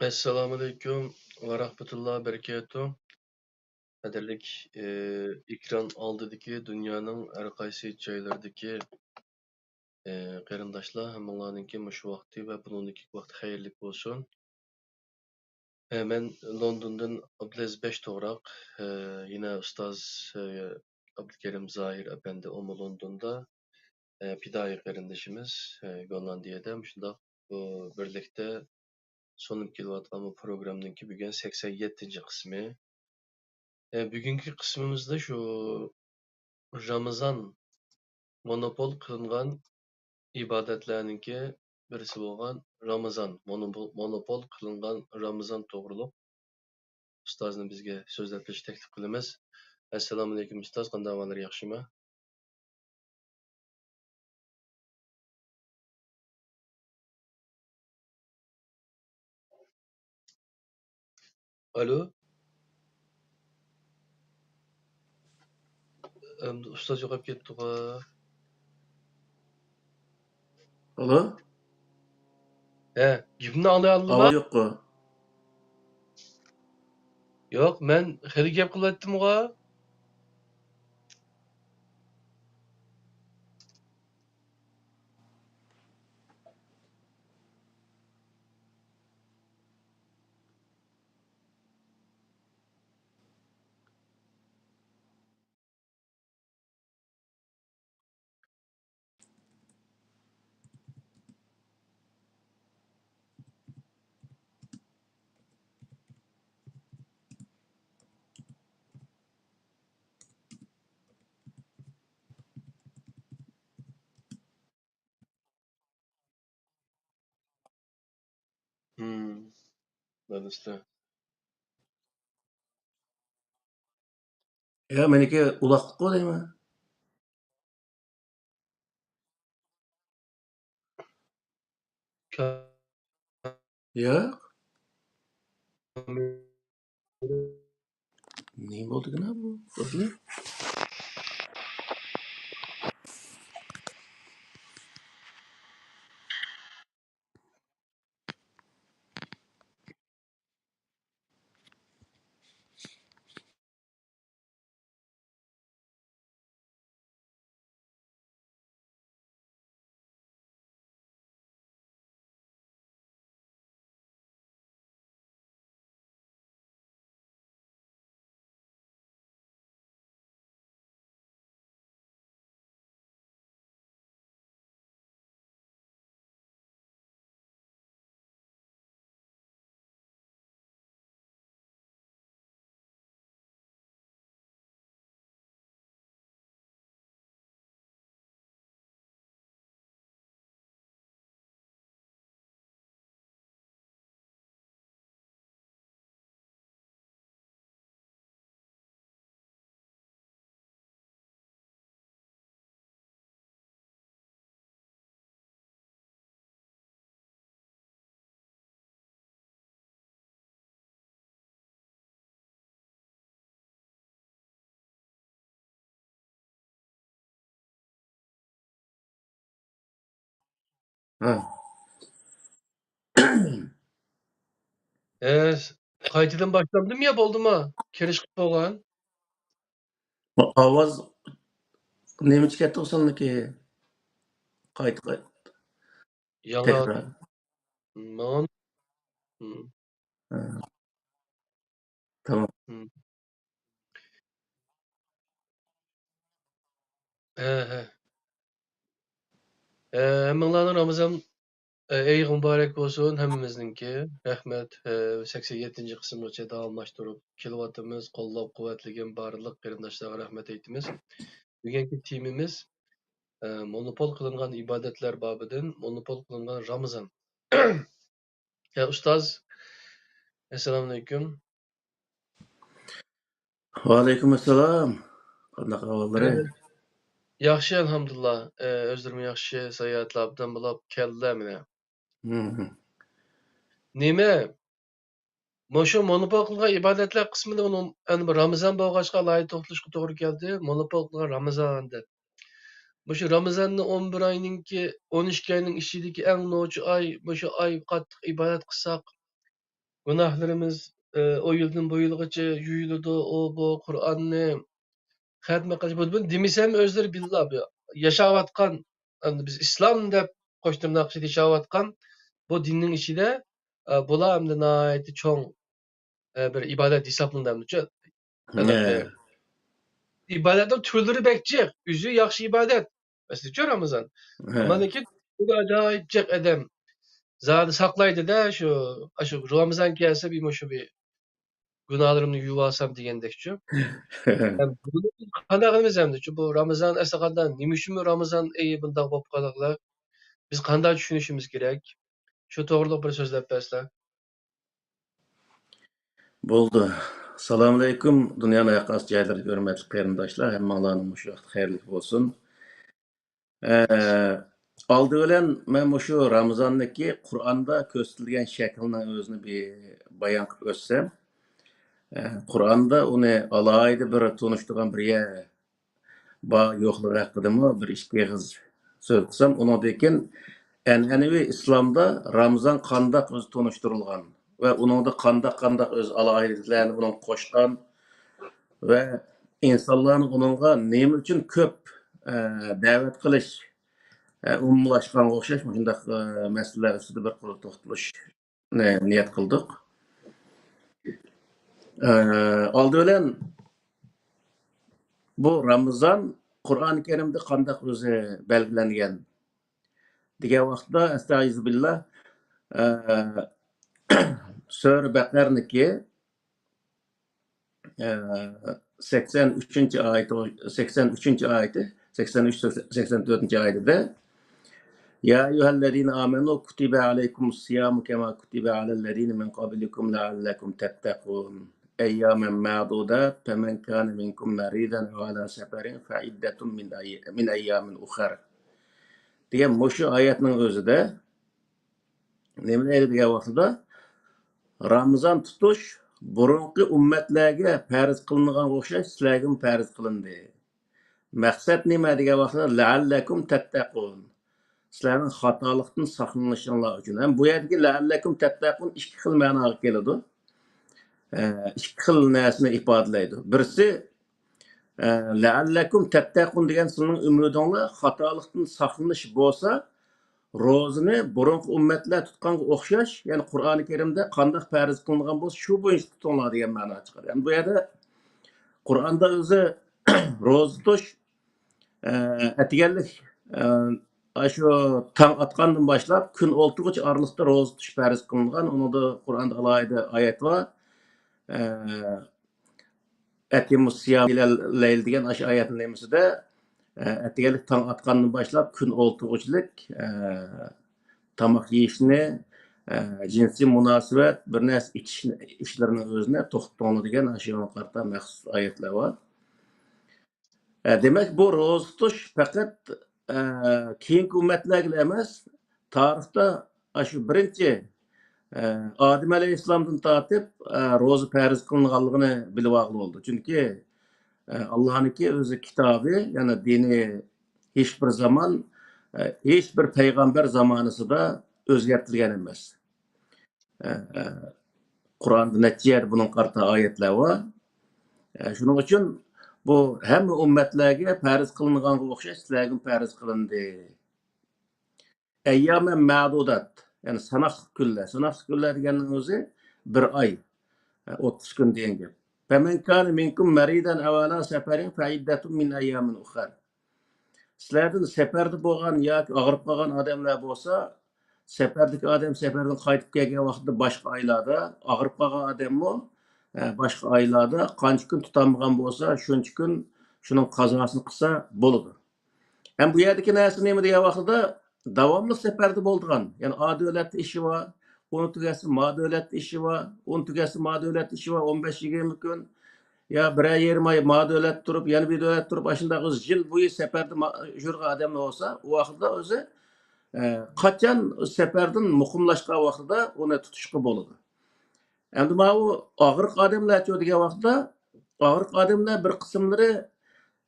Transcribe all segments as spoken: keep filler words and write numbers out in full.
ئەسسالامۇئەلەيكۇم ۋە رەھمەتۇللا بەرىكاتۇھ. قەدىرلىك، ئى، ئېكران ئالدىدىكى دۇنيانىڭ ھەر قايسى جايلىرىدىكى، ئى، قېرىنداشلار، ھەممىڭلارنىڭكى مۇشۇ ۋاقتى ۋە بۇنىڭدىكى ۋاقتى خەيرلىك بولسۇن. ئى، مەن لوندوندىن ئابدۇلئەزىز بەش توغراق، ئى، يەنە ئۇستاز، ئى، ئابدۇكېرىم زاھىر ئەپەندى، ئۇمۇ لوندوندا، ئى، پىدائىي قېرىندىشىمىز، ئى، گوللاندىيەدە. مۇشۇنداق، بۇ بىرلىكتە سۇنۇپ كېلىۋاتقان بۇ پروگرامنىڭكى بۈگۈن سەكسەن يەتتىنچى قىسمى. ئى، بۈگۈنكى قىسمىمىزدا شۇ رامىزان مونوپول قىلىنغان ئىبادەتلەرنىڭكى بىرسى بولغان رامىزان، مونوپول، مونوپول قىلىنغان رامىزان توغرۇلۇق ئۇستازنى بىزگە سۆزلەپ بېرىشنى تەكلىپ قىلىمىز. ئەسسالامۇئەلەيكۇم ئۇستاز، قانداق ئەھۋاللار، ياخشىمۇ؟ ئالو. ئەمدى ئۇستاز يوقاپ كەتتىغۇ. ئالو. ھە، گېپىمنى ئاڭلىيالدىڭما؟ ئاۋاز يوققۇ. يوق، مەن خېلى گەپ قىلىۋەتتىمغۇ. ھىم. بىلىسىلەر. يا، مېنىكى ئۇلاقلىققۇ دەيمەن. ياق. نېمە بولدىكىنا بۇ؟ ھە. ئە، قايتىدىن باشلامدىم يا بولدىما؟ كىرىش قىلىپ بولغان. ئاۋاز نېمىچە كەتتى سىلىنىڭكى؟ قايتا، قايتا. ياڭراۋاتىدۇ. تەكرار. ماڭا. ھىم. ھە. تامام. ھىم. ھە، ھە. ھە، ھەممىڭلارنىڭ رامىزان، ھە، ئېيىغا مۇبارەك بولسۇن ھەممىمىزنىڭكى. رەھمەت، ھە، سەكسەن يەتتىنچى قىسىمغىچە داۋاملاشتۇرۇپ كېلىۋاتىمىز. قوللاپ قۇۋۋەتلىگەن بارلىق قېرىنداشلارغا رەھمەت ئېيتىمىز. بۈگۈنكى تېمىمىز، ھە، مونوپول قىلىنغان ئىبادەتلەر بابىدىن، مونوپول قىلىنغان رامىزان. ھە، ئۇستاز. ئەسسالامۇئەلەيكۇم. ۋەئەلەيكۇم ئەسسالام. قانداق ئەھۋاللىرى؟ ياخشى، ئەلھەمدۇلىللا. ئۆزلىرىمۇ ياخشى، ساياھەتلەر ئوبدان بولاپ كەلدى مانا. ھىم. نېمە؟ مۇشۇ مونوپول قىلغان ئىبادەتلەر قىسمىدا ئۇنىڭ، ئەنە بۇ رامىزان بولغاچقا ئالاھىدە توختىلىشقا توغرا كەلدى. مونوپول قىلغان رامىزان دەپ. مۇشۇ رامىزاننى ئون بىر ئاينىڭكى، ئون ئىككى ئاينىڭ ئىچىدىكى ئەڭ نوچى ئاي، مۇشۇ ئاي قاتتىق ئىبادەت قىلساق، گۇناھلىرىمىز، ئە، ئۇ يىلدىن بۇ يىلغىچە يۇيۇلىدۇ، ئۇ، بۇ، قۇرئاننى خەتمە قىلىش، بۇ، بۇنى دېمىسەم ئۆزلىرى بىللا، بۇ ياشاۋاتقان، ئەمدى بىز ئىسلام دەپ قوش تىرناق ئىچىدە ياشاۋاتقان بۇ دىننىڭ ئىچىدە، ئە، بۇلار ئەمدى ناھايىتى چوڭ، ئە، بىر ئىبادەت ھېسابلىنىدۇ ئەمدىچۇ. ئەلۋەتتە. ھە. ئىبادەتنىڭ تۈرلىرى بەك جىق. ئۆزى ياخشى ئىبادەت. مەسىلەنچۇ، رامىزان. ھە. ئەمما لېكىن بۇ ئاجايىپ جىق ئادەم زادى ساقلايدۇ-دە، شۇ، ئاشۇ رامىزان كەلسە بىر مۇشۇ بىر گۇناھلىرىمنى يۇيۇۋالسام دېگەندەكچۇ. ھەم بۇنى قانداق قىلىمىز ئەمدىچۇ؟ بۇ رامىزان ئەسلى قانداق، نېمە ئۈچۈنمۇ رامىزان ئېيى بۇنداق بولۇپ قالغىلى؟ بىز قانداق چۈشىنىشىمىز كېرەك؟ شۇ توغرىلىق بىر سۆزلەپ بەرسىلەر. بولدى. سالامۇئەلەيكۇم، دۇنيانىڭ ھەر قايسى جايلىرىدىكى ھۆرمەتلىك قېرىنداشلار، ھەممىڭلارنىڭ مۇشۇ ۋاقتى خەيرلىك بولسۇن. ئە، ئالدى بىلەن مەن مۇشۇ رامىزاننىڭكى قۇرئاندا كۆرسىتىلگەن شەكلىنىڭ ئۆزىنى بىر بايان قىلىپ ئۆتسەم. ئە، قۇرئاندا ئۇنى ئالاھىدە بىر تونۇشتۇرغان بىر يەر بار يوقلۇقى ھەققىدىمۇ بىر ئىككى ئېغىز سۆز قىلسام، ئۇنىڭدىن كېيىن ئەنئەنىۋى ئىسلامدا رامىزان قانداق ئۆزى تونۇشتۇرۇلغان ۋە ئۇنىڭدا قانداق، قانداق ئۆز ئالاھىدىلىكلەرنى ئۇنىڭغا قوشقان ۋە ئىنسانلارنى ئۇنىڭغا نېمە ئۈچۈن كۆپ، ئە، دەۋەت قىلىش، ئە، ئومۇملاشقانغا ئوخشاش مۇشۇنداق، ئە، مەسىلىلەر ئۈستىدە بىر قۇر توختىلىشنى نىيەت قىلدۇق. ئە، ئالدى بىلەن بۇ رامىزان قۇرئان كەرىمدە قانداق ئۆزى بەلگىلەنگەن دېگەن ۋاقىتتا، ئەستەئىزۇبىللا، ئە، سۈرە بەقەرنىكى، ئە، سەكسەن ئۈچىنچى ئايىتى، سەكسەن ئۈچىنچى ئايىتى، سەكسەن ئۈچ، سەكسەن تۆتىنچى ئايىتىدە، يا أيها الذين آمنوا كتب عليكم الصيام كما كتب على الذين من قبلكم لعلكم تتقون. أياما معدودات، فمن كان منكم مريضا أو على سفر فعدة من أي-، من أيام أخر. دېگەن مۇشۇ ئايەتنىڭ ئۆزىدە نېمە دەيدۇ دېگەن ۋاقتىدا، رامىزان تۇتۇش بۇرۇنقى ئۈممەتلەرگە پەرز قىلىنغانغا ئوخشاش سىلەرگىمۇ پەرز قىلىندى. مەقسەت نېمە دېگەن ۋاقتىدا، لەئەللەكۇم تەتتەقۇن. سىلەرنىڭ خاتالىقتىن ساقلىنىشىڭلار ئۈچۈن. ھەم بۇ يەردىكى لەئەللەكۇم تەتتەقۇن ئىككى خىل مەناغا كېلىدۇ. ئە، ئىككى خىل نەرسىنى ئىپادىلەيدۇ. بىرسى، ئە، لەئەللەكۇم تەتتەقۇن دېگەن سىلىنىڭ ئۈمىدىڭلار خاتالىقتىن ساقلىنىش بولسا، روزىنى بۇرۇنقى ئۈممەتلەر تۇتقانغا ئوخشاش، يەنى قۇرئانى كەرىمدە قانداق پەرز قىلىنغان بولسا، شۇ بويىچە تۇتۇڭلار دېگەن مەنا چىقىدۇ. يەنى بۇ يەردە قۇرئاندا ئۆزى روزا تۇتۇش، ئە، ئەتىگەنلىك، ئە، ئاشۇ تاڭ ئاتقاندىن باشلاپ كۈن ئولتۇرغۇچە ئارىلىقتا روزا تۇتۇش پەرز قىلىنغان. ئۇنىڭدا قۇرئاندا ئالاھىدە ئايەت بار. ئە، ئەتىمۇس سىيام ئىلەل لەيل دېگەن ئاشۇ ئايەتنىڭ نېمىسىدە، ئە، ئەتىگەنلىك تاڭ ئاتقاندىن باشلاپ كۈن ئولتۇرغۇچىلىك، ئە، تاماق يېيىشنى، ئە، جىنسىي مۇناسىۋەت، بىر نەرسە ئىچىش ئىشلىرىنىڭ ئۆزىنى توختىتىڭلار دېگەن ئاشۇ قارىتا مەخسۇس ئايەتلەر بار. ئە، دېمەك، بۇ روزا تۇتۇش پەقەت، ئە، كېيىنكى ئۈممەتلەرگىلا ئەمەس، تارىختا ئاشۇ بىرىنچى، ئە، ئادەم ئەلەيھىسسالامدىن تارتىپ، ئە، روزا پەرز قىلىنغانلىقىنى بىلىۋالغىلى بولىدۇ. چۈنكى، ئە، ئاللانىڭكى ئۆزى كىتابى، يەنى دىنى ھېچ بىر زامان، ئە، ھېچ بىر پەيغەمبەر زامانىسىدا ئۆزگەرتىلگەن ئەمەس. ئە، ئە، قۇرئاندا نەچچە يەردە بۇنىڭغا قارىتا ئايەتلەر بار. ئە، شۇنىڭ ئۈچۈن بۇ ھەممە ئۈممەتلەرگە پەرز قىلىنغانغا ئوخشاش سىلەرگىمۇ پەرز قىلىندى. ئەييامەن مەدۇدات، يەنى ساناقلىق كۈنلەر. ساناقلىق كۈنلەر دېگەننىڭ ئۆزى بىر ئاي، ئە، ئوتتۇز كۈن دېگەن گەپ. فَمَنْ كَانَ مِنْكُمْ مَرِيضًا أَوْ عَلَىٰ سَفَرٍ فَعِدَّةٌ مِنْ أَيَّامٍ أُخَرَ. سىلەردىن سەپەردە بولغان ياكى ئاغرىپ قالغان ئادەملەر بولسا، سەپەردىكى ئادەم سەپەردىن قايتىپ كەلگەن ۋاقتىدا باشقا ئايلاردا، ئاغرىپ قالغان ئادەممۇ، ئە، باشقا ئايلاردا قانچە كۈن تۇتالمىغان بولسا، شۇنچە كۈن شۇنىڭ قازاسىنى قىلسا بولىدۇ. ھەم بۇ يەردىكى نەرسە نېمە دېگەن ۋاقتىدا، داۋاملىق سەپەردە بولىدىغان، يەنى ئا دۆلەتتە ئىشى بار، ئۇنى تۈگەتسە ما دۆلەتتە ئىشى بار، ئۇنى تۈگەتسە ما دۆلەتتە ئىشى بار، ئون بەش يىگىرمە كۈن، يا بىرەر يېرىم ئاي ما دۆلەتتە تۇرۇپ، يەنە بىر دۆلەتتە تۇرۇپ، ئاشۇنداق ئۆزى يىل بويى سەپەردە ما-، يۈرگەن ئادەملەر بولسا، ئۇ ۋاقىتتا ئۆزى، ئە، قاچان سەپەردىن مۇقىملاشقان ۋاقتىدا ئۇنى تۇتۇشقا بولىدۇ. ئەمدى ماۋۇ ئاغرىق ئادەملەرچۇ دېگەن ۋاقىتتا، ئاغرىق ئادەملەر بىر قىسىملىرى،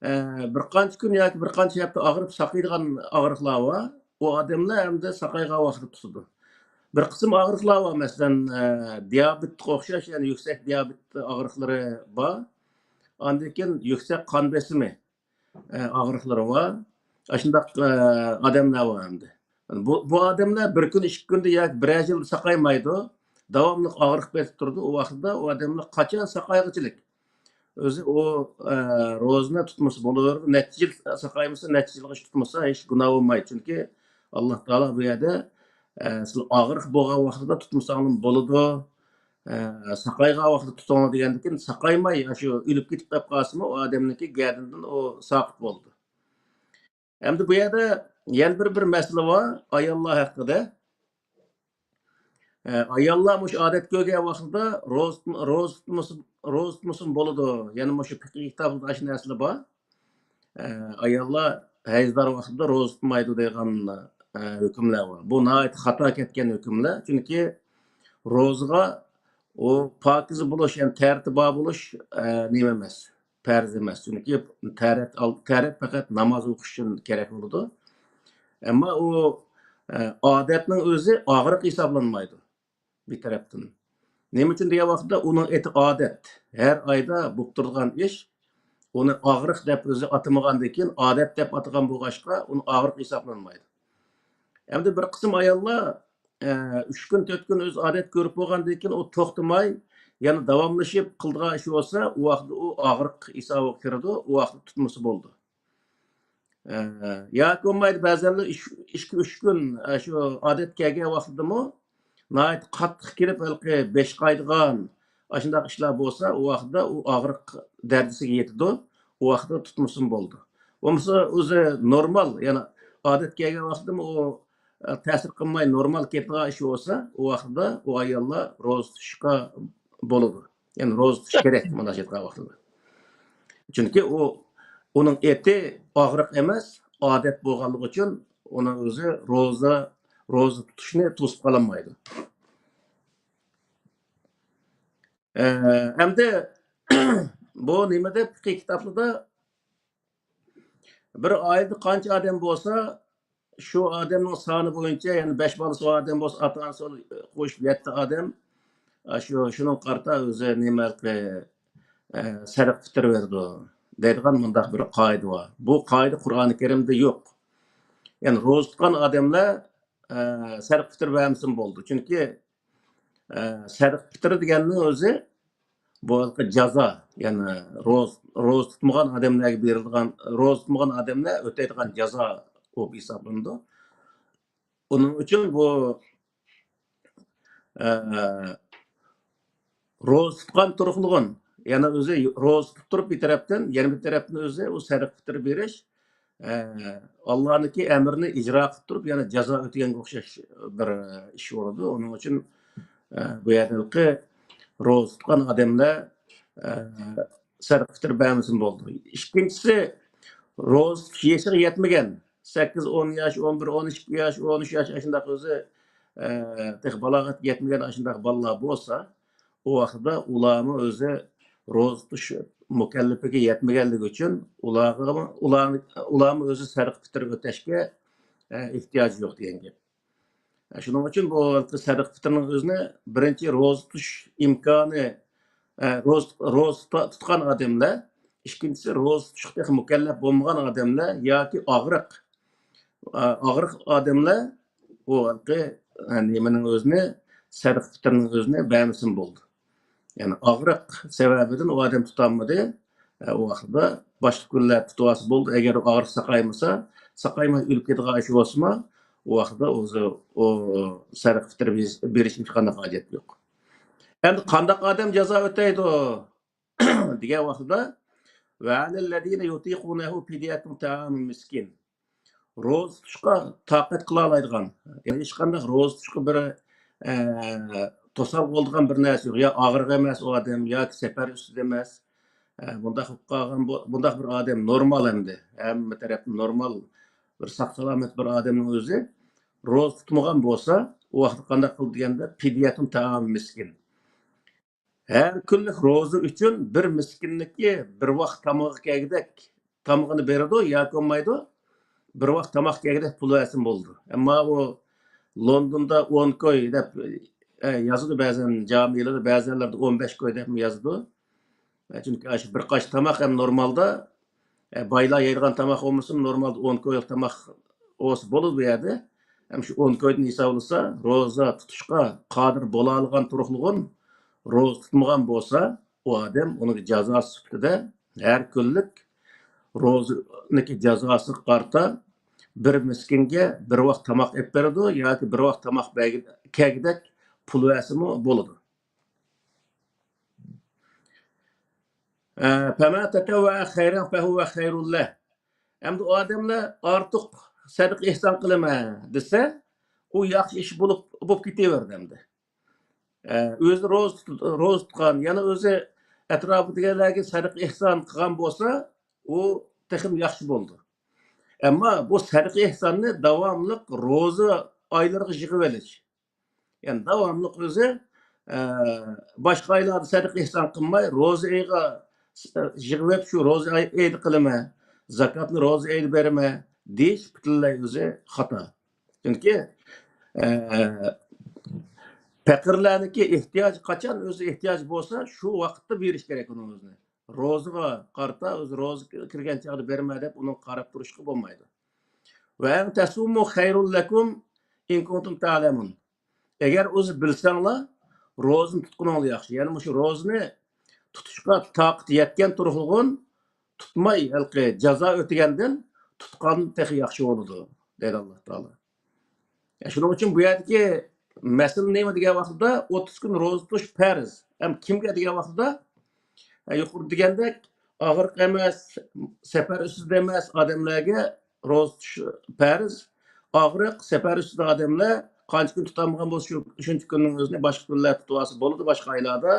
ئە، بىر قانچە كۈن ياكى بىر قانچە ھەپتە ئاغرىپ ساقىيدىغان ئاغرىقلار بار. ئۇ ئادەملەر ئەمدى ساقايغان ۋاقتىدا تۇتىدۇ. بىر قىسىم ئاغرىقلار بار، مەسىلەن، ئە، دىيابېتقا ئوخشاش، يەنى يۈكسەك دىيابېت ئاغرىقلىرى بار. ئاندىن كېيىن يۈكسەك قان بېسىمى، ئە، ئاغرىقلىرى بار. ئاشۇنداق، ئە، ئادەملەر بار ئەمدى. بۇ، بۇ ئادەملەر بىر كۈن، ئىككى كۈندە ياكى بىرەر يىل ساقايمايدۇ. داۋاملىق ئاغرىق بېسىپ تۇرىدۇ. ئۇ ۋاقىتتا ئۇ ئادەملەر قاچان ساقايغۇچىلىك؟ ئۆزى ئۇ، ئە، روزىنى تۇتمىسا بولىۋېرىدۇ. نەچچە يىل ساقايمىسا، نەچچە يىلغىچە تۇتمىسا، ھېچ گۇناھ بولمايدۇ. چۈنكى ئاللا تائالا بۇ يەردە، ئە، سىلەر ئاغرىق بولغان ۋاقتىدا تۇتمىساڭلار بولىدۇ. ئە، ساقايغان ۋاقتىدا تۇتۇڭلار دېگەندىكىن، ساقايماي، شۇ ئۆلۈپ كېتىپ قېلىپ قالسىمۇ، ئۇ ئادەمنىڭكى گەدىنىدىن ئۇ ساقىت بولىدۇ. ئەمدى بۇ يەردە يەنە بىر، بىر مەسىلە بار، ئاياللار ھەققىدە. ئە، ئاياللار مۇشۇ ئادەت كۆرگەن ۋاقتىدا روزا، روزا تۇتمىسا، روزا تۇتمىسىمۇ بولىدۇ. يەنە مۇشۇ پىقىھ كىتابىدا ئاشۇ نەرسىلەر بار. ئە، ئاياللار ھەيزدار ۋاقتىدا روزا تۇتمايدۇ دەيدىغان، ئە، ھۆكۈملەر بار. بۇ ناھايىتى خاتا كەتكەن ھۆكۈملەر. چۈنكى روزىغا ئۇ پاكىزە بولۇش، يەنى تەرىتى بار بولۇش، ئە، نېمە ئەمەس، پەرز ئەمەس. چۈنكى تەرەت ئال-، تەرەت پەقەت ناماز ئوقۇش ئۈچۈن كېرەك بولىدۇ. ئەمما ئۇ، ئە، ئادەتنىڭ ئۆزى ئاغرىق ھېسابلانمايدۇ بىر تەرەپتىن. نېمە ئۈچۈن دېگەن ۋاقىتتا ئۇنىڭ ئېتى ئادەت. ھەر ئايدا بولۇپ تۇرىدىغان ئىش. ئۇنى ئاغرىق دەپ ئۆزى ئاتىمىغاندىن كېيىن، ئادەت دەپ ئاتىغان بولغاچقا، ئۇنى ئاغرىق ھېسابلانمايدۇ. ئەمدى بىر قىسىم ئاياللار، ئە، ئۈچ كۈن، تۆت كۈن ئۆزى ئادەت كۆرۈپ بولغاندىن كېيىن، ئۇ توختىماي، يەنە داۋاملىشىپ قىلىدىغان ئىش بولسا، ئۇ ۋاقىتتا ئۇ ئاغرىق ھېسابىغا كىرىدۇ، ئۇ ۋاقىتتا تۇتمىسا بولىدۇ. ئە، ياكى بولمايدۇ، بەزەنلەر ئىش-، ئىككى، ئۈچ كۈن، ئە، شۇ ئادەت كەلگەن ۋاقتىدىمۇ ناھايىتى قاتتىق كېلىپ، ھېلىقى بېشى قايىدىغان، ئاشۇنداق ئىشلار بولسا، ئۇ ۋاقىتتا ئۇ ئاغرىق دەرىجىسىگە يېتىدۇ، ئۇ ۋاقىتتا تۇتمىسىمۇ بولىدۇ. بولمىسا ئۆزى نورمال، يەنى ئادەت كەلگەن ۋاقتىدىمۇ ئۇ، ئە، تەسىر قىلماي نورمال كېتىدىغان ئىش بولسا، ئۇ ۋاقىتتا ئۇ ئاياللار روزا تۇتۇشقا بولىدۇ. يەنى روزا تۇتۇش كېرەك مۇنداق ئېيتقان ۋاقتىدا. چۈنكى ئۇ، ئۇنىڭ ئېتى ئاغرىق ئەمەس، ئادەت بولغانلىقى ئۈچۈن ئۇنىڭ ئۆزى روزا، روزا تۇتۇشنى توسۇپ قالالمايدۇ. ئە، ئەمدى بۇ نېمىدە، پىقىھ كىتابلىرىدا بىر ئائىلىدە قانچە ئادەم بولسا، شۇ ئادەمنىڭ سانى بويىچە، يەنى بەش بالىسى بار ئادەم بولسا، ئاتا-ئانىسى قوشۇپ يەتتە ئادەم، ئە، شۇ، شۇنىڭغا قارىتا ئۆزى نېمە، ئە، سەدىقە پىتىر بېرىدۇ دەيدىغان مۇنداق بىر قائىدە بار. بۇ قائىدە قۇرئانى كەرىمدە يوق. يەنى روزا تۇتقان ئادەملەر، ئە، سەدىقە پىتىر بەرمىسىمۇ بولىدۇ. چۈنكى، ئە، سەدىقە پىتىر دېگەننىڭ ئۆزى بۇ ھېلىقى جازا، يەنى روز-، روزا تۇتمىغان ئادەملەرگە بېرىلىدىغان، روزا تۇتمىغان ئادەملەر ئۆتەيدىغان جازا بولۇپ ھېسابلىنىدۇ. ئۇنىڭ ئۈچۈن بۇ، ئە، روزا تۇتقان تۇرۇقلۇغۇن، يەنى ئۆزى روزا تۇتۇپ تۇرۇپ بىر تەرەپتىن، يەنە بىر تەرەپتىن ئۆزى ئۇ سەدىقە پىتىر بېرىش، ئە، ئاللانىڭكى ئەمرىنى ئىجرا قىلىپ تۇرۇپ، يەنە جازا ئۆتىگەنگە ئوخشاش بىر ئىش بولىدۇ. ئۇنىڭ ئۈچۈن، ئە، بۇ يەردىكى روزا تۇتقان ئادەملەر، ئە، سەدىقە پىتىر بەرمىسىمۇ بولىدۇ. ئىككىنچىسى، روزا تۇتۇش يېشىغا يەتمىگەن، سەككىز، ئون ياش، ئون بىر، ئون ئىككى ياش، ئون ئۈچ ياش، ئاشۇنداق ئۆزى، ئە، تېخى بالاغەتكە يەتمىگەن ئاشۇنداق بالىلار بولسا، ئۇ ۋاقىتتا ئۇلارمۇ ئۆزى روزا تۇتۇش مۇكەللىپىگە يەتمىگەنلىكى ئۈچۈن ئۇلارغا، ئۇلار، ئۇلارمۇ ئۆزى سەدىقە پىتىر ئۆتەشكە، ئە، ئېھتىياجى يوق دېگەن گەپ. شۇنىڭ ئۈچۈن بۇ سەدىقە پىتىرنىڭ ئۆزىنى بىرىنچى روزا تۇتۇش ئىمكانى، ئە، روز-، روزا تۇتا-، تۇتقان ئادەملەر، ئىككىنچىسى روزا تۇتۇشقا تېخى مۇكەللەپ بولمىغان ئادەملەر ياكى ئاغرىق، ئە، ئاغرىق ئادەملەر بۇ ھېلىقى، ئە، نېمىنىڭ ئۆزىنى، سەدىقە پىتىرنىڭ ئۆزىنى بەرمىسىمۇ بولىدۇ. يەنى ئاغرىق سەۋەبىدىن ئۇ ئادەم تۇتالمىدى. ئە، ئۇ ۋاقىتتا باشقا كۈنلەر تۇتۇۋالسا بولدى. ئەگەر ئاغرىق ساقايمىسا، ساقايماي ئۆلۈپ كېتىدىغان ئىش بولسىمۇ، ئۇ ۋاقىتتا ئۆزى ئۇ سەدىقە پىتىر بېرىش، بېرىشنىڭ ھېچقانداق ھاجەت يوق. ئەمدى قانداق ئادەم جازا ئۆتەيدۇ دېگەن ۋاقتىدا، وعلى الذين يطيقونه فدية طعام مسكين. روزا تۇتۇشقا تاقەت قىلالايدىغان، يەنى ھېچقانداق روزا تۇتۇشقا بىر، ئە، توسالغۇ بولىدىغان بىر نەرسە يوق. يا ئاغرىق ئەمەس ئۇ ئادەم، ياكى سەپەر ئۈستىدە ئەمەس. ئە، بۇنداق بولۇپ قالغان بۇ-، بۇنداق بىر ئادەم نورمال ئەمدى. ھەممە تەرەپتىن نورمال، بىر ساق-سالامەت بىر ئادەمنىڭ ئۆزى روزا تۇتمىغان بولسا، ئۇ ۋاقىتتا قانداق قىلىدۇ دېگەندە، فدية طعام مسكين. ھەر كۈنلۈك روزا ئۈچۈن بىر مىسكىننىڭكى بىر ۋاق تامىقى كەلگۈدەك تامىقىنى بېرىدۇ ياكى بولمايدۇ، بىر ۋاق تاماق كەلگۈدەك پۇل بەرسىمۇ بولىدۇ. ئەمما ئۇ، لوندوندا ئون كوي دەپ، ئە، يازىدۇ بەزەن جامىلىرى، بەزەنلەردە ئون بەش كوي دەپمۇ يازىدۇ. ئە، چۈنكى ئاشۇ بىر قاچا تاماق ھەم نورمالدا، ئە، بايلار يەيدىغان تاماق بولمىسىمۇ، نورمالدا ئون كويلۇق تاماق بولسا بولىدۇ بۇ يەردە. ھەم شۇ ئون كويدىن ھېسابلىسا، روزا تۇتۇشقا قادىر بولالىغان تۇرۇقلۇغۇن روزا تۇتمىغان بولسا، ئۇ ئادەم ئۇنىڭ جازاسى سۈپىتىدە ھەر كۈنلۈك روزىنىڭكى جازاسىغا قارىتا بىر مىسكىنگە بىر ۋاق تاماق ئېلىپ بېرىدۇ ياكى بىر ۋاق تاماق بەرگى-، كەلگۈدەك پۇل بەرسىمۇ بولىدۇ. ئە، فَمَنْ تَطَوَّعَ خَيْرًا فَهُوَ خَيْرٌ لَهُ. ئەمدى ئۇ ئادەملەر ئارتۇق سەدىقە ئېھسان قىلىمەن دېسە، ئۇ ياخشى ئىش بولۇپ، بولۇپ كېتىۋېرىدۇ ئەمدى. ئە، ئۆزى روزا تۇت-، روزا تۇتقان، يەنە ئۆزى ئەتراپىدىكىلەرگە سەدىقە ئېھسان قىلغان بولسا، ئۇ تېخىمۇ ياخشى بولىدۇ. ئەمما بۇ سەدىقە ئېھساننى داۋاملىق روزا ئايلىرىغا يىغىۋېلىش. يەنى داۋاملىق ئۆزى، ئە، باشقا ئايلاردا سەدىقە ئېھسان قىلماي، روزا ئېيىغا يىغىۋېلىپ، شۇ روزا ئاي-، ئېيىدا قىلىمەن، زاكاتنى روزا ئېيىدا بېرىمەن دېيىش پۈتۈنلەي ئۆزى خاتا. چۈنكى، ئە، پەقىرلەرنىڭكى ئېھتىياجى قاچان ئۆزى ئېھتىياجى بولسا، شۇ ۋاقىتتا بېرىش كېرەك ئۇنىڭ ئۆزىنى. روزىغا قارىتا، ئۆزى روزا كىرگەن چاغدا بېرىمەن دەپ ئۇنىڭغا قاراپ تۇرۇشقا بولمايدۇ. وَأَنْ تَصُومُوا خَيْرٌ لَكُمْ إِنْ كُنْتُمْ تَعْلَمُونَ. ئەگەر ئۆزى بىلسەڭلار، روزىنى تۇتقىنىڭلار ياخشى. يەنى مۇشۇ روزىنى تۇتۇشقا تاقىتى يەتكەن تۇرۇقلۇغۇن تۇتماي، ھېلىقى جازا ئۆتىگەندىن تۇتقان تېخى ياخشى بولىدۇ، دەيدۇ ئاللا تائالا. يا، شۇنىڭ ئۈچۈن بۇ يەردىكى مەسىلە نېمە دېگەن ۋاقىتتا، ئوتتۇز كۈن روزا تۇتۇش پەرز. ھەم كىمگە دېگەن ۋاقتىدا، يۇقىرىدا دېگەندەك، ئاغرىق ئەمەس، سەپەر ئۈستىدە ئەمەس ئادەملەرگە روزا تۇتۇش پەرز. ئاغرىق، سەپەر ئۈستىدە ئادەملەر قانچە كۈن تۇتالمىغان بولسا، شۇ، شۇنچە كۈننىڭ ئۆزىنى باشقا كۈنلەر تۇتۇۋالسا بولىدۇ، باشقا ئايلاردا.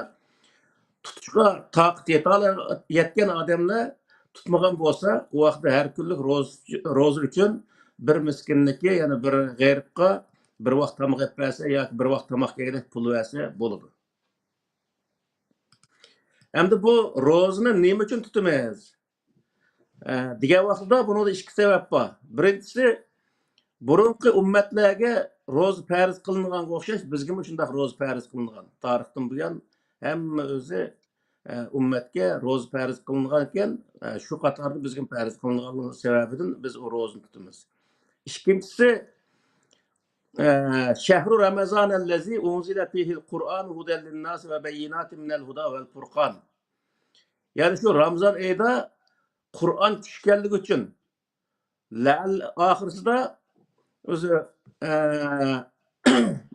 تۇتۇشقا تاقىتى يېتەلە-، يەتكەن ئادەملەر تۇتمىغان بولسا، ئۇ ۋاقىتتا ھەر كۈنلۈك روزا، روزا ئۈچۈن بىر مىسكىننىكى، يەنى بىر غېرىبقا بىر ۋاق تاماق ئېلىپ بەرسە ياكى بىر ۋاق تاماق يېگۈدەك پۇل بەرسە بولىدۇ. ئەمدى بۇ روزىنى نېمە ئۈچۈن تۇتىمىز؟ ئە، دېگەن ۋاقتىدا بۇنىڭدا ئىككى سەۋەب بار. بىرىنچىسى، بۇرۇنقى ئۈممەتلەرگە روزا پەرز قىلىنغانغا ئوخشاش، بىزگىمۇ شۇنداق روزا پەرز قىلىنغان. تارىختىن بۇيان ھەممە ئۆزى، ئە، ئۈممەتكە روزا پەرز قىلىنغان ئىكەن، ئە، شۇ قاتاردا بىزگىمۇ پەرز قىلىنغانلىقى سەۋەبىدىن بىز ئۇ روزىنى تۇتىمىز. ئىككىنچىسى، ئە، شەھرۇ رەمەزانەللەزى ئۇنزىلە فىھىل قۇرئان ھۇدەل لىنناس ۋە بەييىناتىم مىنەل ھۇدا ۋەل پۇرقان. يەنى شۇ رامىزان ئېيىدا قۇرئان چۈشكەنلىكى ئۈچۈن، لەئەل ئاخىرسىدا ئۆزى، ئە،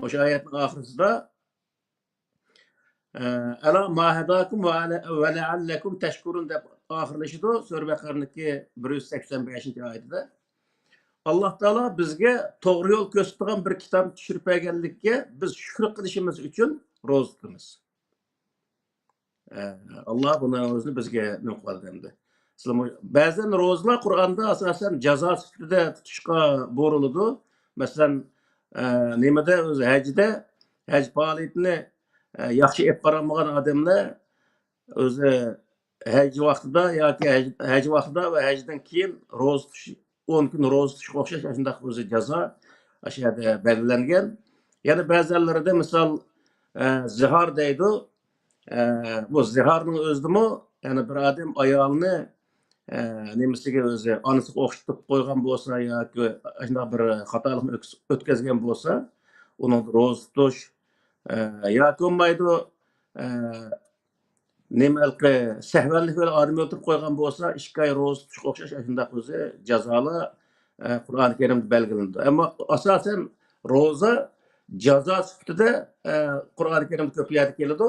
مۇشۇ ئايەتنىڭ ئاخىرسىدا، ئە، «ئەلا ما ھەداكۇم ۋە ئەلە-، ۋە لەئەللەكۇم تەشكۇرۇن» دەپ ئاخىرلىشىدۇ. سۈرە بەقەرىنىڭكى بىر يۈز سەكسەن بەشىنچى ئايىتىدە، ئاللا تائالا بىزگە توغرا يول كۆرسىتىدىغان بىر كىتاب چۈشۈرۈپ بەرگەنلىككە بىز شۈكۈر قىلىشىمىز ئۈچۈن روزا تۇتىمىز. ئە، ئاللا بۇنىڭ ئۆزىنى بىزگە نېمە قىلىۋالدى ئەمدى. سىلەرمۇ بەزەن روزىلار قۇرئاندا ئاساسەن جازا سۈپىتىدە تۇتۇشقا بۇيرۇلىدۇ. مەسىلەن، ئە، نېمىدە، ئۆزى ھەجدە، ھەج پائالىيىتىنى، ئە، ياخشى ئېلىپ بارالمىغان ئادەملەر ئۆزى ھەج ۋاقتىدا ياكى ھەج، ھەج ۋاقتىدا ۋە ھەجدىن كېيىن روزا تۇتۇش، ئون كۈن روزا تۇتۇشقا ئوخشاش ئاشۇنداق ئۆزى جازا ئاشۇ يەردە بەلگىلەنگەن. يەنە بەزەنلىرىدە مىسال، ئە، زىھار دەيدۇ. ئە، بۇ زىھارنىڭ ئۆزىدىمۇ، يەنى بىر ئادەم ئايالىنى، ئە، نېمىسىگە ئۆزى ئانىسىغا ئوخشىتىپ قويغان بولسا ياكى ئاشۇنداق بىر خاتالىقنى ئۆتكۈز-، ئۆتكەزگەن بولسا، ئۇنىڭدا روزا تۇتۇش، ئە، ياكى بولمايدۇ، ئە، نېمە ھېلىقى سەھۋەنلىك بىلەن ئادەم ئۆلتۈرۈپ قويغان بولسا، ئىككى ئاي روزا تۇتۇشقا ئوخشاش ئاشۇنداق ئۆزى جازالار، ئە، قۇرئان كەرىمدە بەلگىلىنىدۇ. ئەمما ئاساسەن روزا جازا سۈپىتىدە، ئە، قۇرئان كەرىمدە كۆپ يەردە كېلىدۇ.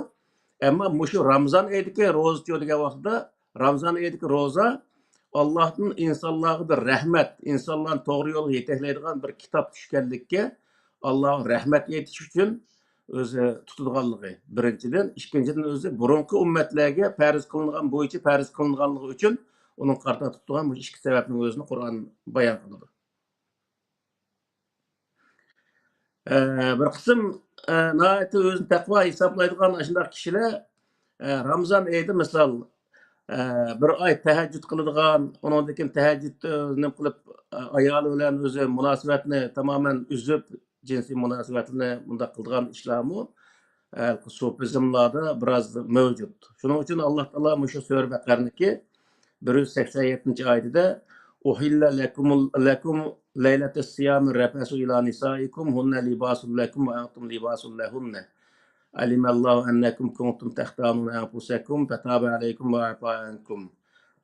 ئەمما مۇشۇ رامىزان ئېيىدىكى روزىچۇ دېگەن ۋاقتىدا، رامىزان ئېيىدىكى روزا ئاللاھتىن ئىنسانلارغا بىر رەھمەت، ئىنسانلارنى توغرا يولغا يېتەكلەيدىغان بىر كىتاب چۈشكەنلىككە ئاللاغا رەھمەت ئېيتىش ئۈچۈن ئۆزى تۇتىدىغانلىقى بىرىنچىدىن، ئىككىنچىدىن، ئۆزى بۇرۇنقى ئۈممەتلەرگە پەرز قىلىنغان بويىچە پەرز قىلىنغانلىقى ئۈچۈن ئۇنىڭغا قارىتا تۇتىدىغان مۇشۇ ئىككى سەۋەبنىڭ ئۆزىنى قۇرئان بايان قىلىدۇ. ئە، بىر قىسىم، ئە، ناھايىتى ئۆزىنى تەقۋا ھېسابلايدىغان ئاشۇنداق كىشىلەر، ئە، رامىزان ئېيىدا مىسال، ئە، بىر ئاي تەھەججۇد قىلىدىغان، ئۇنىڭدىن كېيىن تەھەججۇدنى نېمە قىلىپ، ئە، ئايالى بىلەن ئۆزى مۇناسىۋەتنى تامامەن ئۈزۈپ، جىنسىي مۇناسىۋەتلىرىنى مۇنداق قىلىدىغان ئىشلارمۇ، ئە، سۇپىزملاردا بىراز مەۋجۇت. شۇنىڭ ئۈچۈن ئاللا تائالا مۇشۇ سۈرە بەقەرىنىڭكى بىر يۈز سەكسەن يەتتىنچى ئايىتىدە، «أحل لكم، لكم ليلة الصيام الرفث إلى نسائكم، هن لباس لكم وأنتم لباس لهن. علم الله أنكم كنتم تختانون أنفسكم فتاب عليكم وعفا عنكم.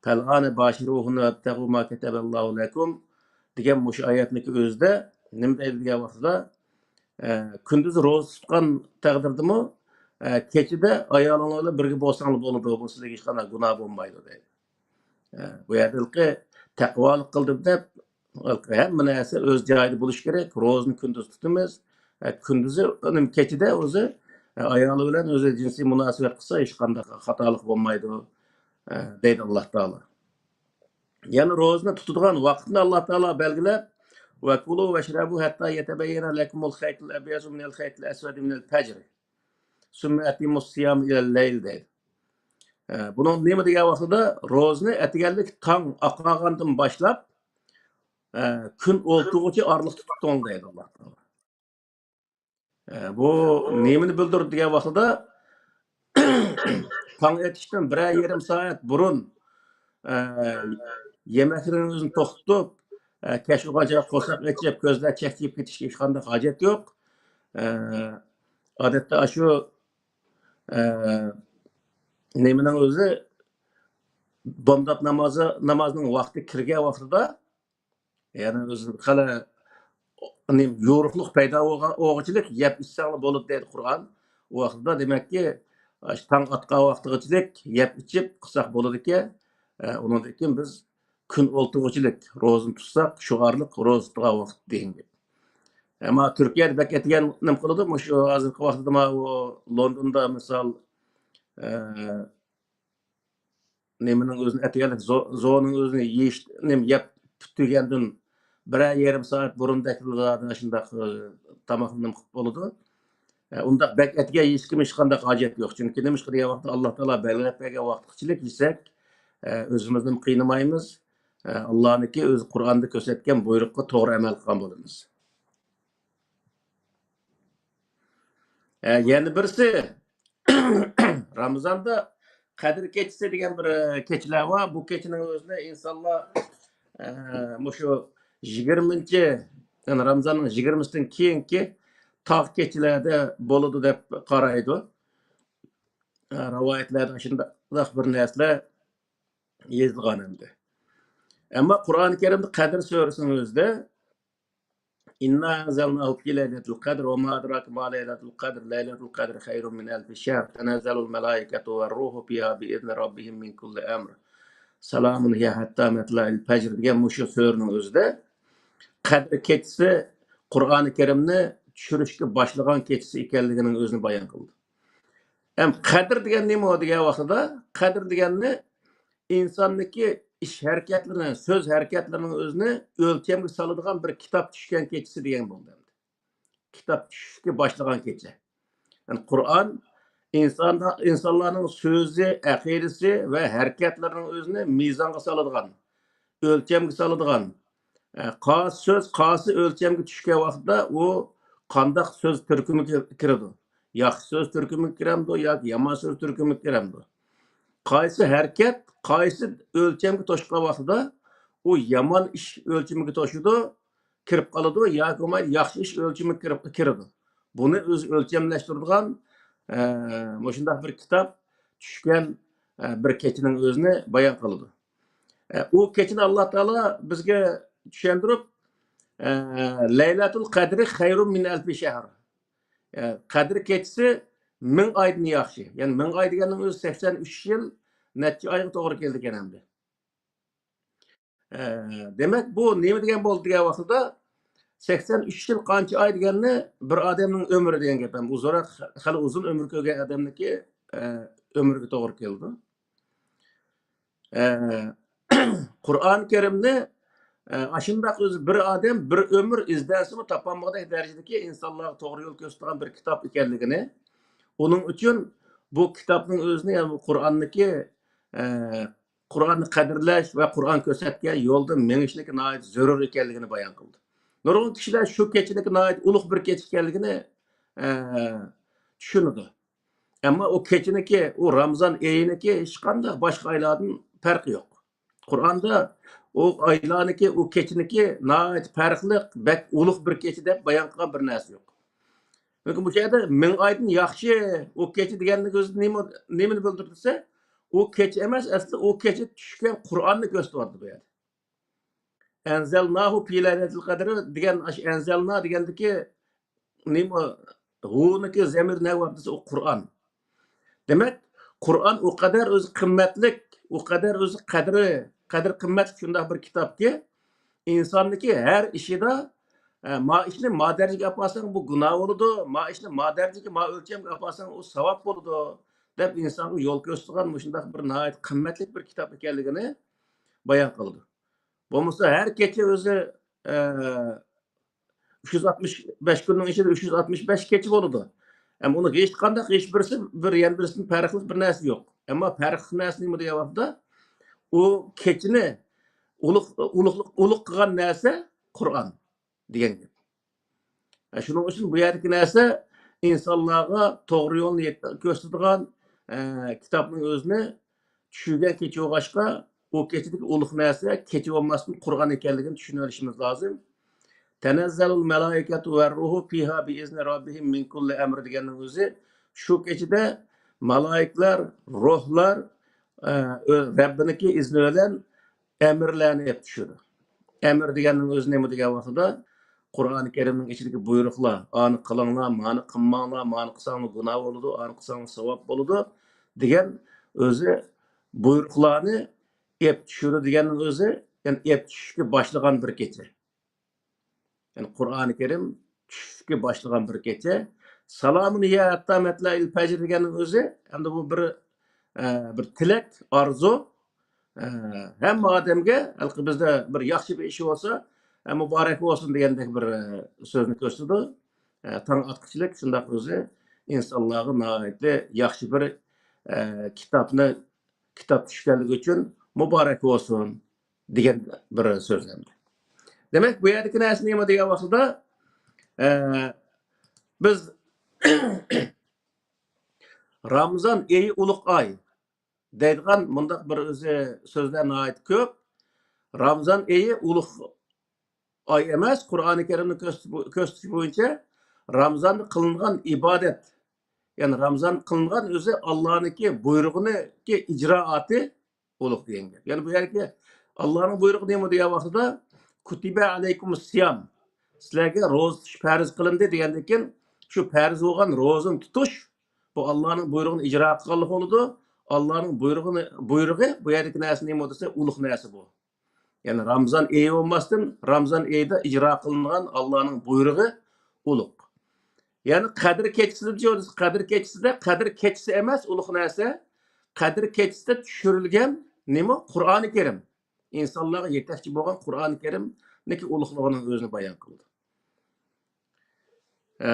فالآن باشروهن وابتغوا ما كتب الله لكم» دېگەن مۇشۇ ئايەتنىڭكى ئۆزىدە نېمە دەيدۇ دېگەن ۋاقتىدا، ئە، كۈندۈز روزا تۇتقان تەقدىردىمۇ، ئە، كېچىدە ئايالىڭلار بىلەن بىرگە بولساڭلار بولىدۇ، بۇ سىلەرگە ھېچقانداق گۇناھ بولمايدۇ دەيدۇ. ئە، بۇ يەردىكى تەقۋالىق قىلدىم دەپ، ھەممە نەرسە ئۆز جايىدا بولۇشى كېرەك. روزىنى كۈندۈز تۇتىمىز. ئە، كۈندۈزى، ئۇنىڭ كېچىدە ئۆزى، ئە، ئايالى بىلەن ئۆزى جىنسىي مۇناسىۋەت قىلسا ھېچقانداق خاتالىق بولمايدۇ، ئە، دەيدۇ ئاللا تائالا. يەنى روزىنى تۇتىدىغان ۋاقىتنى ئاللا تائالا بەلگىلەپ، «وكلوا واشربوا حتى يتبين لكم الخيط الأبيض من الخيط الأسود من الفجر ثم أتموا الصيام إلى الليل» دەيدۇ. ئە، بۇنىڭ نېمە دېگەن ۋاقتىدا، روزىنى ئەتىگەنلىك تاڭ ئاتقانغاندىن باشلاپ، ئە، كۈن ئولتۇرغۇچە ئارىلىقتا تۇتۇڭ دەيدۇ ئاللا تائالا. ئە، بۇ نېمىنى بىلدۈرىدۇ دېگەن ۋاقتىدا، تاڭ ئېتىشتىن بىرەر يېرىم سائەت بۇرۇن، ئە، يېمەكلىكنىڭ ئۆزىنى توختىتىپ، ئە، كەچ بولغانچە قورساق ئېچىپ، كۆزلەر چەكچىيىپ كېتىشكە ھېچقانداق ھاجەت يوق. ئە، ئادەتتە ئاشۇ، ئە، نېمىنىڭ ئۆزى، بامدات نامازى، نامازنىڭ ۋاقتى كىرگەن ۋاقتىدا، يەنى ئۆزى خېلى نېمە، يورۇقلۇق پەيدا بولغان، بولغۇچىلىك يەپ ئىچسەڭلار بولىدۇ دەيدۇ قۇرئان. ئۇ ۋاقىتتا دېمەككى، ئاشۇ تاڭ ئاتقان ۋاقتىغىچىلىك يەپ ئىچىپ قىلساق بولىدىكەن. ئە، ئۇنىڭدىن كېيىن بىز كۈن ئولتۇرغۇچىلىك روزىنى تۇتساق، شۇ ئارىلىق روزا تۇتقان ۋاقىت دېگەن گەپ. ئەمما تۈركىيەدە بەك ئەتىگەن نېمە قىلىدۇ؟ مۇشۇ ھازىرقى ۋاقىتتا ماۋۇ لوندوندا مىسال، ئە، نېمىنىڭ ئۆزىنى ئەتىگەنلىك زو-، زوۋنىڭ ئۆزىنى يېيىش، نېمە يەپ پۈتتۈرگەندىن بىرەر يېرىم سائەت بۇرۇندەك شۇنداق، ئى، تاماقنى نېمە قىلىپ بولىدۇ. ئە، ئۇنداق بەك ئەتىگەن يېيىشكىمۇ ھېچقانداق ھاجەت يوق. چۈنكى نېمىشقا دېگەن ۋاقىتتا ئاللا تائالا بەلگىلەپ بەرگەن ۋاقىتقىچىلىك يېسەك، ئە، ئۆزىمىزنىمۇ قىينىمايمىز. ئە، ئاللانىڭكى ئۆزى قۇرئاندا كۆرسەتكەن بۇيرۇققا توغرا ئەمەل قىلغان بولىمىز. ئە، يەنە بىرسى، رامىزاندا قەدىر كېچىسى دېگەن بىر، ئە، كېچىلەر بار. بۇ كېچىنىڭ ئۆزىنى ئىنسانلار، ئە، مۇشۇ يىگىرمىنچى، يەنى رامىزاننىڭ يىگىرمىسىدىن كېيىنكى تاغ كېچىلەردە بولىدۇ دەپ قارايدۇ. ئە، رىۋايەتلەردە شۇنداق بىر نەرسىلەر يېزىلغان ئەمدى. ئەمما قۇرئان كەرىمدە قەدىر سۈرىسىنىڭ ئۆزىدە، «إنا أنزلناه في ليلة القدر وما أدراك ما ليلة القدر، ليلة القدر خير من ألف شهر، تنزل الملائكة والروح فيها بإذن ربهم من كل أمر، سلام هي حتى مطلع الفجر» دېگەن مۇشۇ سۈرىنىڭ ئۆزىدە قەدىر كېچىسى قۇرئانى كەرىمنى چۈشۈرۈشكە باشلىغان كېچىسى ئىكەنلىكىنىڭ ئۆزىنى بايان قىلدى. ھەم قەدىر دېگەن نېمە دېگەن ۋاقتىدا، قەدىر دېگەننى ئىنساننىڭكى ئىش ھەرىكەتلىرىنى، سۆز ھەرىكەتلىرىنىڭ ئۆزىنى ئۆلچەمگە سالىدىغان بىر كىتاب چۈشكەن كېچىسى دېگەن بولدى ئەمدى. كىتاب چۈشۈشكە باشلىغان كېچە. يەنى قۇرئان ئىنساندا، ئىنسانلارنىڭ سۆزى، ئەقىدىسى ۋە ھەرىكەتلىرىنىڭ ئۆزىنى مىزانغا سالىدىغان، ئۆلچەمگە سالىدىغان، ئە، قايسى سۆز قايسى ئۆلچەمگە چۈشكەن ۋاقىتتا ئۇ قانداق سۆز تۈركۈمىگە كىرىدۇ؟ ياخشى سۆز تۈركۈمىگە كىرەمدۇ ياكى يامان سۆز تۈركۈمىگە كىرەمدۇ؟ قايسى ھەرىكەت قايسى ئۆلچەمگە توشقان ۋاقتىدا ئۇ يامان ئىش ئۆلچىمىگە توشىدۇ، كىرىپ قالىدۇ ياكى بولمايدۇ ياخشى ئىش ئۆلچىمىگە كىرىپ، كىرىدۇ. بۇنى ئۆزى ئۆلچەملەشتۈرىدىغان، ئە، مۇشۇنداق بىر كىتاب چۈشكەن، ئە، بىر كېچىنىڭ ئۆزىنى بايان قىلىدۇ. ئە، ئۇ كېچىنى ئاللا تائالا بىزگە چۈشەندۈرۈپ، ئە، «لەيلەتۇل قەدرى خەيرۇم مىن ئەلفى شەھر». ئە، قەدىر كېچىسى مىڭ ئايدىن ياخشى. يەنى مىڭ ئاي دېگەننىڭ ئۆزى سەكسەن ئۈچ يىل نەچچە ئايغا توغرا كېلىدىكەن ئەمدى. ئە، دېمەك، بۇ نېمە دېگەن بولدى دېگەن ۋاقتىدا، سەكسەن ئۈچ يىل قانچە ئاي دېگەننى بىر ئادەمنىڭ ئۆمرى دېگەن گەپ. بۇ زوراق خېلى ئۇزۇن ئۆمۈر كۆرگەن ئادەمنىڭكى، ئە، ئۆمرىگە توغرا كېلىدۇ. ئە، قۇرئان كەرىمنى، ئە، ئاشۇنداق ئۆزى بىر ئادەم بىر ئۆمۈر ئىزدەنسىمۇ تاپالمىغۇدەك دەرىجىدىكى ئىنسانلارغا توغرا يول كۆرسىتىدىغان بىر كىتاب ئىكەنلىكىنى، ئۇنىڭ ئۈچۈن بۇ كىتابنىڭ ئۆزىنى، يەنى بۇ قۇرئاننىكى، ئە، قۇرئاننى قەدىرلەش ۋە قۇرئان كۆرسەتكەن يولدا مېڭىشنىڭكى ناھايىتى زۆرۈر ئىكەنلىكىنى بايان قىلدى. نۇرغۇن كىشىلەر شۇ كېچىنىڭكى ناھايىتى ئۇلۇغ بىر كېچە ئىكەنلىكىنى، ئە، چۈشىنىدۇ. ئەمما ئۇ كېچىنىڭكى، ئۇ رامىزان ئېيىنىڭكى ھېچقانداق باشقا ئايلاردىن پەرقى يوق. قۇرئاندا ئۇ ئايلارنىڭكى، ئۇ كېچىنىڭكى ناھايىتى پەرقلىق، بەك ئۇلۇغ بىر كېچە دەپ بايان قىلغان بىر نەرسە يوق. چۈنكى بۇ يەردە مىڭ ئايدىن ياخشى ئۇ كېچە دېگەننىڭ ئۆزى نېمە، نېمىنى بىلدۈرىدۇ دېسە، ئۇ كېچە ئەمەس، ئەسلى ئۇ كېچە چۈشكەن قۇرئاننى كۆرسىتىۋاتىدۇ بۇ يەردە. ئەنزەلناھۇ فى لەيلەتىل قەدر دېگەن، ئاشۇ ئەنزەلنا دېگەندىكى نېمە، ھۇنىڭكى زەمىر نەۋە دېسە، ئۇ قۇرئان. دېمەك، قۇرئان ئۇ قەدەر ئۆزى قىممەتلىك، ئۇ قەدەر ئۆزى قەدرى، قەدىر قىممەتلىك شۇنداق بىر كىتابكى، ئىنساننىڭكى ھەر ئىشىدا، ئە، ما ئىشنى ما دەرىجىگە ئاپارساڭ، بۇ گۇناھ بولىدۇ، ما ئىشنى ما دەرىجىگە، ما ئۆلچەمگە ئاپارساڭ، ئۇ ساۋاب بولىدۇ، دەپ ئىنسانغا يول كۆرسىتىدىغان مۇشۇنداق بىر ناھايىتى قىممەتلىك بىر كىتاب ئىكەنلىكىنى بايان قىلىدۇ. بولمىسا ھەر كېچە ئۆزى، ئە، ئۈچ يۈز ئاتمىش بەش كۈننىڭ ئىچىدە ئۈچ يۈز ئاتمىش بەش كېچە بولىدۇ. ئەمما ئۇنىڭ ھېچقانداق، ھېچ بىرسى بىر يەنە بىرسىدىن پەرقلىق بىر نەرسە يوق. ئەمما پەرقلىق نەرسە نېمە دېگەن ۋاقىتتا، ئۇ كېچىنى ئۇلۇغ، ئۇلۇغ، ئۇلۇغ قىلغان نەرسە قۇرئان دېگەن گەپ. ئە، شۇنىڭ ئۈچۈن بۇ يەردىكى نەرسە ئىنسانلارغا توغرا يولنى يەت-، كۆرسىتىدىغان، ئە، كىتابنىڭ ئۆزىنى چۈشۈرگەن كېچە بولغاچقا، ئۇ كېچىدىكى ئۇلۇغ نەرسە كېچە بولماستىن قۇرئان ئىكەنلىكىنى چۈشىنىۋېلىشىمىز لازىم. تەنەززەلۇل مەلائىكەتۇ ۋەرروھۇ فىھا بىئىزنى رەببىھىم مىن كۇللى ئەمر دېگەننىڭ ئۆزى شۇ كېچىدە مالائىكلار، روھلار، ئە، ئۆ-، رەببىنىڭكى ئىزنى بىلەن ئەمىرلەرنى ئېلىپ چۈشىدۇ. ئەمىر دېگەننىڭ ئۆزى نېمە دېگەن ۋاقتىدا، قۇرئانى كەرىمنىڭ ئىچىدىكى بۇيرۇقلار، ئانى قىلىڭلار، مانى قىلماڭلار، مانى قىلساڭلار گۇناھ بولىدۇ، ئانى قىلساڭلار ساۋاب بولىدۇ دېگەن ئۆزى بۇيرۇقلارنى ئېلىپ چۈشىدۇ دېگەننىڭ ئۆزى، يەنى ئېلىپ چۈشۈشكە باشلىغان بىر كېچە. يەنى قۇرئانى كەرىم چۈشۈشكە باشلىغان بىر كېچە. سالامۇن ھىيە ھەتتا مەتلەئىل پەجر دېگەننىڭ ئۆزى، ئەمدى بۇ بىر، ئە، بىر تىلەك، ئارزۇ. ئە، ھەممە ئادەمگە، ھېلىقى بىزدە بىر ياخشى بىر ئىشى بولسا، ئە، مۇبارەك بولسۇن دېگەندەك بىر، ئە، سۆزنى كۆرسىتىدۇ. ئە، تاڭ ئاتقۇچىلىك شۇنداق ئۆزى ئىنسانلارغا ناھايىتى ياخشى بىر، ئە، كىتابنى، كىتاب چۈشكەنلىكى ئۈچۈن مۇبارەك بولسۇن دېگەن بىر سۆز ئەمدى. دېمەك، بۇ يەردىكى نەرسە نېمە دېگەن ۋاقتىدا، ئە، بىز رامزان ئېيى ئۇلۇغ ئاي دەيدىغان مۇنداق بىر ئۆزى سۆزلەر ناھايىتى كۆپ. رامزان ئېيى ئۇلۇغ ئاي ئەمەس، قۇرئانى كەرىمنى كۆرسىتىش بو-، كۆرسىتىش بويىچە رامزاندا قىلىنغان ئىبادەت، يەنى رامزان قىلىنغان ئۆزى ئاللانىڭكى بۇيرۇغىنىڭكى ئىجرائاتى ئۇلۇغ دېگەن گەپ. يەنى بۇ يەردىكى ئاللانىڭ بۇيرۇقى نېمە دېگەن ۋاقتىدا، كۇتىبە ئەلەيكۇمۇس سىيام، سىلەرگە روزا تۇتۇش پەرز قىلىندى دېگەندىن كېيىن، شۇ پەرز بولغان روزىنى تۇتۇش، بۇ ئاللانىڭ بۇيرۇقىنى ئىجرا قىلغانلىق بولىدۇ. ئاللانىڭ بۇيرۇقىنى، بۇيرۇقى بۇ يەردىكى نەرسە نېمە دېسە، ئۇلۇغ نەرسە بۇ. يەنى رامزان ئېيى بولماستىن، رامزان ئېيىدا ئىجرا قىلىنغان ئاللانىڭ بۇيرۇقى ئۇلۇغ. يەنى قەدىر كېچىسىدىچۇ دېسە، قەدىر كېچىسىدە، قەدىر كېچىسى ئەمەس ئۇلۇغ نەرسە، قەدىر كېچىسىدە چۈشۈرۈلگەن نېمە؟ قۇرئانى كەرىم. ئىنسانلارغا يېتەكچى بولغان قۇرئانى كەرىمنىڭكى ئۇلۇغلۇقىنىڭ ئۆزىنى بايان قىلىدۇ. ئە،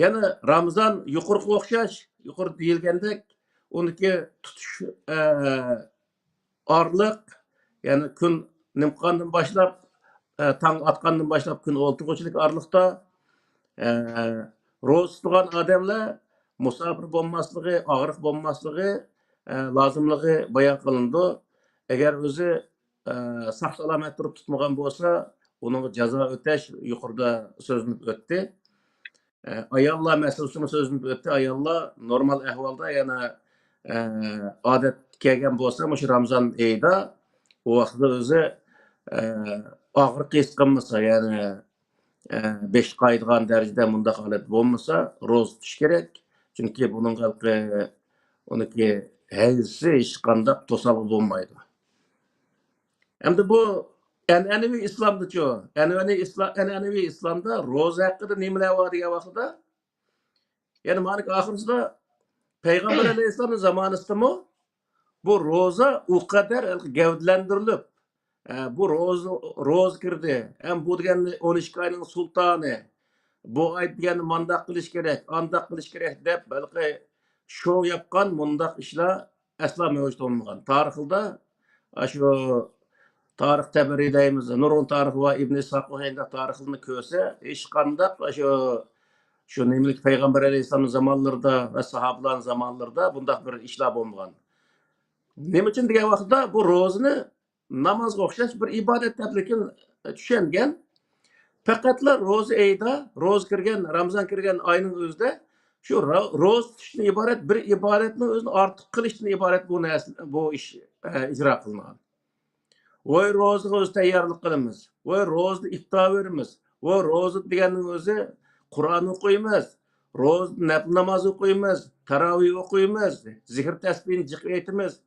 يەنە رامزان يۇقىرىقىغا ئوخشاش، يۇقىرىدا دېيىلگەندەك، ئۇنىڭكى تۇتۇش، ئە، ئارىلىق، يەنى كۈن نىمقانغاندىن باشلاپ، ئە، تاڭ ئاتقاندىن باشلاپ كۈن ئولتۇرغۇچىلىك ئارىلىقتا، ئە، روزا تۇتىدىغان ئادەملەر مۇساپىر بولماسلىقى، ئاغرىق بولماسلىقى، ئە، لازىملىقى بايان قىلىنىدۇ. ئەگەر ئۆزى، ئە، ساق-سالامەت تۇرۇپ تۇتمىغان بولسا، ئۇنىڭغا جازا ئۆتەش يۇقىرىدا سۆزلىنىپ ئۆتتى. ئە، ئاياللار مەسىلىسىمۇ سۆزلىنىپ ئۆتتى. ئاياللار نورمال ئەھۋالدا يەنە، ئە، ئادەتكە كەلگەن بولسا، مۇشۇ رامزان ئېيىدا، ئۇ ۋاقىتتا ئۆزى، ئە، ئاغرىق ھېس قىلمىسا، يەنى، ئە، بېشى قايىدىغان دەرىجىدە مۇنداق ھالەت بولمىسا، روزا تۇتۇش كېرەك. چۈنكى بۇنىڭغا ھېلىقى، ئۇنىڭكى ھەيزى ھېچقانداق توسالغۇ بولمايدۇ. ئەمدى بۇ ئەنئەنىۋى ئىسلامدىچۇ؟ ئەنئەنىۋى ئىسلا-، ئەنئەنىۋى ئىسلامدا روزا ھەققىدە نېمىلەر بار دېگەن ۋاقتىدا، يەنى مانا ئاخىرسىدا پەيغەمبەر ئەلەيھىسسالامنىڭ زامانىسىدىمۇ بۇ روزا ئۇ قەدەر گەۋدىلەندۈرۈلۈپ، ئە، بۇ روزا، روزا كىردى، ھەم بۇ دېگەن ئون ئىككى ئاينىڭ سۇلتانى، بۇ ئاي دېگەن مانداق قىلىش كېرەك، ئانداق قىلىش كېرەك دەپ، ھېلىقى شو ياپقان مۇنداق ئىشلار ئەسلا مەۋجۇت بولمىغان. تارىخىدا ئاشۇ تارىخ تەبەرى دەيمىز، نۇرغۇن تارىخ ۋە ئىبن ئىسھاق ۋە ھەيدە تارىخلىرىنى كۆرسە، ھېچقانداق شۇ، شۇ نېمىلىك پەيغەمبەر ئەلەيھىسسالامنىڭ زامانلىرىدا ۋە ساھابىلارنىڭ زامانلىرىدا بۇنداق بىر ئىشلار بولمىغان. نېمە ئۈچۈن دېگەن ۋاقىتتا بۇ روزىنى نامازغا ئوخشاش بىر ئىبادەت دەپلىكىن چۈشەنگەن. پەقەتلا روزا ئېيىدا، روزا كىرگەن، رامزان كىرگەن ئاينىڭ ئۆزىدە شۇ را-، روزا تۇتۇشتىن ئىبارەت بىر ئىبادەتنىڭ ئۆزىنى ئارتۇق قىلىشتىن ئىبارەت بۇ نەرسە، بۇ ئىش، ئە، ئىجرا قىلىنغان. ۋاي روزىغا ئۆزى تەييارلىق قىلىمىز. ۋاي روزىدا ئىپتار بېرىمىز. ۋاي روزا دېگەننىڭ ئۆزى قۇرئان ئوقۇيمىز. روزىدا نەپلى ناماز ئوقۇيمىز. تاراۋىھ ئوقۇيمىز. زىكىر تەسبىھنى جىق ئېيتىمىز.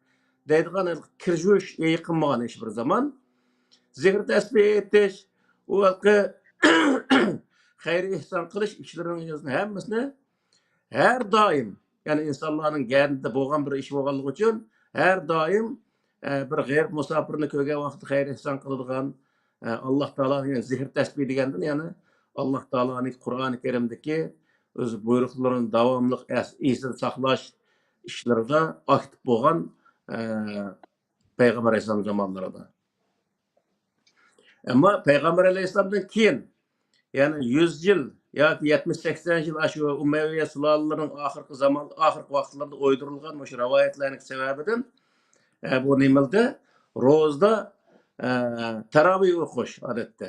دەيدىغان كىرگۈزۈش يېقىنمىغان ھېچ بىر زامان. زىكىر تەسبىھ ئېيتىش، ئۇ ھېلىقى خەير ئېھسان قىلىش ئىشلىرىنىڭ ھەممىسىنى ھەر دائىم، يەنى ئىنسانلارنىڭ گەدىنىدە بولغان بىر ئىش بولغانلىقى ئۈچۈن، ھەر دائىم، ئە، بىر غېرىب مۇساپىرنى كۆرگەن ۋاقىتتا خەير ئېھسان قىلىدىغان، ئە، ئاللاھ تائالا، يەنى زىكىر تەسبىھ دېگەندىن، يەنى ئاللاھ تائالانىڭ قۇرئانى كەرىمدىكى ئۆز بۇيرۇقلىرىنى داۋاملىق ئەس-، ئېسىدە ساقلاش ئىشلىرىدا ئاكتىپ بولغان، ئە، پەيغەمبەر ئەلەيھىسسالام زامانلىرىدا. ئەمما پەيغەمبەر ئەلەيھىسسالامدىن كېيىن، يەنى يۈز يىل ياكى يەتمىش، سەكسەن يىل ئاشۇ ئۇمەۋىيە سۇلالىلىرىنىڭ ئاخىرقى زامان، ئاخىرقى ۋاقىتلىرىدا ئويدۇرۇلغان مۇشۇ رىۋايەتلەرنىڭ سەۋەبىدىن، ئە، بۇ نېمىلدە روزىدا، ئە، تاراۋىھ ئوقۇش ئادەتتە.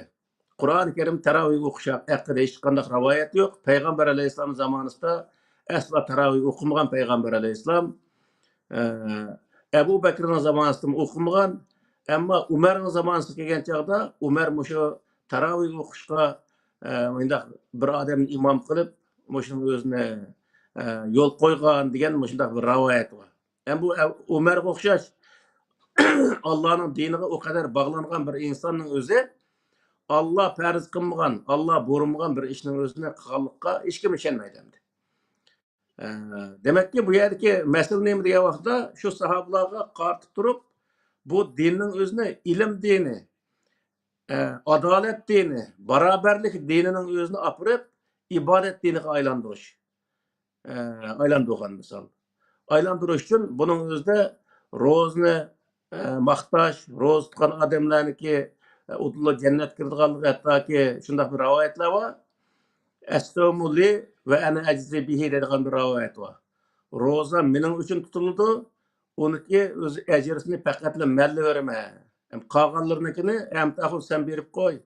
قۇرئانى كەرىم تاراۋىھ ئوقۇش ھەققىدە ھېچقانداق رىۋايەت يوق. پەيغەمبەر ئەلەيھىسسالام زامانىسىدا ئەسلا تاراۋىھ ئوقۇمىغان پەيغەمبەر ئەلەيھىسسالام. ئە، ئەبۇ بەكرىنىڭ زامانىسىدىمۇ ئوقۇمىغان. ئەمما ئۇمەرنىڭ زامانىسىغا كەلگەن چاغدا ئۇمەر مۇشۇ تاراۋىھ ئوقۇشقا، ئە، مۇنداق بىر ئادەمنى ئىمام قىلىپ، مۇشۇنىڭ ئۆزىنى، ئە، يول قويغان دېگەن مۇشۇنداق بىر رىۋايەت بار. ھەم بۇ ئە-، ئۇمەرگە ئوخشاش ئاللانىڭ دىنىغا ئۇ قەدەر باغلانغان بىر ئىنساننىڭ ئۆزى ئاللا پەرز قىلمىغان، ئاللا بۇيرۇمىغان بىر ئىشنىڭ ئۆزىنى قىلغانلىققا ھېچكىم ئىشەنمەيدۇ ئەمدى. ئە، دېمەككى، بۇ يەردىكى مەسىلە نېمە دېگەن ۋاقىتتا، شۇ ساھابىلارغا قارىتىپ تۇرۇپ، بۇ دىننىڭ ئۆزىنى ئىلىم دىنى، ئە، ئادالەت دىنى، باراۋەرلىك دىنىنىڭ ئۆزىنى ئاپىرىپ، ئىبادەت دىنىغا ئايلاندۇرۇش. ئە، ئايلاندۇرغان مىسال. ئايلاندۇرۇش ئۈچۈن بۇنىڭ ئۆزىدە روزىنى، ئە، ماختاش، روزا تۇتقان ئادەملەرنىڭكى، ئە، ئۇدۇللا جەننەتكە كىرىدىغانلىقى ھەتتاكى شۇنداق بىر رىۋايەتلەر بار. «ئەسسەۋمۇ لى ۋە ئەنە ئەجزى بىھى» دەيدىغان بىر رىۋايەت بار. روزا مېنىڭ ئۈچۈن تۇتۇلىدۇ، ئۇنىڭكى ئۆز ئەجرىسىنى پەقەتلا مەنلا بېرىمەن. ھەم قالغانلىرىنىڭكىنى «ئەمتەخۇن سەن بېرىپ قوي،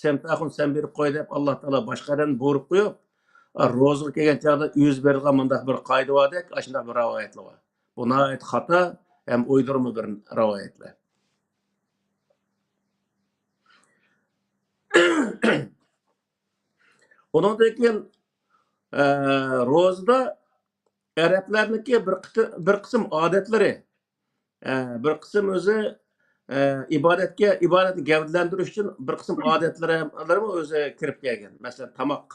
سەمتەخۇن سەن بېرىپ قوي» دەپ ئاللا تائالا باشقا ئادەمنى بۇيرۇپ قويۇپ، روزىغا كەلگەن چاغدا ئۆزى بېرىدىغان مۇنداق بىر قائىدە باردەك، ئاشۇنداق بىر رىۋايەتلەر بار. بۇ ناھايىتى خاتا ھەم ئويدۇرما بىر رىۋايەتلەر. ئۇنىڭدىن كېيىن، ئە، روزىدا ئەرەبلەرنىڭكى بىر قىتى-، بىر قىسىم ئادەتلىرى، ئە، بىر قىسىم ئۆزى، ئە، ئىبادەتكە، ئىبادەتنى گەۋدىلەندۈرۈش ئۈچۈن بىر قىسىم ئادەتلىرىمۇ ئۆزى كىرىپ كەلگەن. مەسىلەن، تاماق،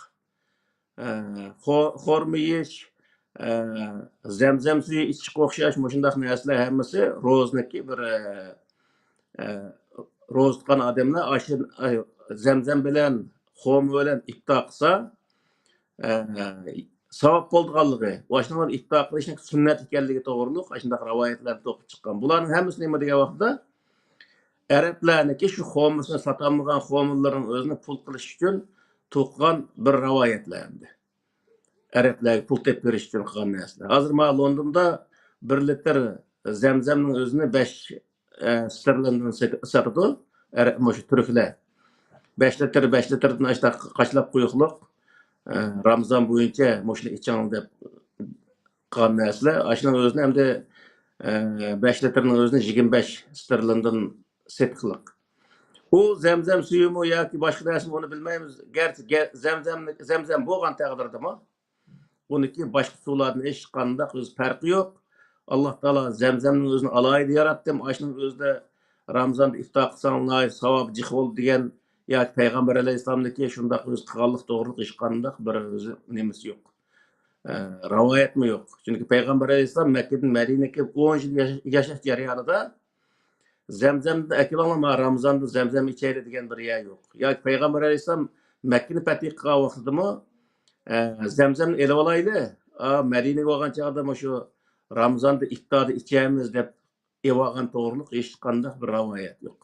ئە، خو-، خورما يېيىش، ئە، زەمزەم سۈيى ئىچىشكە ئوخشاش مۇشۇنداق نەرسىلەر ھەممىسى روزىنىڭكى بىر، ئە، ئە، روزا تۇتقان ئادەملەر ئاشۇ، ئە، زەمزەم بىلەن، خورما بىلەن ئىپتار قىلسا، ئە، ساۋاب بولىدىغانلىقى، ۋە شۇنىڭ بىلەن ئىپتار قىلىشنىڭ سۈننەت ئىكەنلىكى توغرۇلۇق ئاشۇنداق رىۋايەتلەر توقۇپ چىققان. بۇلارنىڭ ھەممىسى نېمە دېگەن ۋاقىتتا، ئەرەبلەرنىڭكى شۇ خورمىسىنى ساتالمىغان خورمىلىرىنىڭ ئۆزىنى پۇل قىلىش ئۈچۈن توقۇغان بىر رىۋايەتلەر ئەمدى. ئەرەبلەرگە پۇل تېپىپ بېرىش ئۈچۈن قىلغان نەرسىلەر. ھازىر مانا لوندوندا بىر لىتىر زەمزەمنىڭ ئۆزىنى بەش، ئە، ستېرلىندىن سېتى-، ساتىدۇ. ئەرەب، مۇشۇ تۈركلەر. بەش لىتىر، بەش لىتىردىن ئاشتا قاچىلاپ قويۇقلۇق. ئە، رامزان بويىچە مۇشۇنى ئىچىڭ دەپ قىلغان نەرسىلەر. ئاشۇنىڭ ئۆزىنى ئەمدى، ئە، بەش لىتىرنىڭ ئۆزىنى يىگىرمە بەش ستېرلىندىن سېتىقلىق. ئۇ زەمزەم سۈيىمۇ ياكى باشقا نەرسىمۇ، ئۇنى بىلمەيمىز. گەرچە گە-، زەمزەم، زەمزەم بولغان تەقدىردىمۇ، ئۇنىڭكى باشقا سۇلاردىن ھېچقانداق ئۆز پەرقى يوق. ئاللا تائالا زەمزەمنىڭ ئۆزىنى ئالاھىدە ياراتتى. ئاشۇنىڭ ئۆزىدە رامزاندا ئىپتار قىلساڭلار ساۋاب جىق بولىدۇ دېگەن ياكى پەيغەمبەر ئەلەيھىسسالامدىكى شۇنداق ئۆزى قىلغانلىق توغرىلىق ھېچقانداق بىر ئۆزى نېمىسى يوق. ئە، رىۋايەتمۇ يوق. چۈنكى پەيغەمبەر ئەلەيھىسسالام مەككىدىن مەدىنىگە كېلىپ ئون يىل ياشا-، ياشاش جەريانىدا زەمزەمدىن ئەكېلىڭلار، مانا رامزاندا زەمزەم ئىچەيلى دېگەن بىر يەر يوق. ياكى پەيغەمبەر ئەلەيھىسسالام مەككىنى پەتھى قىلغان ۋاقتىدىمۇ، ئە، زەمزەمنى ئېلىۋالايلى، ئا، مەدىنىگە بارغان چاغدا مۇشۇ رامزاندا ئىپتاردا ئىچەرمىز دەپ ئېلىۋالغان توغرۇلۇق ھېچقانداق بىر رىۋايەت يوق.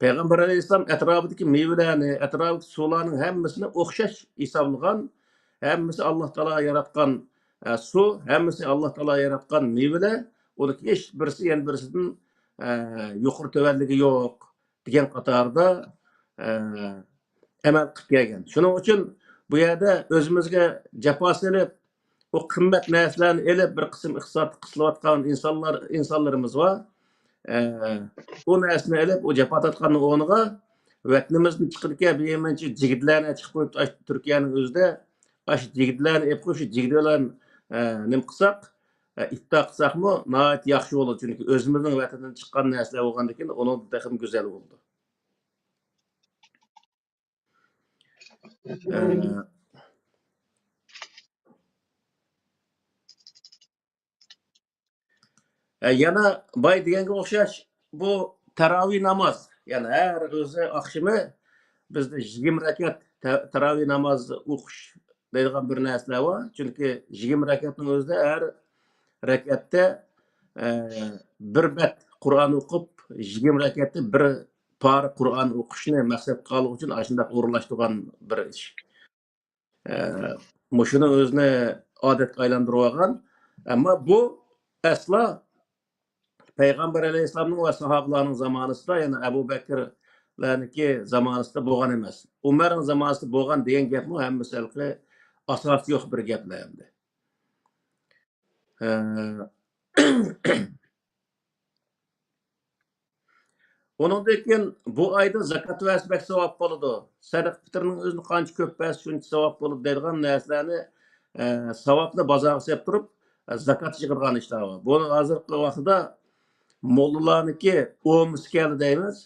پەيغەمبەر ئەلەيھىسسالام ئەتراپىدىكى مېۋىلەرنى، ئەتراپىدىكى سۇلارنىڭ ھەممىسىنى ئوخشاش ھېسابلىغان، ھەممىسى ئاللا تائالا ياراتقان، ئە، سۇ، ھەممىسى ئاللا تائالا ياراتقان مېۋىلەر، ئۇنىڭ ھېچ بىرسى يەنە بىرسىدىن، ئە، يۇقىرى تۆۋەنلىكى يوق دېگەن قاتاردا، ئە، ئەمەل قىلىپ كەلگەن. شۇنىڭ ئۈچۈن بۇ يەردە ئۆزىمىزگە جاپا سېلىپ، ئۇ قىممەت نەرسىلەرنى ئېلىپ، بىر قىسىم ئىقتىساد قىسىلىۋاتقان ئىنسانلار، ئىنسانلىرىمىز بار. ئە، ئۇ نەرسىنى ئېلىپ، ئۇ جاپا تارتقاننىڭ ئورنىغا ۋەتىنىمىزدىن چىقىدىكەن بىر يېمەنچە جىگدىلەرنى چىقىپ قويۇپتۇ ئاشۇ تۈركىيەنىڭ ئۆزىدە. ئاشۇ جىگدىلەرنى ئېلىپ قويۇپ، شۇ جىگدە بىلەن، ئە، نېمە قىلساق، ئە، ئىپتار قىلساقمۇ ناھايىتى ياخشى بولىدۇ. چۈنكى ئۆزىمىزنىڭ ۋەتىنىدىن چىققان نەرسىلەر بولغاندىكىن، ئۇنىڭ تېخىمۇ گۈزەل بولىدۇ. ئە، ئە، يەنە باي دېگەنگە ئوخشاش، بۇ تاراۋىھ ناماز، يەنى ھەر ئۆزى ئاخشىمى بىزدە يىگىرمە رەكەت تا-، تاراۋىھ ناماز ئوقۇش دەيدىغان بىر نەرسىلەر بار. چۈنكى يىگىرمە رەكەتنىڭ ئۆزىدە ھەر رەكەتتە، ئە، بىر بەت قۇرئان ئوقۇپ، يىگىرمە رەكەتتە بىر پارە قۇرئان ئوقۇشنى مەقسەت قىلغانلىقى ئۈچۈن ئاشۇنداق ئورۇنلاشتۇرغان بىر ئىش. ئە، مۇشۇنى ئۆزىنى ئادەتكە ئايلاندۇرۇۋالغان. ئەمما بۇ ئەسلا پەيغەمبەر ئەلەيھىسسالامنىڭ ۋە ساھابىلارنىڭ زامانىسىدا، يەنى ئەبۇ بەكىرلەرنىڭكى زامانىسىدا بولغان ئەمەس. ئۆمەرنىڭ زامانىسىدا بولغان دېگەن گەپمۇ ھەممىسى ھېلىقى ئاساسى يوق بىر گەپلەر ئەمدى. ئە، ئۇنىڭدىن كېيىن بۇ ئايدا زاكات بەرسە بەك ساۋاب بولىدۇ. سەدىقە پىتىرنىڭ ئۆزىنى قانچە كۆپ بەرسە شۇنچە ساۋاب بولىدۇ دەيدىغان نەرسىلەرنى، ئە، ساۋابنى بازارغا سېلىپ تۇرۇپ، ئە، زاكات يىغىدىغان ئىشلار بار. بۇنى ھازىرقى ۋاقتىدا موللىلارنىڭكى ئومىسى كەلدى دەيمىز.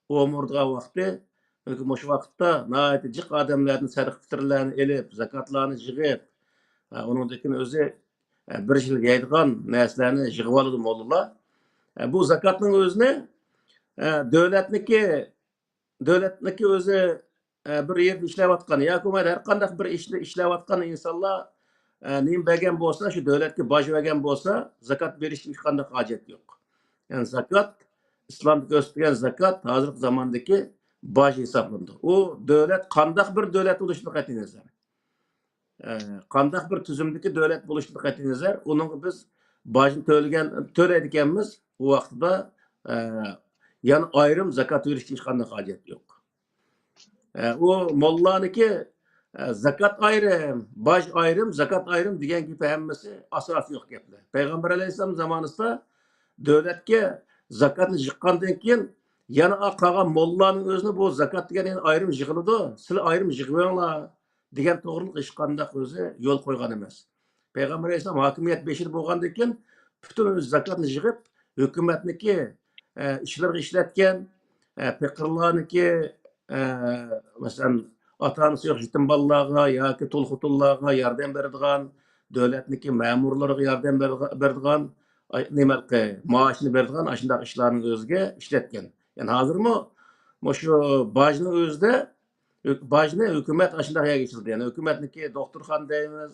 ئومۇرىدىغان ۋاقتى. چۈنكى مۇشۇ ۋاقىتتا ناھايىتى جىق ئادەملەردىن سەدىقە پىتىرلەرنى ئېلىپ، زاكاتلارنى يىغىپ، ئە، ئۇنىڭدىن كېيىن ئۆزى، ئە، بىر يىل يەيدىغان نەرسىلەرنى يىغىۋالىدۇ موللىلار. ئە، بۇ زاكاتنىڭ ئۆزىنى، ئە، دۆلەتنىڭكى، دۆلەتنىڭكى ئۆزى، ئە، بىر يەردە ئىشلەۋاتقان ياكى بولمايدۇ، ھەر قانداق بىر ئىشتا ئىشلەۋاتقان ئىنسانلار، ئە، نېمە بەرگەن بولسا، شۇ دۆلەتكە باج بەرگەن بولسا، زاكات بېرىشكە ھېچقانداق ھاجەت يوق. يەنى زاكات، ئىسلامدا كۆرسىتىلگەن زاكات ھازىرقى زاماندىكى باج ھېسابلىنىدۇ. ئۇ دۆلەت قانداق بىر دۆلەت بولۇشىدىن قەتئىينەزەر، ئە، قانداق بىر تۈزۈمدىكى دۆلەت بولۇشىدىن قەتئىينەزەر، ئۇنىڭغا بىز باجنى تۆلىگەن، تۆلەيدىكەنمىز، ئۇ ۋاقتىدا، ئە، يەنە ئايرىم زاكات بېرىشكە ھېچقانداق ھاجەت يوق. ئە، ئۇ موللانىكى، ئە، زاكات ئايرىم، باج ئايرىم، زاكات ئايرىم دېگەن گېپى ھەممىسى ئاساسى يوق گەپلەر. پەيغەمبەر ئەلەيھىسسالام زامانىسىدا دۆلەتكە زاكاتنى يىغقاندىن كېيىن، يەنە ئا-، قالغان موللانىڭ ئۆزىنى بۇ زاكات دېگەن يەنە ئايرىم يىغىلىدۇ، سىلەر ئايرىم يىغىۋېلىڭلار دېگەن توغرىلىق ھېچقانداق ئۆزى يول قويغان ئەمەس. پەيغەمبەر ئەلەيھىسسالام ھاكىمىيەت بېشىدا بولغاندىن كېيىن، پۈتۈن ئۆزى زاكاتنى يىغىپ، ھۆكۈمەتنىكى، ئە، ئىشلىرىغا ئىشلەتكەن، ئە، پېقىرلارنىكى، ئە، مەسىلەن، ئاتا-ئانىسى يوق يېتىم بالىلارغا ياكى تۇل خوتۇنلارغا ياردەم بېرىدىغان، دۆلەتنىكى مەمۇرلىرىغا ياردەم بېرىدىغا-، بېرىدىغان، ئاي، نېمە، مائاشنى بېرىدىغان ئاشۇنداق ئىشلارنىڭ ئۆزىگە ئىشلەتكەن. يەنى ھازىرمۇ مۇشۇ باجنىڭ ئۆزىدە، ھۆك-، باجنى ھۆكۈمەت ئاشۇنداق يەرگە ئىشلىتىدۇ. يەنى ھۆكۈمەتنىكى دوختۇرخانا دەيمىز،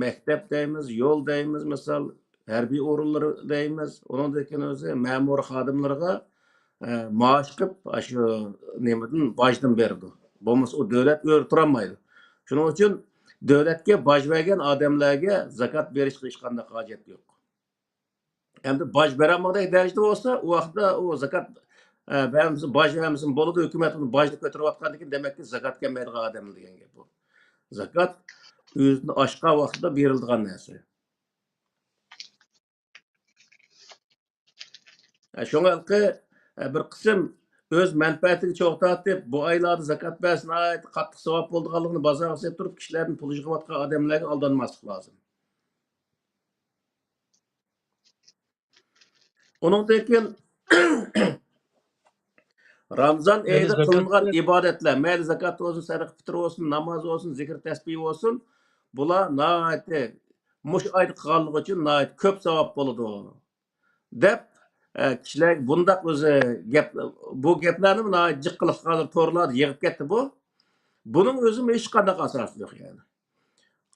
مەكتەپ دەيمىز، يول دەيمىز، مىسال، ھەربىي ئورۇنلىرى دەيمىز، ئۇنىڭدىن كېيىن ئۆزى مەمۇر خادىملىرىغا، ئە، مائاش قىلىپ، ئاشۇ نېمىدىن، باجدىن بېرىدۇ. بولمىسا ئۇ دۆلەت ئۆرە تۇرالمايدۇ. شۇنىڭ ئۈچۈن دۆلەتكە باج بەرگەن ئادەملەرگە زاكات بېرىشقا ھېچقانداق ھاجەت يوق. ئەمدى باج بېرەلمىگۈدەك دەرىجىدە بولسا، ئۇ ۋاقىتتا ئۇ زاكات، ئە، بەرمىسە، باج بەرمىسىمۇ بولىدۇ، ھۆكۈمەت ئۇنى باجنى كۆتۈرۈۋاتقاندىكىن، دېمەككى، زاكات كەلمەيدىغان ئادەم دېگەن گەپ بۇ. زاكات ئۆزىنى ئاشقان ۋاقتىدا بېرىلىدىغان نەرسە. ئە، شۇڭا ھېلىقى، ئە، بىر قىسىم ئۆز مەنپەئەتىگە چوغ تارتىپ، بۇ ئايلاردا زاكات بەرسە ناھايىتى قاتتىق ساۋاب بولىدىغانلىقىنى بازارغا سېلىپ تۇرۇپ، كىشىلەردىن پۇل يىغىۋاتقان ئادەملەرگە ئالدانماسلىق لازىم. ئۇنىڭدىن كېيىن رامىزان ئەيدە قىلىنغان ئىبادەتلەر، مەيلى زاكات بولسۇن، سەدىقە پىتىر بولسۇن، ناماز بولسۇن، زىكىر تەسبىھ بولسۇن، بۇلار ناھايىتى مۇشۇ ئايدا قىلغانلىقى ئۈچۈن ناھايىتى كۆپ ساۋاب بولىدۇ دەپ، ئە، كىشىلەر بۇنداق ئۆزى گەپ، بۇ گەپلەرنى ناھايىتى جىق قىلىپ ھازىر تورلاردا يىغىپ كەتتى بۇ. بۇنىڭ ئۆزىمۇ ھېچقانداق ئاساسى يوق يەنى.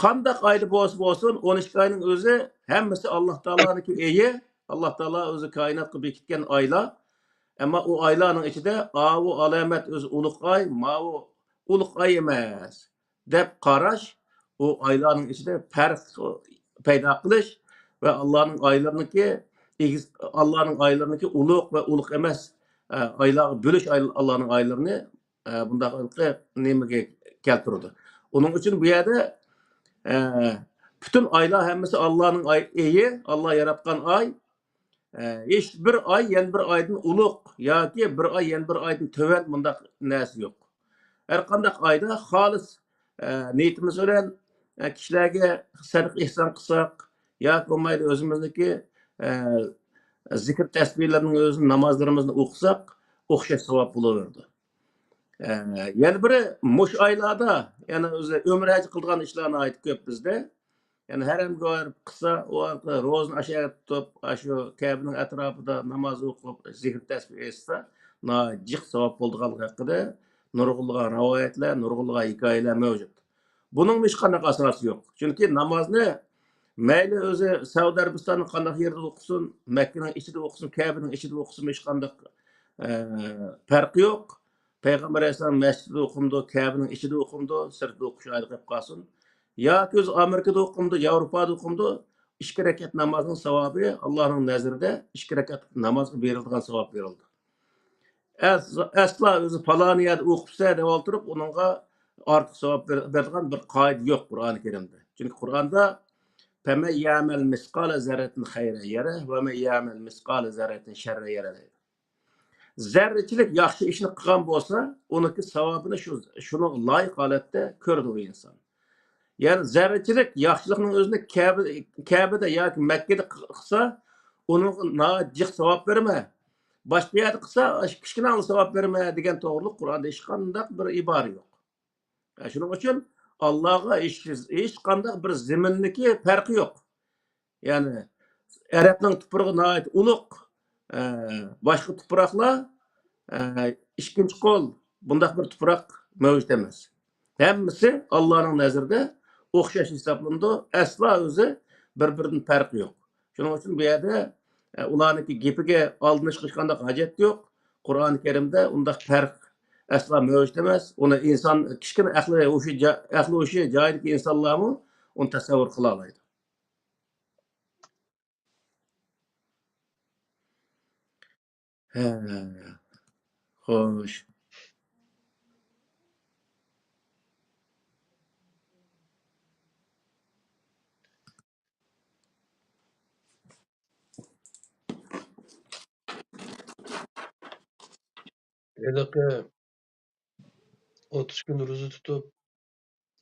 قانداق ئايدا بولسا بولسۇن، ئون ئىككى ئاينىڭ ئۆزى ھەممىسى ئاللا تائالانىڭكى ئېيى، ئاللا تائالا ئۆزى كائىناتقا بېكىتكەن ئايلار. ئەمما ئۇ ئايلارنىڭ ئىچىدە ئاۋۇ ئالامەت ئۆزى ئۇلۇغ ئاي، ماۋۇ ئۇلۇغ ئاي ئەمەس دەپ قاراش، ئۇ ئايلارنىڭ ئىچىدە پەرق پەيدا قىلىش ۋە ئاللانىڭ ئايلىرىنىڭكى ئېگىز، ئاللانىڭ ئايلىرىنىڭكى ئۇلۇغ ۋە ئۇلۇغ ئەمەس، ئە، ئايلارغا بۆلۈش، ئاي-، ئاللانىڭ ئايلىرىنى، ئە، بۇنداق نېمىگە كەلتۈرىدۇ. ئۇنىڭ ئۈچۈن بۇ يەردە، ئە، پۈتۈن ئايلار ھەممىسى ئاللانىڭ ئاي-، ئېيى، ئاللا ياراتقان ئاي. ئە، ھېچ بىر ئاي يەنە بىر ئايدىن ئۇلۇغ ياكى بىر ئاي يەنە بىر ئايدىن تۆۋەن، مۇنداق نەرسە يوق. ھەر قانداق ئايدا خالىس، ئە، نىيىتىمىز بىلەن، ئە، كىشىلەرگە سەدىقە ئېھسان قىلساق ياكى بولمايدۇ ئۆزىمىزنىڭكى، ئە، زىكىر تەسبىھلىرىنىڭ ئۆزىنى، نامازلىرىمىزنى ئوقۇساق، ئوخشاش ساۋاب بولۇۋېرىدۇ. ئە، يەنە بىرى، مۇشۇ ئايلاردا يەنە ئۆزى ئۆمرە ھەج قىلىدىغان ئىشلار ناھايىتى كۆپ بىزدە. يەنى ھەرەمگە بېرىپ قىلسا، ئۇ ئارقىلىق روزىنى ئاشۇ يەردە تۇتۇپ، ئاشۇ كەبىنىڭ ئەتراپىدا ناماز ئوقۇپ، زىكىر تەسبىھ ئېيتسا، ناھايىتى جىق ساۋاب بولىدىغانلىقى ھەققىدە نۇرغۇنلىغان رىۋايەتلەر، نۇرغۇنلىغان ھېكايىلەر مەۋجۇت. بۇنىڭمۇ ھېچقانداق ئاساسى يوق. چۈنكى نامازنى مەيلى ئۆزى سەئۇدى ئەرەبىستاننىڭ قانداق يېرىدە ئوقۇسۇن، مەككىنىڭ ئىچىدە ئوقۇسۇن، كەبىنىڭ ئىچىدە ئوقۇسۇن، ھېچقانداق، ئە، پەرقى يوق. پەيغەمبەر ئەلەيھىسسالام مەسچىتىدە ئوقۇمدۇ، كەبىنىڭ ئىچىدە ئوقۇمدۇ، سىرتتا ئوقۇش ئايرى قېلىپ قالسۇن. ياكى ئۆزى ئامېرىكىدا ئوقۇمدۇ، ياۋروپادا ئوقۇمدۇ، ئىككى رەكەت نامازنىڭ ساۋابى ئاللانىڭ نەزىرىدە ئىككى رەكەت نامازغا بېرىلىدىغان ساۋاب بېرىلىدۇ. ئەس-، ئەسلا ئۆزى پالان يەردە ئوقۇپسە دەپ ئولتۇرۇپ، ئۇنىڭغا ئارتۇق ساۋاب بېر-، بېرىدىغان بىر قائىدە يوق قۇرئانى كەرىمدە. چۈنكى قۇرئاندا، «فَمَنْ يَعْمَلْ مِثْقَالَ ذَرَّةٍ خَيْرًا يَرَهُ وَمَنْ يَعْمَلْ مِثْقَالَ ذَرَّةٍ شَرًّا يَرَهُ» دەيدۇ. زەررىچىلىك ياخشى ئىشنى قىلغان بولسا، ئۇنىڭكى ساۋابىنى شۇ، شۇنىڭغا لايىق ھالەتتە كۆرىدۇ ئۇ ئىنسان. يەنى زەررىچىلىك ياخشىلىقنىڭ ئۆزىنى كەبە-، كەبىدە ياكى مەككىدە قىلسا، ئۇنىڭغا ناھايىتى جىق ساۋاب بېرىمەن. باشقا يەردە قىلسا، كىچىككىنە ساۋاب بېرىمەن دېگەن توغرۇلۇق قۇرئاندا ھېچقانداق بىر ئىبارە يوق. شۇنىڭ ئۈچۈن ئاللاغا ھېچ، ھېچقانداق بىر زېمىننىكى پەرقى يوق. يەنى ئەرەبنىڭ تۇپرىقى ناھايىتى ئۇلۇغ، ئە، باشقا تۇپراقلار، ئە، ئىككىنچى قول، بۇنداق بىر تۇپراق مەۋجۇت ئەمەس. ھەممىسى ئاللانىڭ نەزىرىدە ئوخشاش ھېسابلىنىدۇ. ئەسلا ئۆزى بىر-بىرىدىن پەرقى يوق. شۇنىڭ ئۈچۈن بۇ يەردە، ئە، ئۇلارنىڭكى گېپىگە ئالدىنىشقا ھېچقانداق ھاجەت يوق. قۇرئانى كەرىمدە ئۇنداق پەرق ئەسلا مەۋجۇت ئەمەس. ئۇنى ئىنسان، كىچىككىنە ئەقلى ھوشى جا-، ئەقلى ھوشى جايىدىكى ئىنسانلارمۇ ئۇنى تەسەۋۋۇر قىلالايدۇ. ھە. خوش. ھېلىقى ئوتتۇز كۈن روزا تۇتۇپ،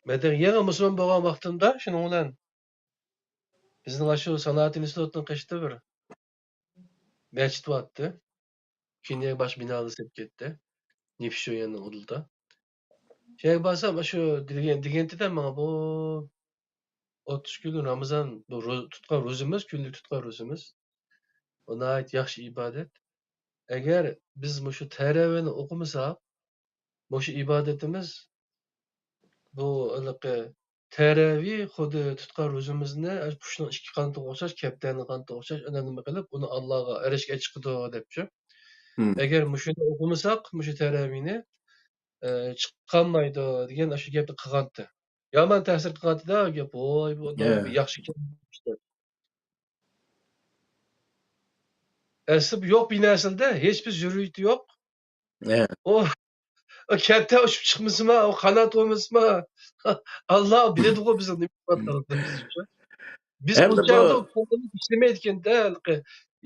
مەن يېڭى مۇسۇلمان بولغان ۋاقتىمدا، شۇنىڭ بىلەن بىزنىڭ ئاشۇ سانائەت ئىنستىتۇتىنىڭ قېشىدا بىر مەسچىت بارتتى. كېيىن يەنە باشقا بىنالار سېلىپ كەتتى. نېفىت شۆيۈەننىڭ ئۇدۇلىدا. شۇ يەرگە بارسام، ئاشۇ دېگەن، دېگەنتىدە ماڭا بۇ ئوتتۇز كۈن رامىزان، بۇ رو-، تۇتقان روزىمىز، كۈنلۈك تۇتقان روزىمىز. بۇ ناھايىتى ياخشى ئىبادەت. ئەگەر بىز مۇشۇ تەرەۋىنى ئوقۇمىساق، مۇشۇ ئىبادىتىمىز، بۇ ھېلىقى تەرەۋى خۇددى تۇتقان روزىمىزنى، ئاشۇ قۇشنىڭ ئىككى قانىتىغا ئوخشاش، كەپتەرنىڭ قانىتىغا ئوخشاش، ئەنە نېمە قىلىپ، ئۇنى ئاللاغا ئەرشكە چىقىدۇ دەپچۇ. مم. ئەگەر مۇشۇنى ئوقۇمىساق، مۇشۇ تەرەۋىنى، ئە، چىقالمايدۇ دېگەن ئاشۇ گەپنى قىلغانتى. يامان تەسىر قىلغانتىدا گەپ، ۋوي، بۇ ياخشى ئىكەن. ئەسلى بۇ يوق بىر نەرسىدە ھېچبىر زۆرۈرىيىتى يوق. ئۇ، ئۇ كەپتەر ئۇچۇپ چىقمىسىما، ئۇ قانات بولمىسىما، ئاللا بىلىدىغۇ بىزنىڭ نېمە قىلىۋاتقانلىقىمىزنى. بىز ئۇ چاغدا ئۇ كۆڭلىمىز ئىشلىمەيدىكەن-دە، ھېلىقى.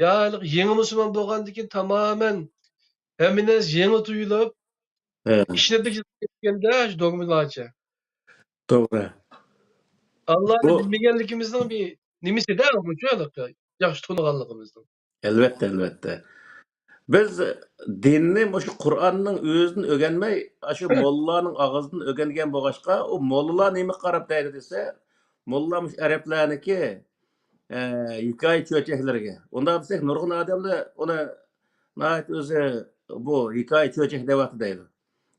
يا ھېلىقى يېڭى مۇسۇلمان بولغاندىن كېيىن تامامەن ھەممە نەرسە يېڭى تۇيۇلۇپ، ئىشىنىدىكى كەتكەندە شۇ دوگمىلارچە. توغرا. ئاللانى بىلمىگەنلىكىمىزنىڭ بىر نېمىسىدە، مۇشۇ ھېلىقى ياخشى تونۇغانلىقىمىزنىڭ. ئەلۋەتتە، ئەلۋەتتە. بىز دىننى مۇشۇ قۇرئاننىڭ ئۆزىدىن ئۆگەنمەي، ئاشۇ موللىلارنىڭ ئاغزىدىن ئۆگەنگەن بولغاچقا، ئۇ موللىلار نېمىگە قاراپ دەيدۇ دېسە، موللا مۇشۇ ئەرەبلەرنىكى، ئە، ھېكايە چۆچەكلىرىگە. ئۇنداق دېسەك، نۇرغۇن ئادەملەر ئۇنى ناھايىتى ئۆزى بۇ ھېكايە چۆچەك دەۋاتىدۇ دەيدۇ.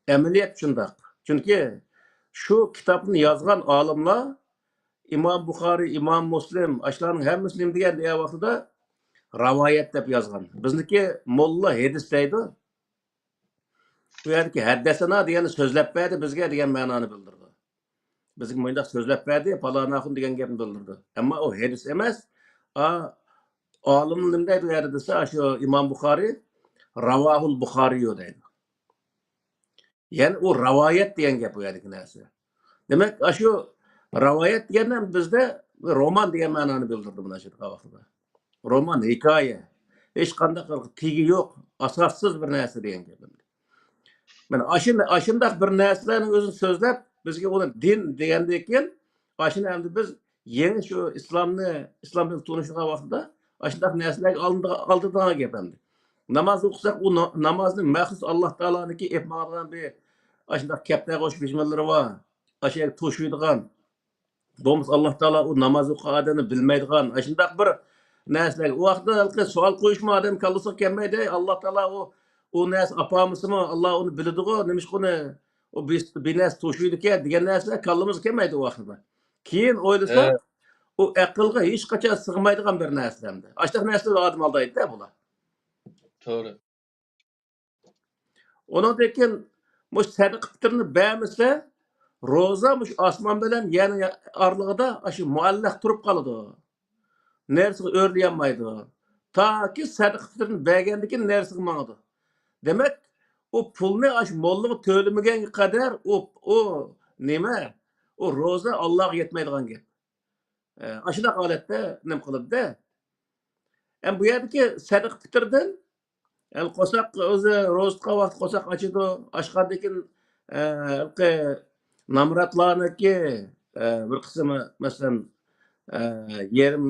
ئەمەلىيەت شۇنداق. چۈنكى شۇ كىتابنى يازغان ئالىملار ئىمام بۇخارىي، ئىمام مۇسلىم، ئاشۇلارنىڭ ھەممىسى نېمە دېگەن دېگەن ۋاقتىدا، راۋايەت دەپ يازغان. بىزنىكى موللا ھەدىس دەيدۇ. بۇ يەردىكى ھەددەسەنا دېگەننى سۆزلەپ بەردى بىزگە دېگەن مەنانى بىلدۈرىدۇ. بىزگە مۇنداق سۆزلەپ بەردى، پالان ئاخۇن دېگەن گەپنى بىلدۈرىدۇ. ئەمما ئۇ ھەدىس ئەمەس. ئا، ئالىم نېمە دەيدۇ ئۇ يەردە دېسە، شۇ ئىمام بۇخارىي، راۋاھۇل بۇخارىيۇ دەيدۇ. يەنى ئۇ راۋايەت دېگەن گەپ ئۇ يەردىكى نەرسە. دېمەك، ئاشۇ راۋايەت دېگەندە بىزدە رومان دېگەن مەنانى بىلدۈرىدۇ مانا شۇ ۋاقتىدا. رومان، ھېكايە. ھېچقانداق تېگى يوق، ئاساسسىز بىر نەرسە دېگەن گەپ. مانا ئاشۇ-، ئاشۇنداق بىر نەرسىلەرنىڭ ئۆزىنى سۆزلەپ، بىزگە ئۇنى دىن دېگەندىن كېيىن، ئاشۇنى ئەمدى بىز يېڭى شۇ ئىسلامنى، ئىسلام بىلەن تونۇشىدىغان ۋاقتىدا ئاشۇنداق نەرسىلەرگە ئالدىدىغان گەپ ئەمدى. ناماز ئوقۇساق، ئۇ نا-، نامازنى مەخسۇس ئاللا تائالانىڭكى ئېلىپ ماڭىدىغان بىر ئاشۇنداق كەپتەرگە ئوخشاش بىژمىلىرى بار. ئاشۇ يەرگە توشۇيدىغان. بولمىسا ئاللا تائالا ئۇ ناماز ئوقۇغان ئادەمنى بىلمەيدىغان، ئاشۇنداق بىر نەرسىلەرگە. ئۇ ۋاقىتتا ھېلىقى سوئال قويۇشمۇ ئادەم كاللىسىغا كەلمەيدۇ، ئەي، ئاللا تائالا ئۇ، ئۇ نەرسە ئاپارمىسىمۇ، ئاللا ئۇنى بىلىدىغۇ، نېمىشقا ئۇنى ئۇ بىر، بىر نەرسە توشۇيدىكەن دېگەن نەرسىلەر كاللىمىزغا كەلمەيدۇ ئۇ ۋاقىتتا. كېيىن ئويلىسا، ئە، ئۇ ئەقىلگە ھېچقاچان سىغمايدىغان بىر نەرسە ئەمدى. ئاشۇنداق نەرسىلەر ئادەم ئالدايدۇ-دە بۇلار. توغرا. ئۇنىڭدىن كېيىن مۇشۇ سەدىقە پىتىرنى بەرمىسە، روزا مۇشۇ ئاسمان بىلەن يەر ئارىلىقىدا ئاشۇ مۇئەللەق تۇرۇپ قالىدۇ. نەرسىگە ئۆرلىيەلمەيدۇ. تاكى سەدىقە پىتىرنى بەرگەندىن كېيىن نەرسىگە ماڭىدۇ. دېمەك، ئۇ پۇلنى ئاشۇ موللىغا تۆلىمىگەنگە قەدەر ئۇ، ئۇ نېمە؟ ئۇ روزا ئاللاغا يەتمەيدىغان گەپ. ئە، ئاشۇنداق ھالەتتە نېمە قىلىدۇ-دە. ئەمما بۇ يەردىكى سەدىقە پىتىردىن، يەنى قورساق ئۆزى روزا تۇتقان ۋاقىت قورساق ئاچىدۇ. ئاچقاندىن كېيىن، ئە، ھېلىقى نامراتلارنىڭكى، ئە، بىر قىسمى، مەسىلەن، ئە، يېرىم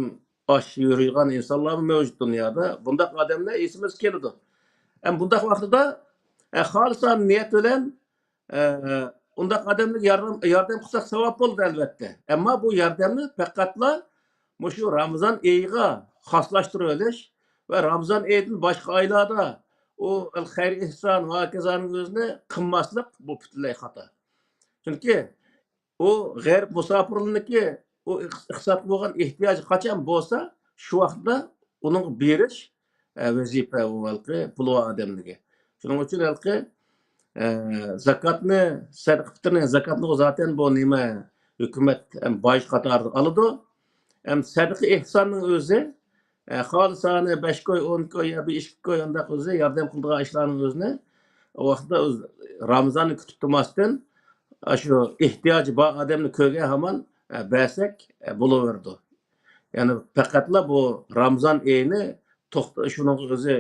ئاچ يۈرىدىغان ئىنسانلارمۇ مەۋجۇت دۇنيادا. بۇنداق ئادەملەر ئېسىمىزگە كېلىدۇ. ئەمما بۇنداق ۋاقتىدا، ئە، خالىسانە نىيەت بىلەن ئە، ئۇنداق ئادەملەرگە ياردەم، ياردەم قىلساق ساۋاب بولىدۇ، ئەلۋەتتە. ئەمما بۇ ياردەمنى پەقەتلا مۇشۇ رامىزان ئېيىغا خاسلاشتۇرۇۋېلىش ۋە رامىزان ئېيىدىن باشقا ئايلاردا ئۇ خەير ئېھسان ۋە ھاكازانىڭ ئۆزىنى قىلماسلىق، بۇ پۈتۈنلەي خاتا. چۈنكى ئۇ غەرب مۇساپىرلىرىنىڭكى ئۇ ئىقتىسادقا بولغان ئېھتىياجى قاچان بولسا، شۇ ۋاقىتتا ئۇنىڭغا بېرىش، ئە، ۋەزىپە ئۇ ھېلىقى پۇلى بار ئادەملىكى. شۇنىڭ ئۈچۈن ھېلىقى، ئە، زاكاتنى، سەدىقە پىتىرنى، زاكاتنى زاتەن بۇ نېمە ھۆكۈمەت ھەم باج قاتارىدا ئالىدۇ. ھەم سەدىقە ئېھساننىڭ ئۆزى، ئە، خالىسانە بەش كوي، ئون كوي يا بىر ئىككى كوي ئانداق ئۆزى ياردەم قىلىدىغان ئىشلارنىڭ ئۆزىنى ئۇ ۋاقىتتا ئۆز-، رامىزاننى كۈتۈپ تۇرماستىن، ئاشۇ ئېھتىياجى بار ئادەمنى كۆرگەن ھامان، ئە، بەرسەك، ئە، بولۇۋېرىدۇ. يەنى پەقەتلا بۇ رامىزان ئېيىنى توختا-، شۇنىڭغا ئۆزى،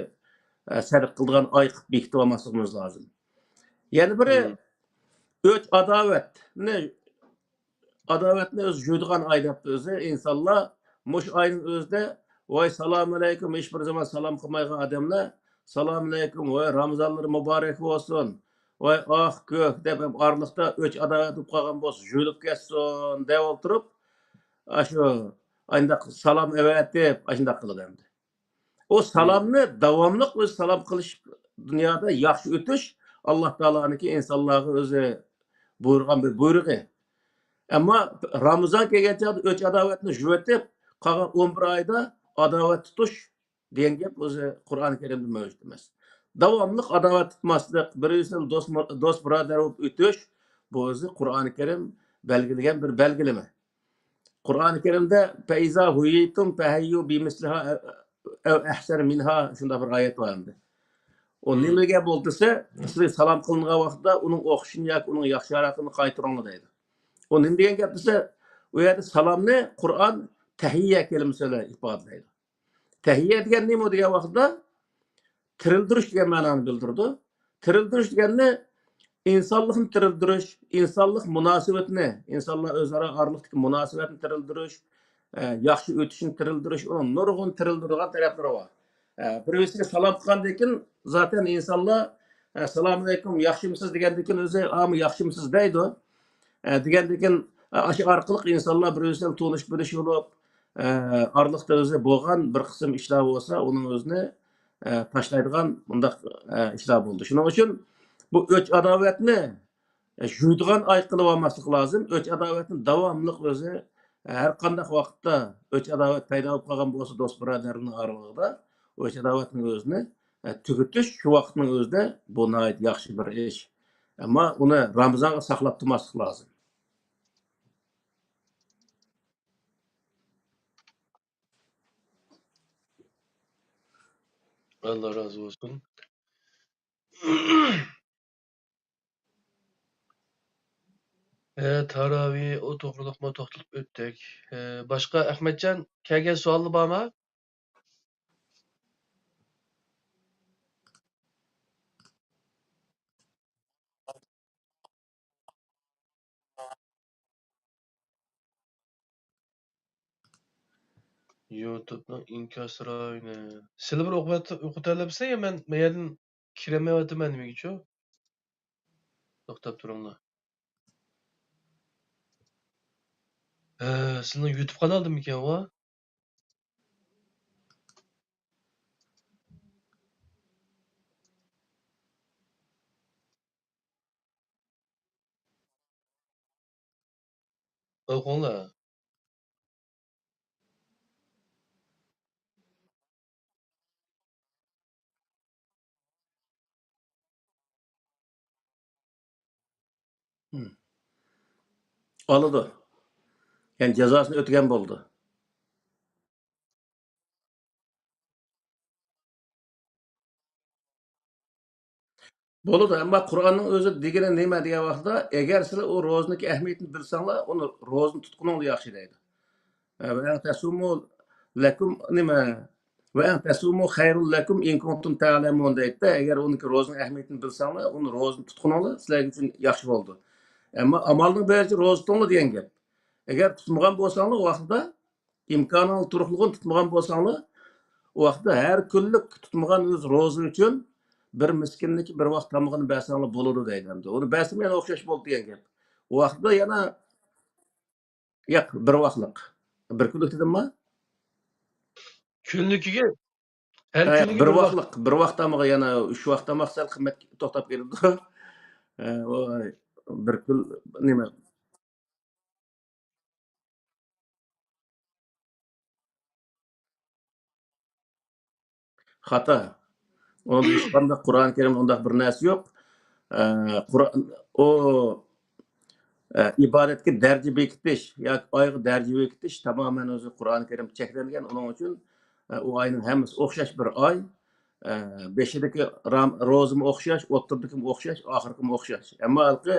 ئە، سەرپ قىلىدىغان ئاي قىلىپ بېكىتىپ ئالماسلىقىمىز لازىم. يەنە بىرى، مم. ئۆچ ئاداۋەتنى، ئاداۋەتنى ئۆزى جۇيىدىغان ئاي دەپتۇ ئۆزى. ئىنسانلار مۇشۇ ئاينىڭ ئۆزىدە، ۋاي، سالامۇئەلەيكۇم، ھېچبىر زامان سالام قىلمايدىغان ئادەملەر، سالامۇئەلەيكۇم، ۋاي، رامىزانلىرى مۇبارەك بولسۇن، ۋاي، ئاھ، كۆك دەپ، ئارىلىقتا ئۆچ ئاداۋەت بولۇپ قالغان بولسا، جۇيۇلۇپ كەتسۇن دەپ ئولتۇرۇپ، ئاشۇ ئانداق سالام ئەۋەتىپ، ئاشۇنداق قىلىدۇ ئەمدى. ئۇ سالامنى داۋاملىق ئۆزى سالام قىلىش، دۇنيادا ياخشى ئۆتۈش، ئاللا تائالانىڭكى ئىنسانلارغا ئۆزى بۇيرۇغان بىر بۇيرۇقى. ئەمما رامىزان كەلگەن چاغدا ئۆچ ئاداۋەتنى يۇيۇۋېتىپ، قالغان ئون بىر ئايدا ئاداۋەت تۇتۇش دېگەن گەپ ئۆزى قۇرئان كەرىمدە مەۋجۇت ئەمەس. داۋاملىق ئاداۋەت تۇتماسلىق، بىر-بىرسى بىلەن دوست، دوست بۇرادەر بولۇپ ئۆتۈش، بۇ ئۆزى قۇرئان كەرىم بەلگىلىگەن بىر بەلگىلىمە. قۇرئان كەرىمدە، فَإِذَا حُيِّيتُم فَحَيُّوا بِمِثْلِهَا أَوْ أَحْسَنَ مِنْهَا، شۇنداق بىر ئايەت بار ئەمدى. ئۇ نېمە دېگەن بولدى دېسە، سىلەرگە سالام قىلىنغان ۋاقىتتا ئۇنىڭ ئوخشىشىنى ياكى ئۇنىڭ ياخشىراقىنى قايتۇرۇڭلار دەيدۇ. ئۇ نېمە دېگەن گەپ دېسە، ئۇ يەردە سالامنى قۇرئان تەھىيە كەلىمىسى بىلەن ئىپادىلەيدۇ. تەھىيە دېگەن نېمە دېگەن ۋاقىتتا، تىرىلدۈرۈش دېگەن مەنانى بىلدۈرىدۇ. تىرىلدۈرۈش دېگەننى ئىنسانلىقنى تىرىلدۈرۈش، ئىنسانلىق مۇناسىۋىتىنى، ئىنسانلار ئۆزئارا ئارىلىقتىكى مۇناسىۋەتنى تىرىلدۈرۈش، ئە، ياخشى ئۆتۈشنى تىرىلدۈرۈش، ئۇنىڭ نۇرغۇن تىرىلدۈرىدىغان تەرەپلىرى بار. ئە، بىر-بىرسىگە سالام قىلغاندىن كېيىن، زاتەن ئىنسانلار، ئە، سالامۇئەلەيكۇم، ياخشىمۇسىز دېگەندىن كېيىن ئۆزى، ئامۇ ياخشىمۇسىز دەيدۇ. ئە، دېگەندىن كېيىن، ئە، ئاشۇ ئارقىلىق ئىنسانلار بىر-بىرسى بىلەن تونۇش-بىلىش بولۇپ، ئە، ئارىلىقتا ئۆزى بولغان بىر قىسىم ئىشلار بولسا، ئۇنىڭ ئۆزىنى، ئە، تاشلايدىغان مۇنداق، ئە، ئىشلار بولدى. شۇنىڭ ئۈچۈن بۇ ئۆچ-ئاداۋەتنى، ئە، يۇيىدىغان ئاي قىلىۋالماسلىق لازىم. ئۆچ-ئاداۋەتنى داۋاملىق ئۆزى، ئە، ھەر قانداق ۋاقىتتا ئۆچ-ئاداۋەت پەيدا بولۇپ قالغان بولسا دوست-بۇرادەرنىڭ ئارىلىقىدا، ئۆچ-ئاداۋەتنىڭ ئۆزىنى، ئە، تۈگىتىش شۇ ۋاقىتنىڭ ئۆزىدە بۇ ناھايىتى ياخشى بىر ئىش. ئەمما ئۇنى رامىزانغا ساقلاپ تۇرماسلىق لازىم. ئاللا رازى بولسۇن. ھە، تاراۋى ئۇ توغرۇلۇقمۇ توختىلىپ ئۆتتۇق. ھە، باشقا ئەخمەتجان كەلگەن سوئاللار بارمۇ؟ يۇتۇبنىڭ ئىنكاس رايونى. سىلەر بىر ئوقۇۋەت-، ئوقۇتالىسىلەر يا مەن مەيەردىن كىرەلمەيۋاتىمەن نېمىگىچۇ؟ توختاپ تۇرۇڭلار. ھە، سىلىنىڭ يۇتۇب قانالىدىمىكەن ئۇ؟ ئوقۇڭلار. ئالىدۇ. يەنى جازاسىنى ئۆتىگەن بولىدۇ. بولىدۇ، ئەمما قۇرئاننىڭ ئۆزى دېگىنى نېمە دېگەن ۋاقىتتا، ئەگەر سىلەر ئۇ روزىنىڭكى ئەھمىيىتىنى بىلسەڭلار، ئۇنى روزىنى تۇتقىنىڭلار ياخشى دەيدۇ. ۋە ئەن تەسۇمۇ لەكۇم نېمە؟ ۋە ئەن تەسۇمۇ خەيرۇل لەكۇم ئىن كۇنتۇم تەلەمۇن دەيدۇ. ئەگەر ئۇنىڭكى روزىنىڭ ئەھمىيىتىنى بىلسەڭلار، ئۇنى روزىنى تۇتقىنىڭلار سىلەر ئۈچۈن ياخشى بولىدۇ. ئەمما ئامالنىڭ بارىچە روزا تۇتۇڭلار دېگەن گەپ. ئەگەر تۇتمىغان بولساڭلار، ئۇ ۋاقىتتا ئىمكانىڭلار تۇرۇقلۇقىنى تۇتمىغان بولساڭلار، ئۇ ۋاقىتتا ھەر كۈنلۈك تۇتمىغان ئۆز روزا ئۈچۈن بىر مىسكىننىڭكى بىر ۋاق تامىقىنى بەرسەڭلار بولىدۇ دەيدۇ ئەمدى. ئۇنى بەرسىمۇ يەنە ئوخشاش بولدى دېگەن گەپ. ئۇ ۋاقىتتا يەنە، ياق، بىر ۋاقلىق. بىر كۈنلۈك دېدىمما؟ كۈنلۈكىگە، ھەر ھە، كۈنىگە بىر بىر ۋاق. ۋاقلىق، بىر ۋاق تامىقى يەنە ئۈچ ۋاق تاماق سەل قىممەت توختاپ كېتىدۇ. ھە، ئۇ بىر كۈن نېمە؟ خاتا. ئۇنىڭدا ھېچقانداق قۇرئان كەرىمدە ئۇنداق بىر نەرسە يوق. ئە، قۇرئان، ئۇ، ئە، ئىبادەتكە دەرىجە بېكىتىش ياكى ئايغا دەرىجە بېكىتىش تامامەن ئۆزى قۇرئان كەرىم چەكلەنگەن. ئۇنىڭ ئۈچۈن، ئە، ئۇ ئاينىڭ ھەممىسى ئوخشاش بىر ئاي. ئە، بېشىدىكى رام-، روزىمۇ ئوخشاش، ئوتتۇرىدىكىمۇ ئوخشاش، ئاخىرقىمۇ ئوخشاش. ئەمما ھېلىقى،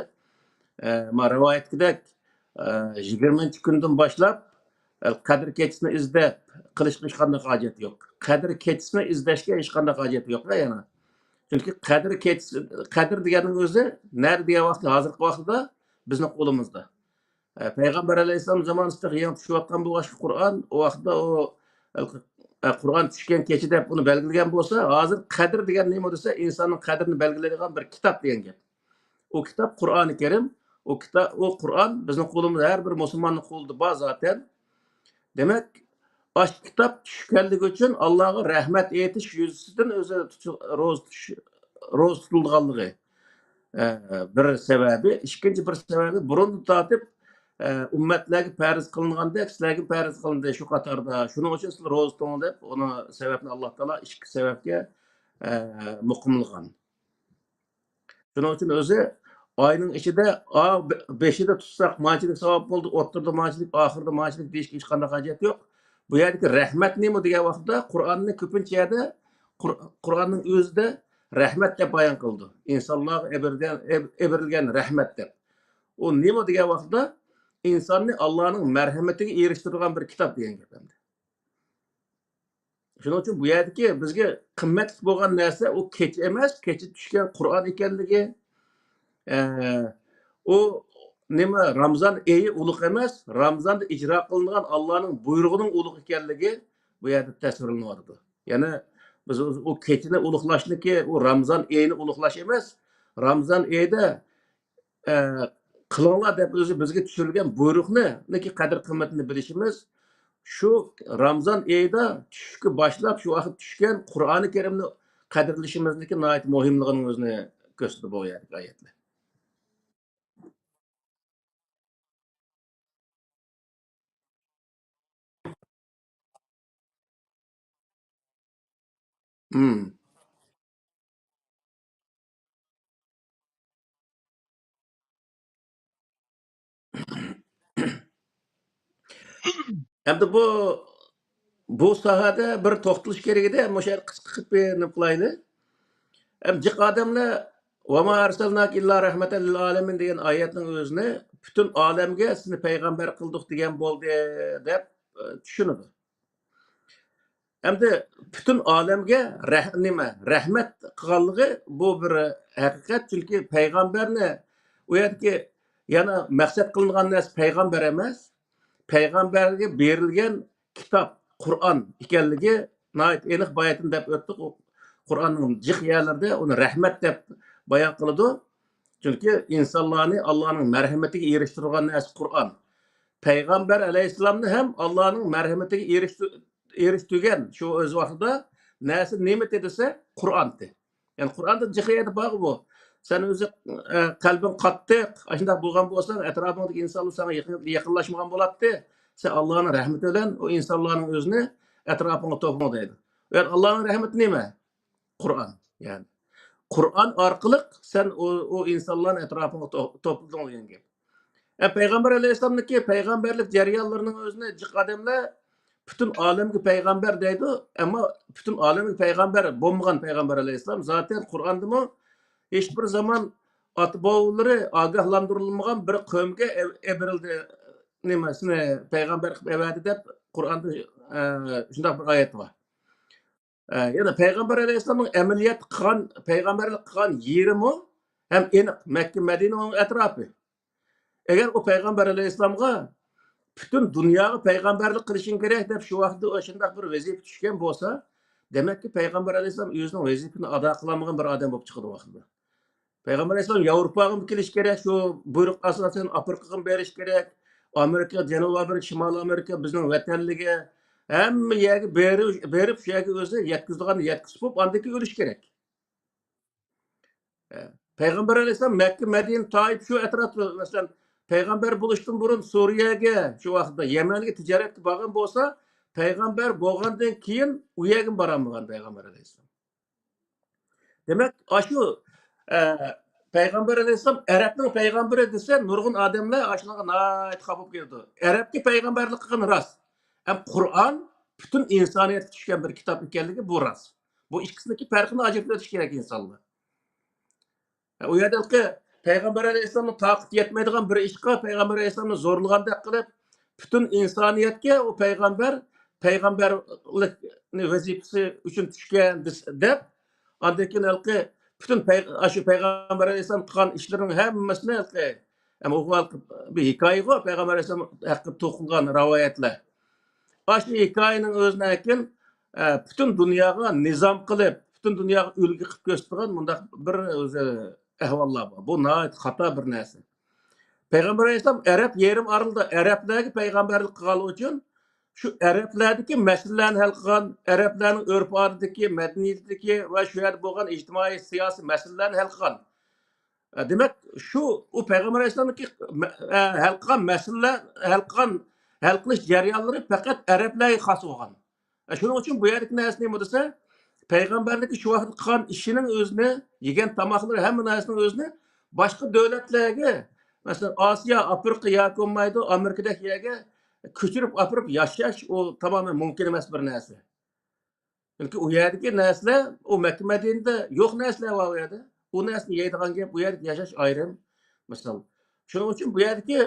ئە، ما رىۋايەتتىكىدەك، ئە، يىگىرمىنچى كۈندىن باشلاپ، ئە، قەدىر كېچىسىنى ئىزدەپ قىلىشقا ھېچقانداق ھاجەت يوق. قەدىر كېچىسىنى ئىزدەشكە ھېچقانداق ھاجەت يوق يەنە. چۈنكى قەدىر كېچىسى، قەدىر دېگەننىڭ ئۆزى نەدە دېگەن ۋاقىتتا، ھازىرقى ۋاقىتتا بىزنىڭ قولىمىزدا. ئە، پەيغەمبەر ئەلەيھىسسالام زامانىسىدا يېڭى چۈشۈۋاتقان بولغاچقا قۇرئان، ئۇ ۋاقىتتا ئۇ، ئە، قۇرئان چۈشكەن كېچە دەپ ئۇنى بەلگىلىگەن بولسا، ھازىر قەدىر دېگەن نېمە دېسە، ئىنساننىڭ قەدرىنى بەلگىلەيدىغان بىر كىتاب دېگەن گەپ. ئۇ كىتاب قۇرئانى كەرىم. ئۇ كىتاب، ئۇ قۇرئان بىزنىڭ قولىمىزدا، ھەر بىر مۇسۇلماننىڭ قولىدا بار زاتەن. دېمەك، ئاشۇ كىتاب چۈشكەنلىكى ئۈچۈن ئاللاغا رەھمەت ئېيتىش يۈزىسىدىن ئۆزى تۇتۇش، روزا تۇتۇش، روزا تۇتۇلىدىغانلىقى، ئە، بىر سەۋەبى. ئىككىنچى بىر سەۋەبى، بۇرۇندىن تارتىپ، ئە، ئۈممەتلەرگە پەرز قىلىنغاندەك سىلەرگە پەرز قىلىندى شۇ قاتاردا. شۇنىڭ ئۈچۈن سىلەر روزا تۇتۇڭ دەپ، ئۇنى سەۋەبنى ئاللا تائالا ئىككى سەۋەبكە، ئە، مۇقىملىغان. شۇنىڭ ئۈچۈن ئۆزى ئاينىڭ ئىچىدە، ئا، بېشىدا تۇتساق مانچىلىك ساۋاب بولدى، ئوتتۇرىدا مانچىلىك، ئاخىرىدا مانچىلىك دېيىشكە ھېچقانداق ھاجەت يوق. بۇ يەردىكى رەھمەت نېمە دېگەن ۋاقىتتا، قۇرئاننى كۆپىنچە يەردە قۇر-، قۇرئاننىڭ ئۆزىدە رەھمەت دەپ بايان قىلىدۇ. ئىنسانلارغا ئېبىرگەن، ئېب-، ئېبىرىلگەن رەھمەت دەپ. ئۇ نېمە دېگەن ۋاقىتتا، ئىنساننى ئاللانىڭ مەرھەمىتىگە ئېرىشتۈرىدىغان بىر كىتاب دېگەن گەپ ئەمدى. شۇنىڭ ئۈچۈن بۇ يەردىكى بىزگە قىممەتلىك بولغان نەرسە ئۇ كېچە ئەمەس، كېچە چۈشكەن قۇرئان ئىكەنلىكى، ئە، ئۇ نېمە، رامىزان ئېيى ئۇلۇغ ئەمەس، رامىزاندا ئىجرا قىلىنغان ئاللانىڭ بۇيرۇغىنىڭ ئۇلۇغ ئىكەنلىكى بۇ يەردە تەسۋىرلىنىۋاتىدۇ. يەنى بىز ئۇ، ئۇ كېچىنى ئۇلۇغلاشنىكى، ئۇ رامىزان ئېيىنى ئۇلۇغلاش ئەمەس، رامىزان ئېيىدا ئە، قىلىڭلار دەپ ئۆزى بىزگە چۈشۈرگەن بۇيرۇقنىڭكى قەدىر قىممىتىنى بىلىشىمىز، شۇ رامىزان ئېيىدا چۈشكە باشلاپ، شۇ ۋاقىت چۈشكەن قۇرئانى كەرىمنى قەدىرلىشىمىزنىڭكى ناھايىتى مۇھىملىقىنىڭ ئۆزىنى كۆرسىتىدۇ بۇ يەردىكى ئايەتلەر. مم. ئەمدى بۇ، بۇ ساھەدە بىر توختىلىش كېرەك ئىدى. مۇشۇ يەردە قىسقا قىلىپ بىر نېمە قىلايلى. ئەم جىق ئادەملەر «ۋەما ئەرسەلناكە ئىللا رەھمەتەن لىل ئالەمىن» دېگەن ئايەتنىڭ ئۆزىنى پۈتۈن ئالەمگە سېنى پەيغەمبەر قىلدۇق دېگەن بولدى دەپ، ئە، چۈشىنىدۇ. ئەمدى پۈتۈن ئالەمگە رەھ-، نېمە، رەھمەت قىلغانلىقى بۇ بىر ھەقىقەت. چۈنكى پەيغەمبەرنى ئۇ يەردىكى يەنە مەقسەت قىلىنغان نەرسە پەيغەمبەر ئەمەس. پەيغەمبەرگە بېرىلگەن كىتاب، قۇرئان ئىكەنلىكى ناھايىتى ئېنىق بايىتىن دەپ ئۆتتۇق. ئۇ قۇرئاننىڭ جىق يەرلىرىدە ئۇنى رەھمەت دەپ بايان قىلىدۇ. چۈنكى ئىنسانلارنى ئاللانىڭ مەرھەمىتىگە ئېرىشتۈرگەن نەرسە قۇرئان. پەيغەمبەر ئەلەيھىسسالامنى ھەم ئاللانىڭ مەرھەمىتىگە ئېرىشتۈ-، ئېرىشتۈرگەن شۇ ئۆز ۋاقتىدا نەرسە نېمىتى دېسە، قۇرئانتى. يەنى قۇرئاندا جىق يەردە بارغۇ بۇ. سەن ئۆزى، ئە، قەلبىڭ قاتتىق، ئاشۇنداق بولغان بولساڭ، ئەتراپىڭدىكى ئىنسانلار ساڭا يېقىن-، يېقىنلاشمىغان بولاتتى. سەن ئاللانىڭ رەھمىتى بىلەن ئۇ ئىنسانلارنىڭ ئۆزىنى ئەتراپىڭغا توپلىما دەيدۇ. ئۇ يەردە ئاللانىڭ رەھمىتى نېمە؟ قۇرئان. يەنى قۇرئان ئارقىلىق سەن ئۇ، ئۇ ئىنسانلارنى ئەتراپىڭغا تو-، توپلىدىڭ دېگەن گەپ. ئە، پەيغەمبەر ئەلەيھىسسالامنىڭكى پەيغەمبەرلىك جەريانلىرىنىڭ ئۆزىنى جىق ئادەملەر پۈتۈن ئالەمگە پەيغەمبەر دەيدۇ، ئەمما پۈتۈن ئالەمگە پەيغەمبەر بولمىغان پەيغەمبەر ئەلەيھىسسالام. زاتەن قۇرئاندىمۇ ھېچبىر زامان ئاتا-بوۋىلىرى ئاگاھلاندۇرۇلمىغان بىر قەۋمگە ئەۋ-، ئەۋرىلدى، نېمىسىنى، پەيغەمبەر قىلىپ ئەۋەردى دەپ قۇرئاندا، ئە، شۇنداق بىر ئايەت بار. ئە، يەنە پەيغەمبەر ئەلەيھىسسالامنىڭ ئەمەلىيەت قىلغان، پەيغەمبەرلىك قىلغان يېرىمۇ ھەم ئېنىق، مەككە، مەدىنە، ئۇنىڭ ئەتراپى. ئەگەر ئۇ پەيغەمبەر ئەلەيھىسسالامغا پۈتۈن دۇنياغا پەيغەمبەرلىك قىلىشىڭ كېرەك دەپ شۇ ۋاقىتتا ئاشۇنداق بىر ۋەزىپە چۈشكەن بولسا، دېمەككى، پەيغەمبەر ئەلەيھىسسالام ئۆزىنىڭ ۋەزىپىنى ئادا قىلالمىغان بىر ئادەم بولۇپ چىقىدۇ ۋاقتىدا. پەيغەمبەر ئەلەيھىسسالام ياۋروپاغا كېلىش كېرەك، شۇ بۇيرۇق ئاساسەن ئافرىقىغا بېرىش كېرەك، ئامېرىكا، جەنۇبىي ئامېرىكا، شىمالىي ئامېرىكا بىزنىڭ ۋەتەنلىكى، ھەممە يەرگە بېرىپ، بېرىپ شۇ يەرگە ئۆزى يەتكۈزىدىغاننى يەتكۈزۈپ بولۇپ، ئاندىن كېيىن ئۆلۈش كېرەك. ئە، پەيغەمبەر ئەلەيھىسسالام مەككە، مەدىنە، تائىپ شۇ ئەتراپتا، مەسىلەن، پەيغەمبەر بولۇشتىن بۇرۇن سۈرىيەگە، شۇ ۋاقىتتا يەمەنگە تىجارەتكە بارغان بولسا، پەيغەمبەر بولغاندىن كېيىن ئۇ يەرگىمۇ بارالمىغان پەيغەمبەر ئەلەيھىسسالام. دېمەك، ئاشۇ، ئە، پەيغەمبەر ئەلەيھىسسالام ئەرەبنىڭ پەيغەمبىرى دېسە، نۇرغۇن ئادەملەر ئاشۇنىڭغا ناھايىتى خاپا بولۇپ كېتىدۇ. ئەرەبكە پەيغەمبەرلىك قىلغىنى راست. ھەم قۇرئان پۈتۈن ئىنسانىيەتكە چۈشكەن بىر كىتاب ئىكەنلىكى بۇ راست. بۇ ئىككىسىنىڭكى پەرقىنى ئاجرىتىۋېتىش كېرەك ئىنسانلار. ئۇ يەردە ھېلىقى پەيغەمبەر ئەلەيھىسسالامنىڭ تاقىتى يەتمەيدىغان بىر ئىشقا پەيغەمبەر ئەلەيھىسسالامنى زورلىغاندەك قىلىپ، پۈتۈن ئىنسانىيەتكە ئۇ پەيغەمبەر، پەيغەمبەرلىك ۋەزىپىسى ئۈچۈن چۈشكەن دېس-، دەپ، ئاندىن كېيىن ھېلىقى پۈتۈن پەي-، ئاشۇ پەيغەمبەر ئەلەيھىسسالام قىلغان ئىشلىرىنىڭ ھەممىسىنى ھېلىقى، ئەمما ئۇ بىر ھېكايىغۇ، پەيغەمبەر ئەلەيھىسسالام ھەققىدە توقۇلغان رىۋايەتلەر. ئاشۇ ھېكايىنىڭ ئۆزىنى كېيىن، ئە، پۈتۈن دۇنياغا نىزام قىلىپ، پۈتۈن دۇنياغا ئۈلگە قىلىپ كۆرسىتىدىغان مۇنداق بىر ئۆزى ئەھۋاللار بار. بۇ ناھايىتى خاتا بىر نەرسە. پەيغەمبەر ئەلەيھىسسالام ئەرەب يېرىم ئارىلىدا ئەرەبلەرگە پەيغەمبەرلىك قىلغانلىقى ئۈچۈن شۇ ئەرەبلەردىكى مەسىلىلەرنى ھەل قىلغان، ئەرەبلەرنىڭ ئۆرپ-ئادىتىدىكى، مەدەنىيىتىدىكى ۋە شۇ يەردە بولغان ئىجتىمائىي، سىياسىي مەسىلىلەرنى ھەل قىلغان. ئە، دېمەك، شۇ، ئۇ پەيغەمبەر ئەلەيھىسسالامنىڭكى، ئە، ھەل قىلغان مەسىلىلەر، ھەل قىلغان، ھەل قىلىش جەريانلىرى پەقەت ئەرەبلەرگە خاس بولغان. ئە، شۇنىڭ ئۈچۈن بۇ يەردىكى نەرسە نېمە دېسە، پەيغەمبەرلىكى شۇ ۋاقىت قىلغان ئىشىنىڭ ئۆزىنى، يېگەن تاماقلىرى، ھەممە نەرسىنىڭ ئۆزىنى باشقا دۆلەتلەرگە، مەسىلەن، ئاسىيا، ئافرىقا ياكى بولمايدۇ، ئامېرىكىدەك يەرگە كۆچۈرۈپ ئاپىرىپ ياشاش، ئۇ تامامەن مۇمكىن ئەمەس بىر نەرسە. چۈنكى ئۇ يەردىكى نەرسىلەر، ئۇ مەككە مەدىنىدە يوق نەرسىلەر بار ئۇ يەردە. ئۇ نەرسىنى يەيدىغان گەپ، ئۇ يەردىكى ياشاش ئايرىم. مىسال. شۇنىڭ ئۈچۈن بۇ يەردىكى،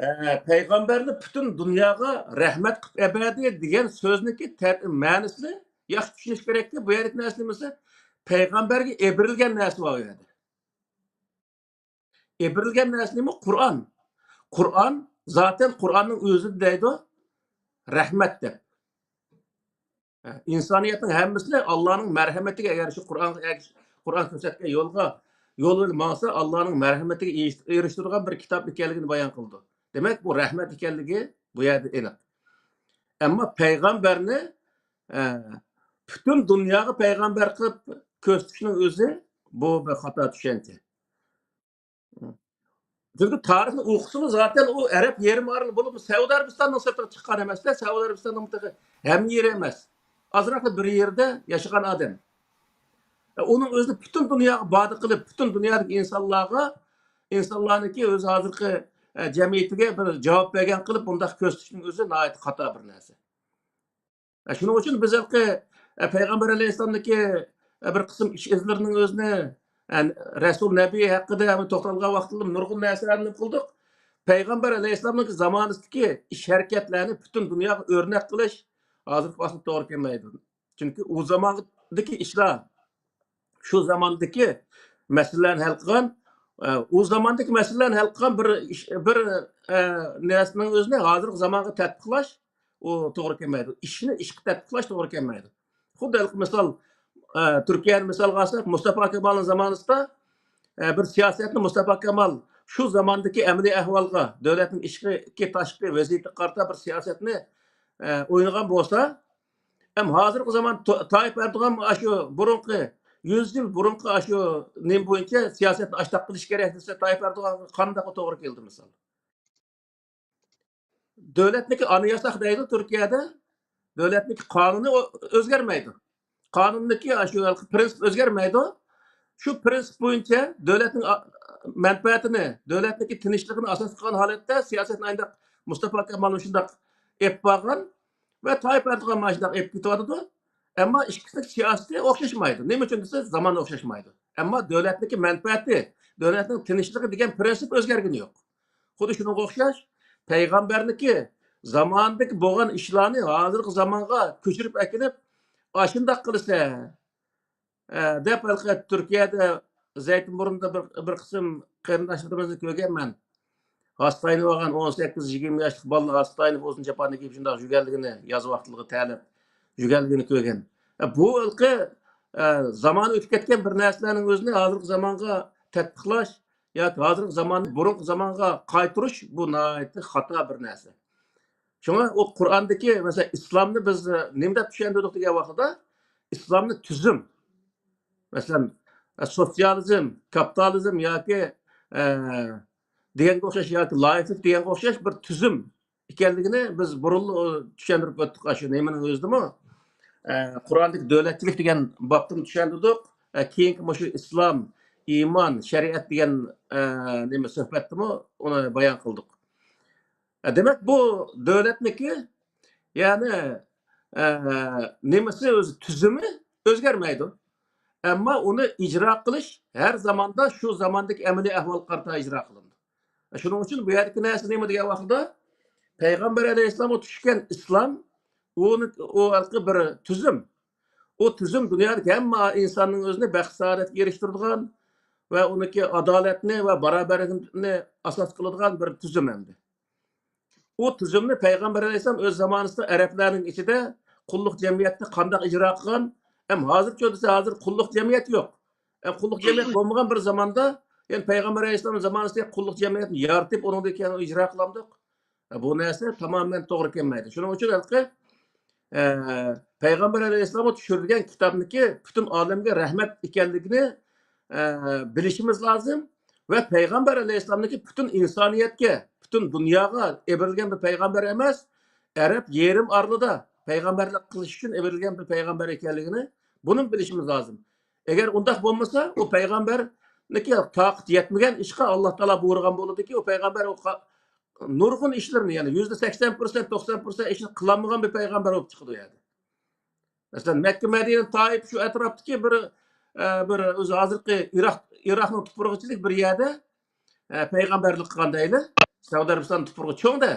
ئە، پەيغەمبەرنى پۈتۈن دۇنياغا رەھمەت قىلىپ ئەبەردى دېگەن سۆزنىڭكى تەر-، مەنىسىنى ياخشى چۈشىنىش كېرەككى، بۇ يەردىكى نەرسە نېمىسى؟ پەيغەمبەرگە ئېبىرىلگەن نەرسە بار ئۇ يەردە. ئېبىرىلگەن نەرسە نېمە؟ قۇرئان. قۇرئان، زاتەن قۇرئاننىڭ ئۆزى دەيدۇ، رەھمەت دەپ. ئىنسانىيەتنىڭ ھەممىسىنى ئاللانىڭ مەرھەمىتىگە، ئەگەر شۇ قۇرئان، قۇرئان كۆرسەتكەن يولغا، يول بىلەن ماڭسا، ئاللانىڭ مەرھەمىتىگە ئېرىش-، ئېرىشتۈرىدىغان بىر كىتاب ئىكەنلىكىنى بايان قىلىدۇ. دېمەك، بۇ رەھمەت ئىكەنلىكى بۇ يەردە ئېنىق. ئەمما پەيغەمبەرنى، ئە، پۈتۈن دۇنياغا پەيغەمبەر قىلىپ كۆرسىتىشنىڭ ئۆزى بۇ بىر خاتا چۈشەنچە. چۈنكى تارىخنى ئوقۇسىمۇ، زاتەن ئۇ ئەرەب يېرىم ئارىلى بولۇپمۇ سەئۇدى ئەرەبىستاننىڭ سىرتىغا چىققان ئەمەس-دە، سەئۇدى ئەرەبىستاننىڭ تېخى ھەممە يېرى ئەمەس. ئازراقلا بىر يەردە ياشىغان ئادەم. ئۇنىڭ ئۆزىنى پۈتۈن دۇنياغا ئىپادە قىلىپ، پۈتۈن دۇنيادىكى ئىنسانلارغا، ئىنسانلارنىڭكى ئۆز ھازىرقى، ئە، جەمئىيىتىگە بىر جاۋاب بەرگەن قىلىپ بۇنداق كۆرسىتىشنىڭ ئۆزى ناھايىتى خاتا بىر نەرسە. ئە، شۇنىڭ ئۈچۈن بىز ھېلىقى، ئە، پەيغەمبەر ئەلەيھىسسالامنىڭكى، ئە، بىر قىسىم ئىش ئىزلىرىنىڭ ئۆزىنى، ئە، رەسۇل نەبىي ھەققىدە توختالغان ۋاقتىدا نۇرغۇن نەرسىلەرنى قىلدۇق. پەيغەمبەر ئەلەيھىسسالامنىڭكى زامانىسىدىكى ئىش ھەرىكەتلەرنى پۈتۈن دۇنياغا ئۆرنەك قىلىش ھازىرقى ۋاقىتتا توغرا كەلمەيدۇ. چۈنكى ئۇ زاماندىكى ئىشلار شۇ زاماندىكى مەسىلىلەرنى ھەل قىلغان، ئە، ئۇ زاماندىكى مەسىلىلەرنى ھەل قىلغان بىر ئىش، بىر، ئە، نەرسىنىڭ ئۆزىنى ھازىرقى زامانغا تەتبىقلاش، ئۇ توغرا كەلمەيدۇ. ئىشنى ئىشقا تەتبىقلاش توغرا كەلمەيدۇ. خۇددى ھېلىقى مىسال، ئە، تۈركىيەنى مىسالغا ئالساق، مۇستافا كامالنىڭ زامانىسىدا، ئە، بىر سىياسەتنى مۇستافا كامال شۇ زاماندىكى ئەمەلىي ئەھۋالغا، دۆلەتنىڭ ئىچكى، تاشقى ۋەزىيىتىگە قارىتا بىر سىياسەتنى، ئە، ئوينىغان بولسا، ھەم ھازىرقى زامان تو-، تايىپ ئەردوغان ئاشۇ بۇرۇنقى، يۈز يىل بۇرۇنقى ئاشۇ نېمە بويىچە سىياسەتنى ئاشتاق قىلىش كېرەك دېسە، تايىپ ئەردوغانغا قانداق توغرا كېلىدۇ مىسال؟ دۆلەتنىكى ئاناياسا دەيدۇ تۈركىيەدە. دۆلەتنىكى قانۇنى ئۆ-، ئۆزگەرمەيدۇ. قانۇندىكى ئاشۇ پرىنسىپ ئۆزگەرمەيدۇ. شۇ پرىنسىپ بويىچە دۆلەتنىڭ ئا-، مەنپەئەتىنى، دۆلەتنىڭكى تىنچلىقىنى ئاساس قىلغان ھالەتتە سىياسەتنى ئاينداق مۇستافا كامال شۇنداق ئېلىپ بارغان ۋە تايىپ ئەردوغان مانا شۇنداق ئېلىپ كېتىۋاتىدۇ. ئەمما ئىككىسىنىڭ سىياسىتى ئوخشاشمايدۇ. نېمە ئۈچۈن دېسە، زامان ئوخشاشمايدۇ. ئەمما دۆلەتنىڭكى مەنپەئەتى، دۆلەتنىڭ تىنچلىقى دېگەن پرىنسىپ ئۆزگەرگىنى يوق. خۇددى شۇنىڭغا ئوخشاش، پەيغەمبەرنىڭكى زامانىدىكى بولغان ئىشلارنى ھازىرقى زامانغا كۆچۈرۈپ ئەكېلىپ، ئاشۇنداق قىلسا، ئە، دەپ ھېلىقى تۈركىيەدە زەيتىنبۇرنۇدا بىر، بىر قىسىم قېرىنداشلىرىمىزنى كۆرگەنمەن. ھاستايىنىپ ئالغان ئون سەككىز يىگىرمە ياشلىق بالىلار ھاستايىنىپ ئۇزۇن چاپاننى كىيىپ شۇنداق يۈگەنلىكىنى، ياز ۋاقتىلىقى تەرلەپ يۈگەنلىكىنى كۆرگەن. ئە، بۇ ھېلىقى، ئە، زامانى ئۆتۈپ كەتكەن بىر نەرسىلەرنىڭ ئۆزىنى ھازىرقى زامانغا تەتبىقلاش ياكى ھازىرقى زاماننى بۇرۇنقى زامانغا قايتۇرۇش، بۇ ناھايىتى خاتا بىر نەرسە. شۇڭا ئۇ قۇرئاندىكى، مەسىلەن، ئىسلامنى بىز، ئە، نېمە دەپ چۈشەندۈردۇق دېگەن ۋاقتىدا، ئىسلامنى تۈزۈم، مەسىلەن، ئە، سوتسىيالىزم، كاپىتالىزم ياكى، ئە، دېگەنگە ئوخشاش ياكى لائىقلىق دېگەنگە ئوخشاش بىر تۈزۈم ئىكەنلىكىنى بىز بۇرۇنلا، ئۇ، چۈشەندۈرۈپ ئۆتتۇق. ئاشۇ نېمىنىڭ ئۆزىدىمۇ، ئە، قۇرئاندىكى دۆلەتچىلىك دېگەن بابتىمۇ چۈشەندۈردۇق. ئە، كېيىنكى مۇشۇ ئىسلام، ئىمان، شەرىئەت دېگەن، ئە، نېمە سۆھبەتتىمۇ ئۇنى بايان قىلدۇق. ئە، دېمەك، بۇ دۆلەتنىكى، يەنى، ئە، نېمىسى ئۆزى، تۈزۈمى ئۆزگەرمەيدۇ. ئەمما ئۇنى ئىجرا قىلىش ھەر زاماندا شۇ زاماندىكى ئەمەلىي ئەھۋالغا قارىتا ئىجرا قىلىنىدۇ. شۇنىڭ ئۈچۈن بۇ يەردىكى نەرسە نېمە دېگەن ۋاقىتتا، پەيغەمبەر ئەلەيھىسسالامغا چۈشكەن ئىسلام، ئۇنى، ئۇ ھېلىقى بىر تۈزۈم. ئۇ تۈزۈم دۇنيادىكى ھەممە ئىنساننىڭ ئۆزىنى بەخت-سائادەتكە ئېرىشتۈرىدىغان ۋە ئۇنىڭكى ئادالەتنى ۋە باراۋەرلىكنى ئاساس قىلىدىغان بىر تۈزۈم ئەمدى. ئۇ تۈزۈمنى پەيغەمبەر ئەلەيھىسسالام ئۆز زامانىسىدا ئەرەبلەرنىڭ ئىچىدە قۇللۇق جەمئىيەتتە قانداق ئىجرا قىلغان؟ ھەم ھازىرچۇ دېسە، ھازىر قۇللۇق جەمئىيەت يوق. ھەم قۇللۇق جەمئىيەت بولمىغان بىر زاماندا، يەنى پەيغەمبەر ئەلەيھىسسالام زامانىسىدىكى قۇللۇق جەمئىيەتنى يارىتىپ، ئۇنىڭدىن كېيىن ئىجرا قىلامدۇق؟ بۇ نەرسە تامامەن توغرا كەلمەيدۇ. شۇنىڭ ئۈچۈن ھېلىقى، ئە، پەيغەمبەر ئەلەيھىسسالامغا چۈشۈرۈلگەن كىتابنىڭكى پۈتۈن ئالەمگە رەھمەت ئىكەنلىكىنى، ئە، بىلىشىمىز لازىم. ۋە پەيغەمبەر ئەلەيھىسسالامنىڭكى پۈتۈن ئىنسانىيەتكە، پۈتۈن دۇنياغا ئېبىرىلگەن بىر پەيغەمبەر ئەمەس، ئەرەب يېرىم ئارىلىدا پەيغەمبەرلىك قىلىش ئۈچۈن ئېبىرىلگەن بىر پەيغەمبەر ئىكەنلىكىنى بۇنىمۇ بىلىشىمىز لازىم. ئەگەر ئۇنداق بولمىسا، ئۇ پەيغەمبەرنىڭكى تاقىتى يەتمىگەن ئىشقا ئاللا تائالا بۇيرۇغان بولىدۇكى، ئۇ پەيغەمبەر ئۇ قا-، نۇرغۇن ئىشلىرىنى، يەنى يۈزدە سەكسەن پىرسەنت، توقسان پىرسەنت ئىشنى قىلالمىغان بىر پەيغەمبەر بولۇپ چىقىدۇ ئۇ يەردە. مەسىلەن، مەككە، مەدىنە، تائىپ شۇ ئەتراپتىكى بىر، ئە، بىر ئۆزى ھازىرقى ئىراق، ئىراقنىڭ تۇپرىقىچىلىك بىر يەردە، ئە، پەيغەمبەرلىك قىلغان دەيلى. سەئۇدى ئەرەبىستان تۇپرىقى چوڭ-دە،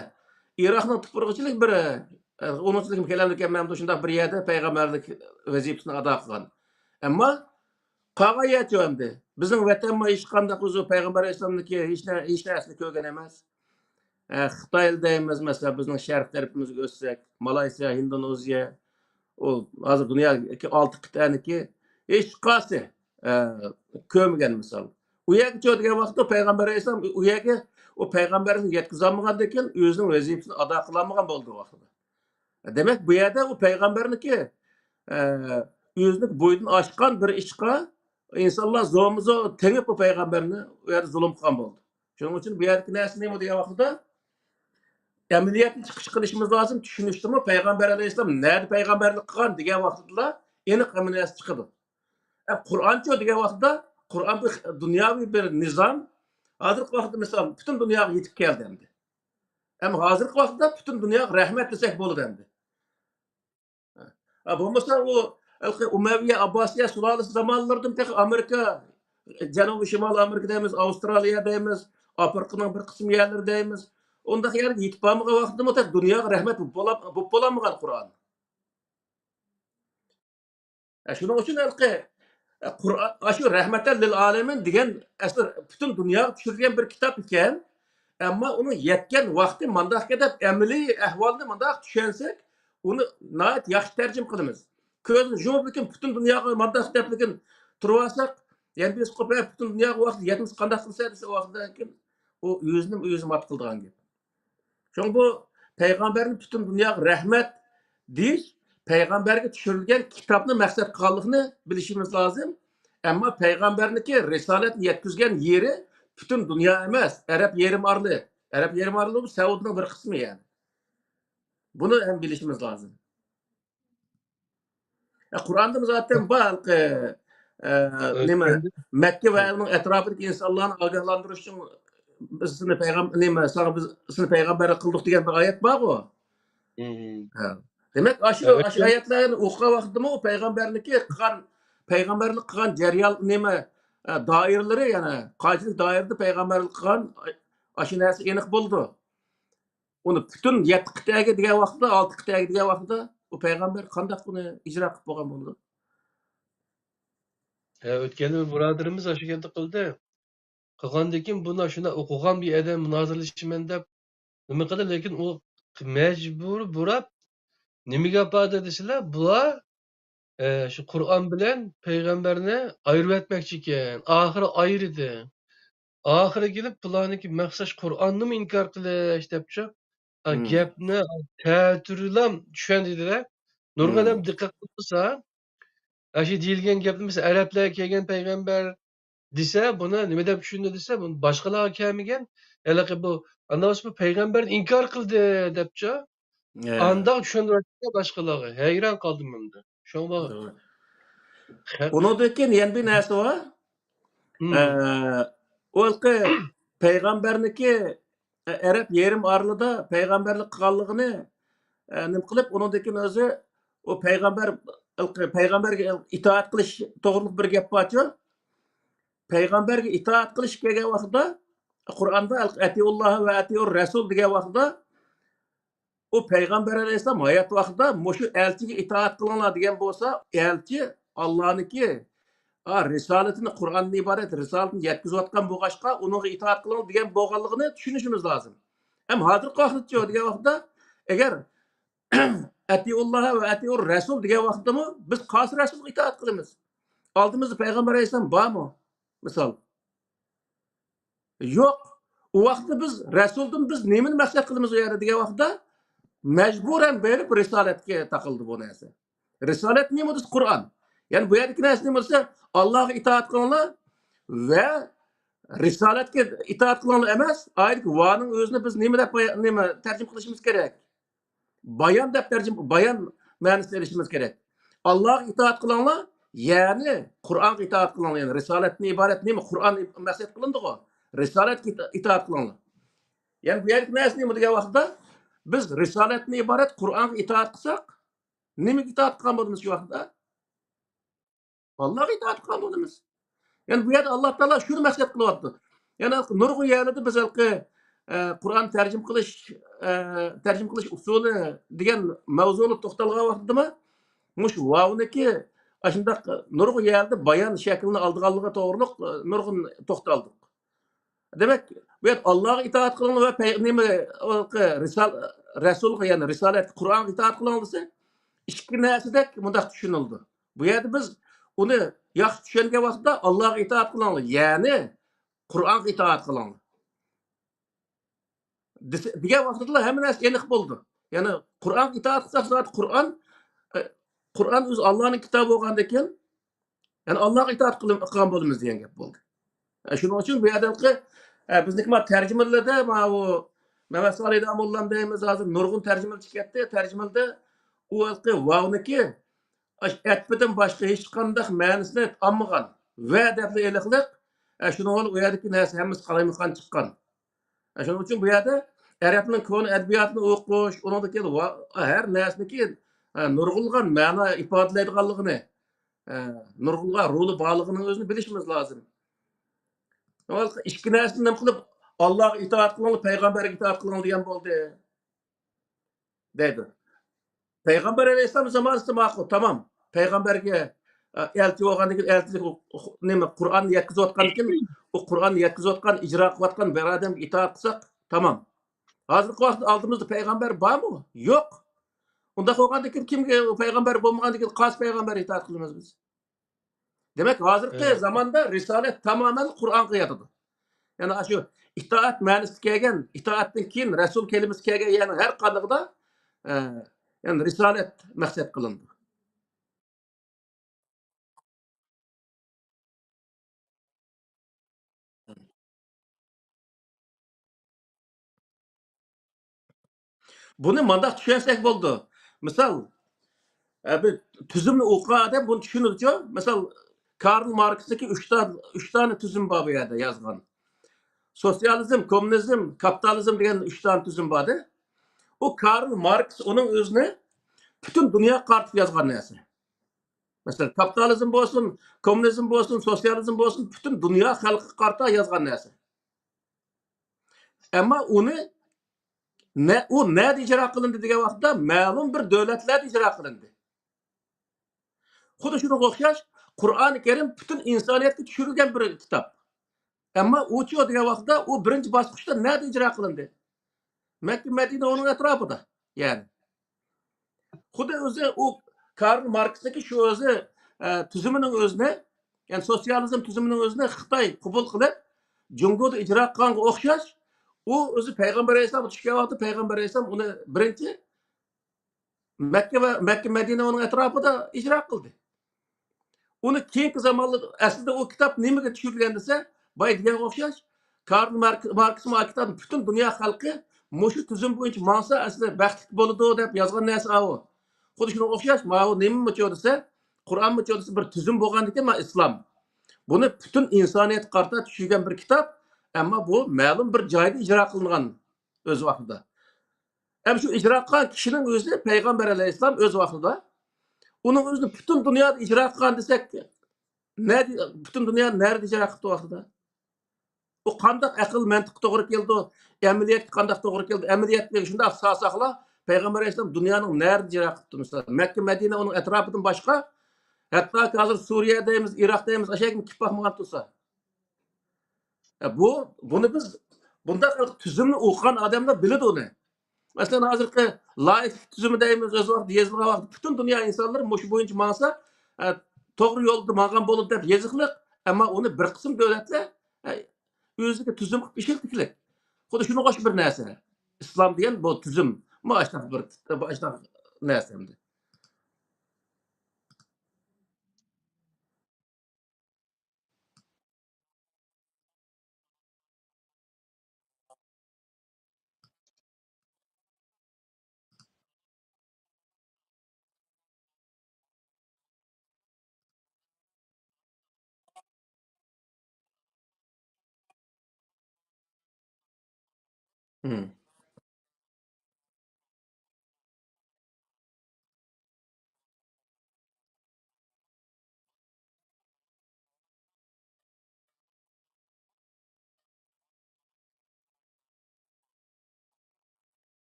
ئىراقنىڭ تۇپرىقىچىلىك بىر، ئە، ئۇنىڭچىلىك كېلەمدىكەن مەن شۇنداق بىر يەردە پەيغەمبەرلىك ۋەزىپىسىنى ئادا قىلغان. ئەمما قالغان يەرچۇ ئەمدى. بىزنىڭ ۋەتەنمۇ ھېچقانداق ئۆزى پەيغەمبەر ئەلەيھىسسالامنىڭكى ھېچ نە-، ھېچ نەرسىنى كۆرگەن ئەمەس. ئە، خىتاي دەيمىز، مەسىلەن، بىزنىڭ شەرق تەرىپىمىزگە ئۆتسەك، مالايسىيا، ھىندونېزىيە، ئۇ ھازىر دۇنيادىكى ئالتە قىتئەنىكى ھېچقايسى، ئە، كۆرمىگەن مىسال. ئۇ يەرگىچۇ دېگەن ۋاقىتتا پەيغەمبەر ئەلەيھىسسالام ئۇ يەرگە ئۇ پەيغەمبەرلىكنى يەتكۈزەلمىگەندىكىن ئۆزىنىڭ ۋەزىپىسىنى ئادا قىلالمىغان بولدى ئۇ ۋاقتىدا. دېمەك، بۇ يەردە ئۇ پەيغەمبەرنىڭكى، ئە، ئۆزىنىڭ بويىدىن ئاشقان بىر ئىشقا ئىنسانلار زورمۇزور تېڭىپ بۇ پەيغەمبەرنى ئۇ يەردە زۇلۇم قىلغان بولدى. شۇنىڭ ئۈچۈن بۇ يەردىكى نەرسە نېمە دېگەن ۋاقتىدا، ئەمەلىيەتنى چىقىش قىلىشىمىز لازىم. چۈشىنىشتىمۇ پەيغەمبەر ئەلەيھىسسالام نەدە پەيغەمبەرلىك قىلغان دېگەن ۋاقتىدا ئېنىق ھەممە نەرسە چىقىدۇ. ئە، قۇرئانچۇ دېگەن ۋاقتىدا، قۇرئان بىر دۇنياۋى بىر نىزام. ھازىرقى ۋاقىتتا مىسال پۈتۈن دۇنياغا يېتىپ كەلدى ئەمدى. ئەمما ھازىرقى ۋاقىتتا پۈتۈن دۇنياغا رەھمەت دېسەك بولىدۇ ئەمدى. ھە، بولمىسا ئۇ ھېلىقى ئۇمەۋىيە، ئابباسىيە سۇلالىسى زامانلىرىدىن تېخى ئامېرىكا، جەنۇبىي شىمال ئامېرىكا دەيمىز، ئاۋسترالىيە دەيمىز، ئافرىقىنىڭ بىر قىسىم يەرلىرى دەيمىز. ئۇنداق يەرگە يېتىپ بارمىغان ۋاقتىدىمۇ تېخى دۇنياغا رەھمەت بولۇپ بولا-، بولۇپ بولالمىغان قۇرئان. ئە، شۇنىڭ ئۈچۈن ھېلىقى، ئە، قۇرئان، ئاشۇ رەھمەتەن لىل ئالەمىن دېگەن ئەسلى پۈتۈن دۇنياغا چۈشۈرۈلگەن بىر كىتاب ئىكەن. ئەمما ئۇنىڭ يەتكەن ۋاقتى مانداقكەن دەپ ئەمەلىي ئەھۋالنى مانداق چۈشەنسەك، ئۇنى ناھايىتى ياخشى تەرجىمە قىلىمىز. كۆزنى يۇمۇپ لېكىن پۈتۈن دۇنياغا مانداق دەپ لېكىن تۇرۇۋالساق، يەنە بىرسى قوپۇپ، پۈتۈن دۇنياغا ۋاقىت يەتمىسە قانداق قىلسا دېسە، ۋاقىتتىن كېيىن ئۇ ئۆزىنى ئۆزى مات قىلىدىغان گەپ. شۇڭا بۇ پەيغەمبەرنى پۈتۈن دۇنياغا رەھمەت دېيىش، پەيغەمبەرگە چۈشۈرۈلگەن كىتابنى مەقسەت قىلغانلىقىنى بىلىشىمىز لازىم. ئەمما پەيغەمبەرنىڭكى رىسالەتنى يەتكۈزگەن يېرى پۈتۈن دۇنيا ئەمەس، ئەرەب يېرىم ئارىلى. ئەرەب يېرىم ئارىلى بۇ سەئۇدنىڭ بىر قىسمى يەنى. بۇنى ھەم بىلىشىمىز لازىم. ئە، قۇرئاندا زاتەن بار، ئە، ئە، نېمە، مەككە ۋە ئۇنىڭ ئەتراپىدىكى ئىنسانلارنى ئاگاھلاندۇرۇش ئۈچۈن بىز سېنى پەيغەم-، نېمە، ساڭا بىز سېنى پەيغەمبەر قىلدۇق دېگەن بىر ئايەت بارغۇ. ھە. دېمەك، ئاشۇ، ئاشۇ ئايەتلەرنى ئوقۇغان ۋاقتىدىمۇ پەيغەمبەرنىڭكى قىلغان، پەيغەمبەرلىك قىلغان جەريان، نېمە، ئە، دائىرىلىرى، يەنى قانچىلىك دائىرىدە پەيغەمبەرلىك قىلغان، ئاشۇ نەرسە ئېنىق بولىدۇ. ئۇنى پۈتۈن يەتتە قىتئەگە دېگەن ۋاقتىدا، ئالتە قىتئەگە دېگەن ۋاقتىدا ئۇ پەيغەمبەر قانداق بۇنى ئىجرا قىلىپ بولغان بولىدۇ؟ ھە، ئۆتكەندە بىر بۇرادىرىمىز ئاشۇ گەپنى قىلدى. قىلغاندىن كېيىن بۇنى شۇنداق ئوقۇغان بىر ئادەم مۇنازىرىلىشىمەن دەپ نېمە قىلدى، لېكىن ئۇ مەجبۇر بۇراپ نېمىگە ئاپاردى دېسىلە، بۇلار ئە، شۇ قۇرئان بىلەن پەيغەمبەرنى ئايرىۋەتمەكچىكەن. ئاخىرى ئايرىدى. ئاخىرى كېلىپ بۇلارنىڭكى مەقسەت قۇرئاننىمۇ ئىنكار قىلىش دەپچۇ. ئا، گەپنى تەتۈرلەم چۈشەندى-دە. نۇرغۇن ئادەم دىققەت قىلمىسا، ئاشۇ دېيىلگەن گەپنى مەسىلەن، ئەرەبلەرگە كەلگەن پەيغەمبەر دېسە، بۇنى نېمە دەپ چۈشىنىدۇ دېسە، بۇنى باشقىلارغا كەلمىگەن، ھېلىقى بۇ، ئانداق بولسا بۇ پەيغەمبەرنى ئىنكار قىلدى دەپچۇ. ئانداق چۈشەندۈرۈۋەتتى باشقىلارغا. ھەيران قالدىم ئەمدى. شۇڭا ئۇنىڭدىن كېيىن يەنە بىر نەرسە بار. ئە، ئۇ ھېلىقى پەيغەمبەرنىكى، ئە، ئەرەب يېرىم ئارىلىدا پەيغەمبەرلىك قىلغانلىقىنى، ئە، نېمە قىلىپ، ئۇنىڭدىن كېيىن ئۆزى ئۇ پەيغەمبەر، ھېلىقى پەيغەمبەرگە ئىتائەت قىلىش توغرىلىق بىر گەپ بارچۇ. پەيغەمبەرگە ئىتائەت قىلىش كەلگەن ۋاقتىدا، قۇرئاندا «ئەتىئۇللاھ ۋە ئەتىئۇر رەسۇل» دېگەن ۋاقتىدا، ئۇ پەيغەمبەر ئەلەيھىسسالام ھايات ۋاقتىدا مۇشۇ ئەلچىگە ئىتائەت قىلىڭلار دېگەن بولسا، ئەلچى ئاللانىڭكى، ئا، رىسالىتىنى، قۇرئاندىن ئىبارەت رىسالىتىنى يەتكۈزۈۋاتقان بولغاچقا، ئۇنىڭغا ئىتائەت قىلىڭ دېگەن بولغانلىقىنى چۈشىنىشىمىز لازىم. ئەمما ھازىرقى ۋاقىتتىچۇ دېگەن ۋاقىتتا، ئەگەر «ئەتىئۇللاھ ۋە ئەتىئۇر رەسۇل» دېگەن ۋاقىتتىمۇ بىز قايسى رەسۇلغا ئىتائەت قىلىمىز؟ ئالدىمىزدا پەيغەمبەر ئەلەيھىسسالام بارمۇ؟ مىسال. يوق. ئۇ ۋاقىتتا بىز رەسۇلدىن بىز نېمىنى مەقسەت قىلىمىز ئۇ يەردە دېگەن ۋاقىتتا مەجبۇرەن بېرىپ رىسالەتكە تاقىلدى بۇ نەرسە. رىسالەت نېمە دېسە قۇرئان. يەنى بۇ يەردىكى نەرسە نېمە دېسە، ئاللاغا ئىتائەت قىلىڭلار ۋە رىسالەتكە ئىتائەت قىلىڭلار ئەمەس، ئايەتتىكى ۋانىڭ ئۆزىنى بىز نېمە دەپ بايا-، نېمە تەرجىمە قىلىشىمىز كېرەك؟ بايان دەپ تەرجىمە، بايان مەنىسىنى ئېلىشىمىز كېرەك. ئاللاغا ئىتائەت قىلىڭلار، يەنى قۇرئانغا ئىتائەت قىلىڭلار. يەنى رىسالەتتىن ئىبارەت نېمە؟ قۇرئان مەقسەت قىلىندىغۇ. رىسالەتكە ئىتا-، ئىتائەت قىلىڭلار. يەنى بۇ يەردىكى نەرسە نېمە دېگەن ۋاقىتتا، بىز رىسالەتتىن ئىبارەت قۇرئانغا ئىتائەت قىلساق، نېمىگە ئىتائەت قىلغان بولىمىز شۇ ۋاقىتتا؟ ئاللاغا ئىتائەت قىلغان بولىمىز. يەنى بۇ يەردە ئاللا تائالا شۇنى مەقسەت قىلىۋاتىدۇ. يەنى نۇرغۇن يەرلەردە بىز ھېلىقى، ئە، قۇرئان تەرجىمە قىلىش، ئە، تەرجىمە قىلىش ئۇسۇلى دېگەن مەۋزۇنى توختالغان ۋاقتىدىمۇ مۇشۇ ۋاۋنىكى ئاشۇنداق نۇرغۇن يەردە بايان شەكلىنى ئالىدىغانلىقى توغرۇلۇق، ئە، نۇرغۇن توختالدۇق. دېمەك، بۇ يەردە ئاللاغا ئىتائەت قىلىڭلار ۋە پەي-، نېمە، رىسال-، رەسۇلغا، يەنى رىسالەتكە، قۇرئانغا ئىتائەت قىلىڭلار دېسە، ئىككى نەرسىدەك مۇنداق چۈشىنىلىدۇ. بۇ يەردە بىز ئۇنى ياخشى چۈشەنگەن ۋاقىتتا، «ئاللاغا ئىتائەت قىلىڭلار، يەنى قۇرئانغا ئىتائەت قىلىڭلار» دېسە، دېگەن ۋاقتىدىلا ھەممە نەرسە ئېنىق بولىدۇ. يەنى قۇرئانغا ئىتائەت قىلساق، زادى قۇرئان، ئە، قۇرئان ئۆزى ئاللانىڭ كىتابى بولغاندىكىن، يەنى ئاللاغا ئىتائەت قىلىم-، قىلغان بولىمىز دېگەن گەپ بولدى. ئە، شۇنىڭ ئۈچۈن بۇ يەردە، ئە، بىزنىڭكى مانا تەرجىمىلەردە ماۋۇ، مەمەت سالىھ داموللام دەيمىز، ھازىر نۇرغۇن تەرجىمىلەر چىقىپ كەتتى. تەرجىمىلىدە ئۇ ھېلىقى ۋاۋنىكى ئەتپىدىن باشقا ھېچقانداق مەنىسىنى ئالمىغان. ۋە دەپلا ئېلىقلىق. ئە، شۇنىڭ بىلەن ئۇ يەردىكى نەرسە ھەممىسى قالايمىقان چىققان. ئە، شۇنىڭ ئۈچۈن بۇ يەردە ئەرەبنىڭ كونا ئەدەبىياتىنى ئوقۇش، ئۇنىڭدىكى ۋا-، ھەر نەرسىنىڭكى، ئە، نۇرغۇنلىغان مەنا ئىپادىلەيدىغانلىقىنى، ئە، نۇرغۇنلىغان رولى بارلىقىنىڭ ئۆزىنى بىلىشىمىز لازىم. ئىككى نەرسىنى نېمە قىلىپ، ئاللاغا ئىتائەت قىلىڭلار، پەيغەمبەرگە ئىتائەت قىلىڭ دېگەن بولدى، دەيدۇ. پەيغەمبەر ئەلەيھىسسالام زامانىسىدا ماقۇل، تامام. پەيغەمبەرگە، ئە، ئەلچى بولغاندىن كېيىن، ئەلچىلىك، نېمە، قۇرئاننى يەتكۈزۈۋاتقاندىن كېيىن، ئۇ قۇرئاننى يەتكۈزۈۋاتقان، ئىجرا قىلىۋاتقان بىر ئادەمگە ئىتائەت قىلساق، تامام. ھازىرقى ۋاقىتتا ئالدىمىزدا پەيغەمبەر بارمۇ؟ يوق. ئۇنداق بولغاندىن كېيىن كىمگە ئۇ پەيغەمبەر بولمىغاندىن كېيىن قايسى پەيغەمبەرگە ئىتائەت قىلىمىز بىز؟ دېمەك، ھازىرقى زاماندا رىسالەت تامامەن قۇرئانغا ياتىدۇ. يەنى ئاشۇ ئىتائەت مەنىسىدە كەلگەن، ئىتائەتتىن كېيىن رەسۇل كەلىمىسى كەلگەن يەرنىڭ ھەر قاندىقىدا، ئە، يەنى رىسالەت مەقسەت قىلىنىدۇ. بۇنى مانداق چۈشەنسەك بولىدۇ. مىسال، ئە، بىر تۈزۈمنى ئوقۇغان ئادەم بۇنى چۈشىنىدۇچۇ. مىسال، كارل ماركسنىڭكى ئۈچ تا-، ئۈچ دانە تۈزۈم بار بۇ يەردە يازغان. سوتسىيالىزم، كوممۇنىزم، كاپىتالىزم دېگەن ئۈچ دانە تۈزۈم بار ئىدى. ئۇ كارل ماركس ئۇنىڭ ئۆزىنى پۈتۈن دۇنياغا قارىتىپ يازغان نەرسە. مەسىلەن، كاپىتالىزم بولسۇن، كوممۇنىزم بولسۇن، سوتسىيالىزم بولسۇن، پۈتۈن دۇنيا خەلقىگە قارىتا يازغان نەرسە. ئەمما ئۇنى نە-، ئۇ نەدە ئىجرا قىلىندى دېگەن ۋاقىتتا، مەلۇم بىر دۆلەتلەردە ئىجرا قىلىندى. خۇددى شۇنىڭغا ئوخشاش، قۇرئانى كەرىم پۈتۈن ئىنسانىيەتكە چۈشۈرۈلگەن بىر كىتاب. ئەمما ئۇچۇ دېگەن ۋاقىتتا ئۇ بىرىنچى باسقۇچتا نەدە ئىجرا قىلىندى؟ مەككە، مەدىنە، ئۇنىڭ ئەتراپىدا. يەنى خۇددى ئۆزى ئۇ كارل ماركسنىڭكى شۇ ئۆزى، ئە، تۈزۈمىنىڭ ئۆزىنى، يەنى سوتسىيالىزم تۈزۈمىنىڭ ئۆزىنى خىتاي قوبۇل قىلىپ، جۇڭگودا ئىجرا قىلغانغا ئوخشاش، ئۇ ئۆزى پەيغەمبەر ئەلەيھىسسالامغا چۈشكەن ۋاقىتتا پەيغەمبەر ئەلەيھىسسالام ئۇنى بىرىنچى مەككە ۋە، مەككە، مەدىنە ئۇنىڭ ئەتراپىدا ئىجرا قىلدى. ئۇنى كېيىنكى زامانلاردا، ئەسلىدە ئۇ كىتاب نېمىگە چۈشۈرۈلگەن دېسە، بايا دېگەنگە ئوخشاش، كارل مارك-، ماركس بۇ كىتابنى پۈتۈن دۇنيا خەلقى مۇشۇ تۈزۈم بويىچە ماڭسا، ئەسلى بەختلىك بولىدۇ دەپ يازغان نەرسە ئاۋۇ. خۇددى شۇنىڭغا ئوخشاش، ماۋۇ نېمىمۇچۇ دېسە، قۇرئانمۇچۇ دېسە، بىر تۈزۈم بولغاندىكىن، ما ئىسلام. بۇنى پۈتۈن ئىنسانىيەتكە قارىتا چۈشۈرگەن بىر كىتاب، ئەمما بۇ مەلۇم بىر جايدا ئىجرا قىلىنغان ئۆز ۋاقتىدا. ھەم شۇ ئىجرا قىلغان كىشىنىڭ ئۆزى پەيغەمبەر ئەلەيھىسسالام ئۆز ۋاقتىدا. ئۇنىڭ ئۆزىنى پۈتۈن دۇنيادا ئىجرا قىلغان دېسەك، نەدە، پۈتۈن دۇنيا نەدە ئىجرا قىپتۇ ۋاقتىدا؟ ئۇ قانداق ئەقىل مەنتىققە توغرا كېلىدۇ؟ ئەمەلىيەتكە قانداق توغرا كېلىدۇ؟ ئەمەلىيەتكە شۇنداق سالساقلا، پەيغەمبەر ئەلەيھىسسالام دۇنيانىڭ نەدە ئىجرا قىپتۇ؟ مىسال، مەككە، مەدىنە، ئۇنىڭ ئەتراپىدىن باشقا، ھەتتا ھازىر سۈرىيە دەيمىز، ئىراق دەيمىز، ئاشۇ يەرگىمۇ كېلىپ باقمىغان تۇرسا. ئە، بۇ، بۇنى بىز، بۇنداق تۈزۈمنى ئوقۇغان ئادەملەر بىلىدۇ ئۇنى. مەسىلەن، ھازىرقى لائىكلىق تۈزۈمى دەيمىز، ئۆز ۋاقتىدا يېزىلغان ۋاقىتتا پۈتۈن دۇنيا ئىنسانلىرى مۇشۇ بويىچە ماڭسا، ئە، توغرا يولدا ماڭغان بولىدۇ دەپ يېزىقلىق، ئەمما ئۇنى بىر قىسىم دۆلەتلەر، ئە، ئۆزىگە تۈزۈم قىلىپ ئىشلىتىكلىك. خۇددى شۇنىڭغا ئوخشاش بىر نەرسە. ئىسلام دېگەن بۇ تۈزۈم. مۇشۇنداق بىر، مۇشۇنداق نەرسە ئەمدى. مم.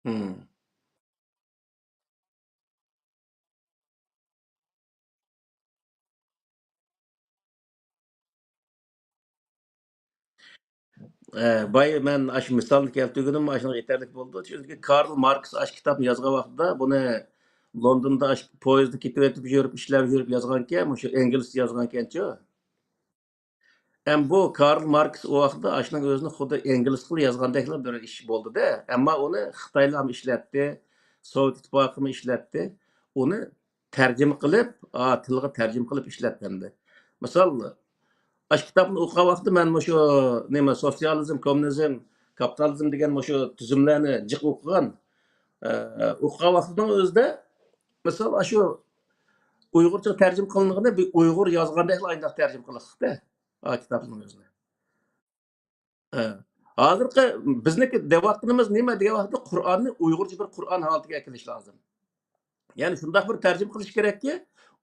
مم. ئە، بايا مەن ئاشۇ مىسالنى كەلتۈرگىنىم ئاشۇنىڭغا يېتەرلىك بولىدۇ. چۈنكى كارل ماركس ئاشۇ كىتابنى يازغان ۋاقتىدا بۇنى لوندوندا ئاشۇ پويىزدا كېتىۋېتىپ يۈرۈپ، ئىشلەپ يۈرۈپ يازغانكەن، مۇشۇ ئىنگلىزچە يازغانكەنچۇ. ئەمما بۇ كارل ماركس ئۇ ۋاقىتتا ئاشۇنىڭ ئۆزىنى خۇددى ئىنگلىزچە يازغاندەكلا بىر ئىش بولدى-دە. ئەمما ئۇنى خىتايلارمۇ ئىشلەتتى، سوۋېت ئىتتىپاقىمۇ ئىشلەتتى. ئۇنى تەرجىمە قىلىپ، ئا، تىلغا تەرجىمە قىلىپ ئىشلەتتى ئەمدى. مىسال، ئاشۇ كىتابنى ئوقۇغان ۋاقىتتا مەن مۇشۇ نېمە، سوتسىيالىزم، كوممۇنىزم، كاپىتالىزم دېگەن مۇشۇ تۈزۈملەرنى جىق ئوقۇغان. ئە، ئوقۇغان ۋاقتىنىڭ ئۆزىدە، مىسال، ئاشۇ ئۇيغۇرچە تەرجىمە قىلىنغىنى بىر ئۇيغۇر يازغاندەكلا ئاينداق تەرجىمە قىلىقلىقتە، ئا، كىتابنىڭ ئۆزىنى. ئە، ھازىرقى بىزنىڭكى دەۋاتقىنىمىز نېمە دېگەن ۋاقىتتا، قۇرئاننى ئۇيغۇرچە بىر قۇرئان ھالىتىگە ئەكېلىش لازىم. يەنى شۇنداق بىر تەرجىمە قىلىش كېرەككى،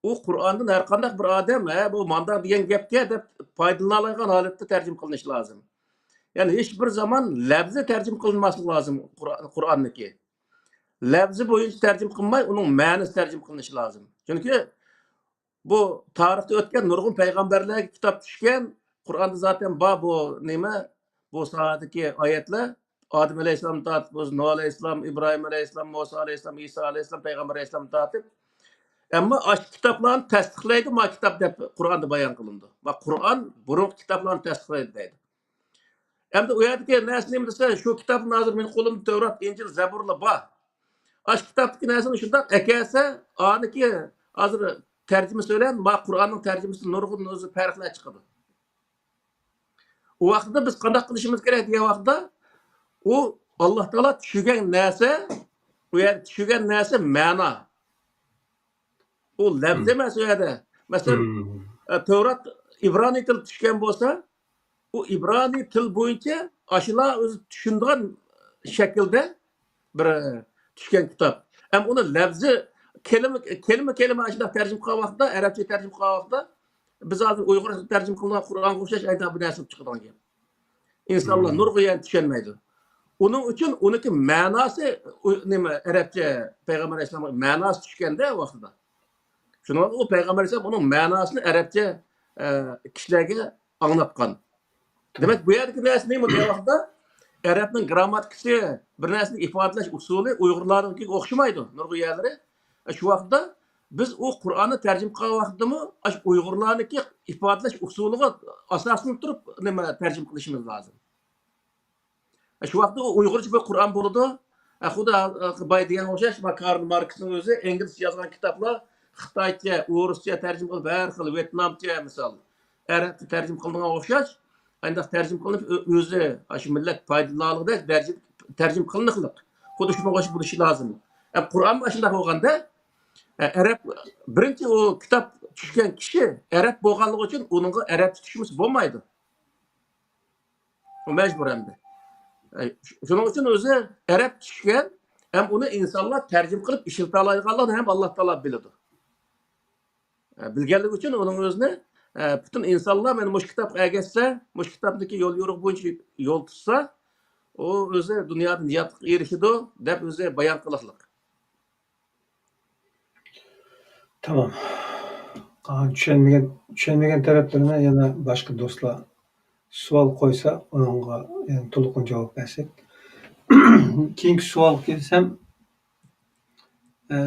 ئۇ قۇرئاندىن ھەر قانداق بىر ئادەم، ھە، بۇ مانداق دېگەن گەپكە دەپ پايدىلىنالايدىغان ھالەتتە تەرجىمە قىلىنىشى لازىم. يەنى ھېچ بىر زامان لەپزى تەرجىمە قىلىنماسلىقى لازىم قۇرئان، قۇرئاننىكى. لەپزى بويىچە تەرجىمە قىلماي، ئۇنىڭ مەنىسى تەرجىمە قىلىنىشى لازىم. چۈنكى بۇ تارىختا ئۆتكەن نۇرغۇن پەيغەمبەرلەرگە كىتاب چۈشكەن، قۇرئاندا زاتەن بار بۇ نېمە، بۇ ساھەدىكى ئايەتلەر. ئادەم ئەلەيھىسسالامدىن تارتىپ، نۇھ ئەلەيھىسسالام، ئىبراھىم ئەلەيھىسسالام، مۇسا ئەلەيھىسسالام، ئىسا ئەلەيھىسسالام، پەيغەمبەر ئەلەيھىسسالامدىن تارتىپ. ئەمما ئاشۇ كىتابلارنى تەستىقلايدۇ، ما كىتاب دەپ قۇرئاندا بايان قىلىنىدۇ. ما قۇرئان بۇرۇنقى كىتابلارنى تەستىقلايدۇ دەيدۇ. ئەمدى ئۇ يەردىكى نەرسە نېمە دېسە، شۇ كىتابنى ھازىر مېنىڭ قولۇمدا تەۋرات، ئىنجىل، زەبۇرلا بار. ئاشۇ كىتابتىكى نەرسىنى شۇنداق ئەكەلسە، ئانىكى ھازىر تەرجىمىسى بىلەن ما قۇرئاننىڭ تەرجىمىسى نۇرغۇن ئۆزى پەرقلەر چىقىدۇ. ئۇ ۋاقىتتا بىز قانداق قىلىشىمىز كېرەك دېگەن ۋاقىتتا، ئۇ ئاللا تائالا چۈشۈرگەن نەرسە، ئۇ يەردە چۈشۈرگەن نەرسە مەنا. ئۇ لەپز ئەمەس ئۇ يەردە. مەسىلەن، ئە، تەۋرات ئىبرانىي تىل چۈشكەن بولسا، ئۇ ئىبرانىي تىل بويىچە ئاشۇلار ئۆزى چۈشىنىدىغان شەكىلدە بىر، ئە، چۈشكەن كىتاب. ھەم ئۇنى لەپزى، كەلىمە، كەلىمە، كەلىمە ئاشۇنداق تەرجىمە قىلغان ۋاقىتتا، ئەرەبچە تەرجىمە قىلغان ۋاقىتتا، بىز ھازىر ئۇيغۇرچە تەرجىمە قىلىنغان قۇرئانغا ئوخشاش ئەينى بىر نەرسە چىقىدىغان گەپ. ئىنسانلار نۇرغۇن يەرنى چۈشەنمەيدۇ. ئۇنىڭ ئۈچۈن ئۇنىڭكى مەناسى، ئۇ، نېمە، ئەرەبچە پەيغەمبەر ئەلەيھىسسالامغا مەناسى چۈشكەندە ۋاقتىدا. شۇنىڭ ئۇ پەيغەمبەر ئەلەيھىسسالام ئۇنىڭ مەناسىنى ئەرەبچە، ئە، كىشىلەرگە ئاڭلاتقان. دېمەك، بۇ يەردىكى نەرسە نېمە دېگەن ۋاقىتتا، ئەرەبنىڭ گىرامماتىكىسى، بىر نەرسىنى ئىپادىلەش ئۇسۇلى ئۇيغۇرلارنىڭكىگە ئوخشىمايدۇ نۇرغۇن يەرلىرى. شۇ ۋاقىتتا بىز ئۇ قۇرئاننى تەرجىمە قىلغان ۋاقتىدىمۇ ئاشۇ ئۇيغۇرلارنىڭكى ئىپادىلەش ئۇسۇلىغا ئاساسلىنىپ تۇرۇپ نېمە تەرجىمە قىلىشىمىز لازىم. شۇ ۋاقىتتا ئۇ ئۇيغۇرچە بىر قۇرئان بولىدۇ. خۇددى بايا دېگەنگە ئوخشاش، كارل ماركسنىڭ ئۆزى ئىنگلىزچە يازغان كىتابلار خىتايچە، ئورۇسچە تەرجىمە قىلىپ، ھەر خىل ۋيېتنامچە، مىسال، ئەرەبچە تەرجىمە قىلىنغان ئوخشاش. ئانداق تەرجىمە قىلىنىپ، ئۆ-، ئۆزى، شۇ مىللەت پايدىلىنالىغۇدەك دەرىجىدە تەرجىمە قىلىنىقلىق. خۇددى شۇنىڭغا ئوخشاش بولۇشى لازىم. ئە، قۇرئانمۇ ئاشۇنداق بولغاندا، ئە، ئەرەب، بىرىنچى ئۇ كىتاب چۈشكەن كىشى ئەرەب بولغانلىقى ئۈچۈن ئۇنىڭغا ئەرەبچە تۈشمىسە بولمايدۇ. ئۇ مەجبۇر ئەمدى. ئە، شۇنىڭ ئۈچۈن ئۆزى ئەرەب چۈشكەن، ھەم ئۇنى ئىنسانلار تەرجىمە قىلىپ ئىشلىتەلەيدىغانلىقىنى ھەم ئاللا تائالا بىلىدۇ. ئە، بىلگەنلىكى ئۈچۈن ئۇنىڭ ئۆزىنى، ئە، پۈتۈن ئىنسانلار مانا مۇشۇ كىتابقا ئەگەشسە، مۇشۇ كىتابتىكى يول يورۇق بويىچە يول تۇتسا، ئۇ ئۆزى دۇنيادا نىجاتلىققا ئېرىشىدۇ، دەپ ئۆزى بايان قىلىقلىق. تامام. قالغان چۈشەنمىگەن، چۈشەنمىگەن تەرەپلىرىنى يەنە باشقا دوستلار سوئال قويسا، ئۇنىڭغا يەنە تولۇقىنى جاۋاب بەرسەك. كېيىنكى سوئالغا كەلسەم، ئە،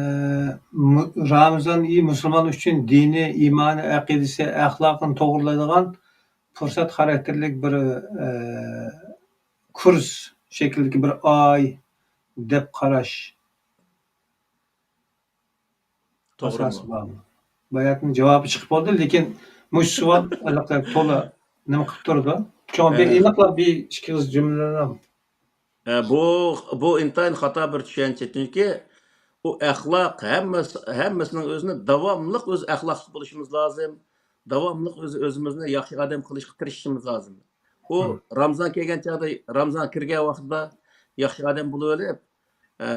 مۇ-، رامىزان ئېيى مۇسۇلمان ئۈچۈن دىنى، ئىمانى، ئەقىدىسى، ئەخلاقىنى توغرىلايدىغان پۇرسەت خاراكتېرلىك بىر، ئە، كۇرس شەكلىدىكى بىر ئاي دەپ قاراش توغرىمۇ؟ ئاساسى بارمۇ؟ باياتنىڭ جاۋابى چىقىپ بولدى، لېكىن مۇشۇ سوئال ئەللىقاچان تولا نېمە قىلىپ تۇرىدۇ. شۇڭا بىر ئېنىقلاپ بىر ئىككى ئېغىز جۈملىلەرنى ئە، بۇ، بۇ ئىنتايىن خاتا بىر چۈشەنچە. چۈنكى ئۇ ئەخلاق، ھەممىسى، ھەممىسىنىڭ ئۆزىنى داۋاملىق ئۆز ئەخلاقلىق بولۇشىمىز لازىم. داۋاملىق ئۆز-، ئۆزىمىزنى ياخشى ئادەم قىلىشقا تىرىشىشىمىز لازىم. ئۇ رامزان كەلگەن چاغدا، رامزان كىرگەن ۋاقتىدا ياخشى ئادەم بولۇۋېلىپ، ئە،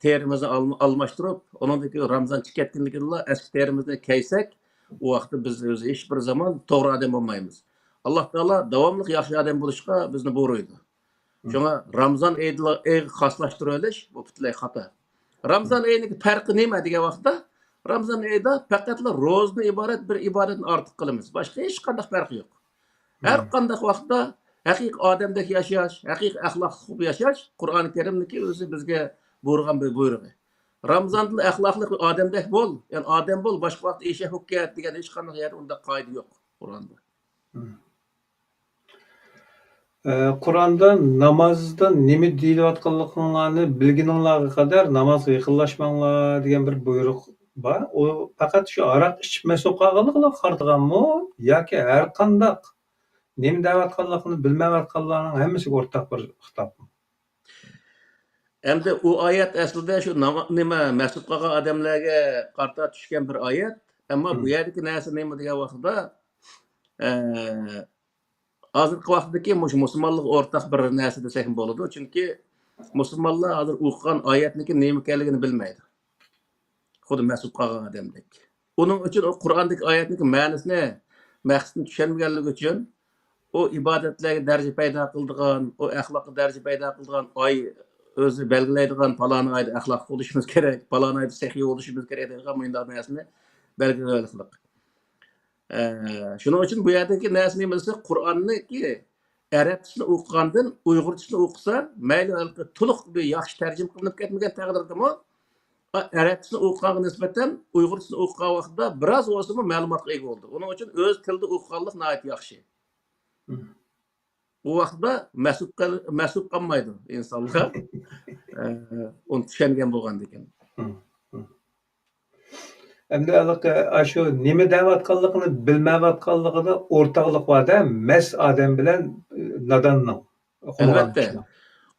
تېرىمىزنى ئالما-، ئالماشتۇرۇپ، ئۇنىڭدىن كېيىن رامزان چىقىپ كەتكەندىن كېيىنلا ئەسكى تېرىمىزنى كەيسەك، ئۇ ۋاقىتتا بىز ئۆزى ھېچ بىر زامان توغرا ئادەم بولمايمىز. ئاللا تائالا داۋاملىق ياخشى ئادەم بولۇشقا بىزنى بۇيرۇيدۇ. شۇڭا رامزان ئېيىدىلا-، ئېيىغا خاسلاشتۇرۇۋېلىش، بۇ پۈتۈنلەي خاتا. رامزان ئېيىنىڭ پەرقى نېمە دېگەن ۋاقىتتا، رامزان ئېيىدا پەقەتلا روزىدىن ئىبارەت بىر ئىبادەتنى ئارتۇق قىلىمىز. باشقا ھېچقانداق پەرقى يوق. ھەر قانداق ۋاقىتتا ھەقىقىي ئادەمدەك ياشاش، ھەقىقىي ئەخلاقلىق بولۇپ ياشاش قۇرئان كەرىمنىڭكى ئۆزى بىزگە بۇيرۇغان بىر بۇيرۇقى. رامزاندىلا ئەخلاقلىق ئادەمدەك بول، يەنى ئادەم بول، باشقا ۋاقىتتا ئېشەك ھوككەت دېگەن ھېچقانداق يەردە ئۇنداق قائىدە يوق قۇرئاندا. ئە، قۇرئاندا نامازدا نېمە دېيىلىۋاتقانلىقىڭلارنى بىلگىنىڭلارغا قەدەر نامازغا يېقىنلاشماڭلار دېگەن بىر بۇيرۇق بار. ئۇ پەقەت شۇ ھاراق ئىچىپ مەست بولۇپ قالغانلىقىغا قارىتىلغانمۇ ياكى ھەر قانداق نېمە دەۋاتقانلىقىنى بىلمەيۋاتقانلارنىڭ ھەممىسىگە ئورتاق بىر خىتاب. ئەمدى ئۇ ئايەت ئەسلىدە شۇ ناما-، نېمە، مەسۇت قالغان ئادەملەرگە قارىتا چۈشكەن بىر ئايەت. ئەمما بۇ يەردىكى نەرسە نېمە دېگەن ۋاقىتتا، ئە، ھازىرقى ۋاقىتتىكى مۇشۇ مۇسۇلمانلىققا ئورتاق بىر نەرسە دېسەكمۇ بولىدۇ. چۈنكى مۇسۇلمانلار ھازىر ئوقۇغان ئايەتنىڭكى نېمە ئىكەنلىكىنى بىلمەيدۇ. خۇددى مەسۇت قالغان ئادەمدەك. ئۇنىڭ ئۈچۈن ئۇ قۇرئاندىكى ئايەتنىڭكى مەنىسىنى، مەقسىتىنى چۈشەنمىگەنلىكى ئۈچۈن، ئۇ ئىبادەتلەرگە دەرىجە پەيدا قىلىدىغان، ئۇ ئەخلاققا دەرىجە پەيدا قىلىدىغان ئاي ئۆزى بەلگىلەيدىغان، پالان ئايدا ئەخلاقلىق بولۇشىمىز كېرەك، پالان ئايدا سېخىي بولۇشىمىز كېرەك دەيدىغان مۇنداق نەرسىنى بەلگىلەۋالغانلىق. ئە، شۇنىڭ ئۈچۈن بۇ يەردىكى نەرسە نېمە دېسە، قۇرئاننىڭكى ئەرەبچىسىنى ئوقۇغاندىن ئۇيغۇرچىسىنى ئوقۇسا، مەيلى ھېلىقى تولۇق بىر ياخشى تەرجىمە قىلىنىپ كەتمىگەن تەقدىردىمۇ، ئەرەبچىسىنى ئوقۇغانغا نىسبەتەن ئۇيغۇرچىسىنى ئوقۇغان ۋاقتىدا بىراز بولسىمۇ مەلۇماتقا ئىگە بولىدۇ. ئۇنىڭ ئۈچۈن ئۆز تىلىدا ئوقۇغانلىق ناھايىتى ياخشى. مم. ئۇ ۋاقىتتا مەسۇت قال-، مەسۇت قالمايدۇ ئىنسانلار. ئە، ئۇنى چۈشەنگەن بولغاندىكىن. مم. مم. ئەمدى ھېلىقى ئاشۇ نېمە دەۋاتقانلىقىنى بىلمەيۋاتقانلىقىدا ئورتاقلىق بار-دە، مەس ئادەم بىلەن، ئە، ناداننىڭ، ئۇخلىغان ئەلۋەتتە. كىشىنىڭ.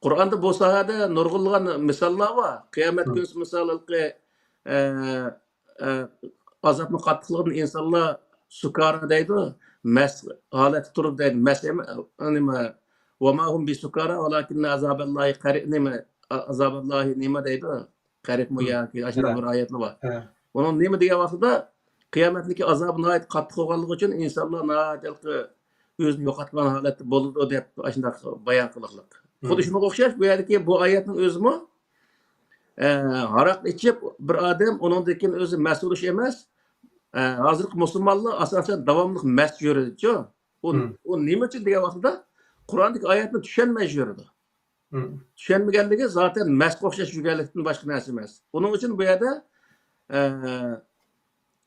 قۇرئاندا بۇ ساھەدە نۇرغۇنلىغان مىساللار بار. قىيامەت مم. كۈنى مىسال، ھېلىقى، ئە، ئە، ئازابنىڭ قاتتىقلىقىدىن ئىنسانلار سۇكارا دەيدۇ، مەست ھالەتتە تۇرۇپ دەيدۇ. مەست ئەم-، نېمە، «وما هم بسكارى ولكن عذاب الله قريب»، نېمە، ئا-، «عذاب الله» نېمە دەيدۇ؟ قەرىبمۇ مم. ياكى ئاشۇنداق ھە. بىر ئايەتلا بار. ھە. ئۇنىڭ نېمە دېگەن ۋاقتىدا، قىيامەتتىكى ئازابى ناھايىتى قاتتىق بولغانلىقى ئۈچۈن ئىنسانلار ناھايىتى ھېلىقى ئۆزىنى يوقاتقان ھالەتتە بولىدۇ دەپ ئاشۇنداق بايان قىلىقلىق. خۇددى مم. شۇنىڭغا ئوخشاش بۇ يەردىكى بۇ ئايەتنىڭ ئۆزىمۇ، ئە، ھاراق ئىچىپ بىر ئادەم ئۇنىڭدىن كېيىن ئۆزى مەست بولۇش ئەمەس. ئە، ھازىرقى مۇسۇلمانلار ئاساسەن داۋاملىق مەست يۈرىدىچۇ. ئۇ، مم. ئۇ نېمە ئۈچۈن دېگەن ۋاقتىدا قۇرئاندىكى ئايەتنى چۈشەنمەي يۈرىدۇ. مم. چۈشەنمىگەنلىكى زاتەن مەستكە ئوخشاش يۈرگەنلىكتىن باشقا نەرسە ئەمەس. ئۇنىڭ ئۈچۈن بۇ يەردە، ئە،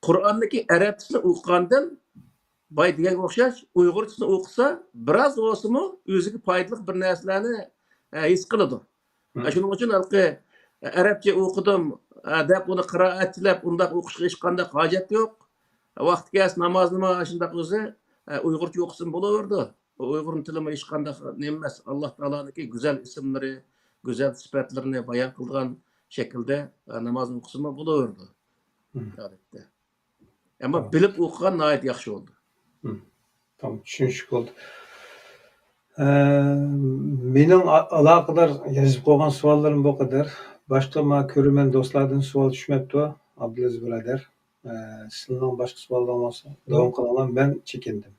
قۇرئاننىكى ئەرەبچىسىنى ئوقۇغاندىن باي دېگەنگە ئوخشاش ئۇيغۇرچىسىنى ئوقۇسا، بىراز بولسىمۇ ئۆزىگە پايدىلىق بىر نەرسىلەرنى، ئە، ھېس قىلىدۇ. مم. ئە، شۇنىڭ ئۈچۈن ھېلىقى، ئە، ئەرەبچە ئوقۇدۇم، ئە، دەپ ئۇنى قىرائەتچىلەپ ئۇنداق ئوقۇشقا ھېچقانداق ھاجەت يوق. ۋاقتى كەلسە نامازنىمۇ ئاشۇنداق ئۆزى، ئە، ئۇيغۇرچە ئوقۇسىمۇ بولۇۋېرىدۇ. ئۇيغۇرنىڭ تىلىمۇ ھېچقانداق نېمە ئەمەس. ئاللا تائالانىڭكى گۈزەل ئىسىملىرى، گۈزەل سۈپەتلىرىنى بايان قىلىدىغان شەكىلدە، ئە، نامازنى ئوقۇسىمۇ بولۇۋېرىدۇ. مم. ئادەتتە. ئەمما تامام. بىلىپ ئوقۇغان ناھايىتى ياخشى بولدى. مم. تامام، چۈشىنىشلىك بولدى. ئە، مېنىڭ ئا-، ئالاقىدار يېزىپ قويغان سوئاللىرىم بۇ قەدەر. باشقا ما كۆرۈرمەن دوستلاردىن سوئال چۈشمەپتۇ، ئابدۇلئەزىز بۇرادەر. ئە، سىلىنىڭ باشقا سوئاللىرىڭ بولسا، داۋام قىلىڭلار، مەن چېكىندىم.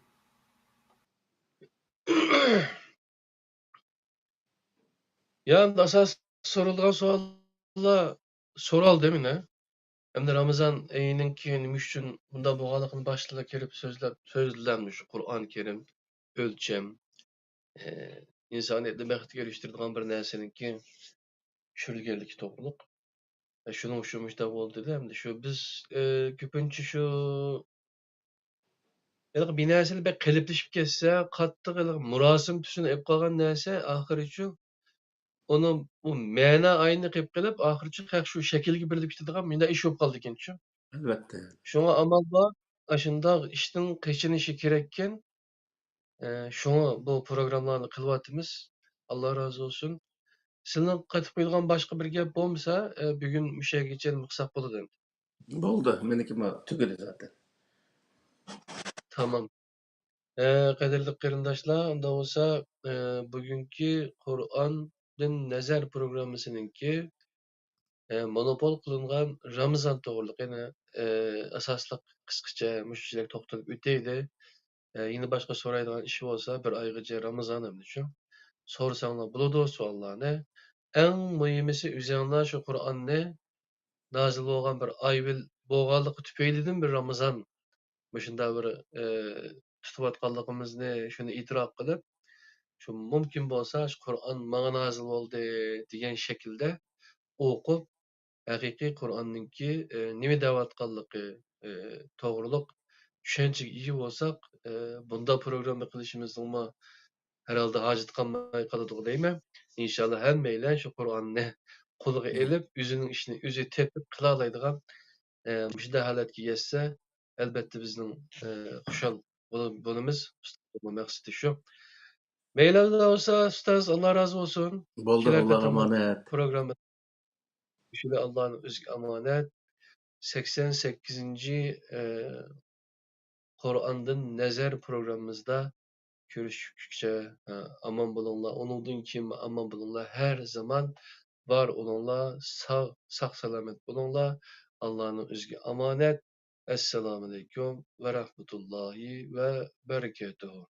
يا، ئەمدى ئاساسىي سورىلىدىغان سوئاللار سورالدى مانا. ئەمدى رامىزان ئېيىنىڭكى نېمە ئۈچۈن بۇنداق بولغانلىقىنى باشتىلا كىرىپ سۆزلەپ، سۆزلەمدى شۇ قۇرئان كەرىم، ئۆلچەم، ئى، ئىنسانىيەتنى بەختكە ئېرىشتۈرىدىغان بىر نەرسىنىڭكى چۈشۈرۈلگەنلىكى توغرۇلۇق. ئە، شۇنىڭ ئۈچۈن مۇشۇنداق بولدى دېدى. ئەمدى شۇ بىز، ئى، كۆپىنچە شۇ ھېلىقى بىر نەرسىلەر بەك قېلىپلىشىپ كەتسە، قاتتىق ھېلىقى مۇراسىم تۈسىنى ئېلىپ قالغان نەرسە ئاخىرىچۇ ئۇنىڭ ئۇ مەنە ئاينى قېلىپ قېلىپ، ئاخىرىچۇ خەق شۇ شەكىلگە بېرىلىپ كېتىدىغان مۇنداق ئىش بولۇپ قالىدىكەنچۇ. ئەلۋەتتە. شۇڭا ئامال بار، ئاشۇنداق ئىشتىن قېچىنىشى كېرەككەن. ئە، شۇڭا بۇ پروگراممىلارنى قىلىۋاتىمىز. ئاللا رازى بولسۇن. سىلىنىڭ قېتىپ قويىدىغان باشقا بىر گەپ بولمىسا، ئە، بۈگۈن مۇشۇ يەرگىچە قىلساق بولىدۇ ئەمدى. بولدى، مېنىڭكىمۇ تۈگىدى زاتەن. تامام. ئە، قەدىرلىك قېرىنداشلار، ئۇنداق بولسا، ئە، بۈگۈنكى قۇرئاندىن نەزەر پروگراممىسىنىڭكى، ئە، مونوپول قىلىنغان رامىزان توغرىلىق يەنە، ئە، ئاساسلىق قىسقىچە مۇشۇ يەرگە توختىلىپ ئۆتەيلى. ئە، يەنە باشقا سورايدىغان ئىش بولسا، بىر ئايغىچە رامىزان ئەمدىچۇ. سورىساڭلار بولىدۇ سوئاللارنى. ئەڭ مۇھىمىسى ئۆزۈڭلار شۇ قۇرئاننى نازىل بولغان بىر ئاي بىل-، بولغانلىقى تۈپەيلىدىن بىر رامىزان مۇشۇنداق بىر، ئى، تۇتۇۋاتقانلىقىمىزنى شۇنى ئېتىراپ قىلىپ، شۇ مۇمكىن بولسا شۇ قۇرئان ماڭا نازىل بولدى دېگەن شەكىلدە ئوقۇپ، ھەقىقىي قۇرئاننىڭكى، ئى، نېمە دەۋاتقانلىقى، ئى، توغرۇلۇق چۈشەنچىگە ئىگە بولساق، ئى، بۇنداق پروگرامما قىلىشىمىزنىڭمۇ ھەر ھالدا ھاجىتى قالماي قالىدىغۇ دەيمەن. ئىنشاللا ھەممەيلەن شۇ قۇرئاننى قولىغا ئېلىپ، ئۆزىنىڭ ئىشىنى ئۆزى تېپىپ قىلالايدىغان، ئە، مۇشۇنداق ھالەتكە يەتسە، ئەلبەتتە بىزنىڭ، ئە، خۇشال بول-، بولىمىز. ئۇنىڭ مەقسىتى شۇ. مەيلى بولسا، ئۇستاز، ئاللا رازى بولسۇن. بولدى، كېلەر ئاللاغا قېتىملىق ئامانەت. پروگرامما شۇنى ئاللانىڭ ئۆزىگە ئامانەت. سەكسەن سەككىزىنچى، ئە، قۇرئاندىن نەزەر پروگراممىمىزدا كۆرۈشكۈچە، ئە، ئامان بولۇڭلار. ئۇنىڭدىن كېيىن ئامان بولۇڭلار. ھەر زامان بار بولۇڭلار. ساغ، ساق-سالامەت بولۇڭلار. ئاللانىڭ ئۆزىگە ئامانەت. ئەسسالامۇئەلەيكۇم ۋە رەھمەتۇللاھى ۋە بەرىكاتۇھۇ.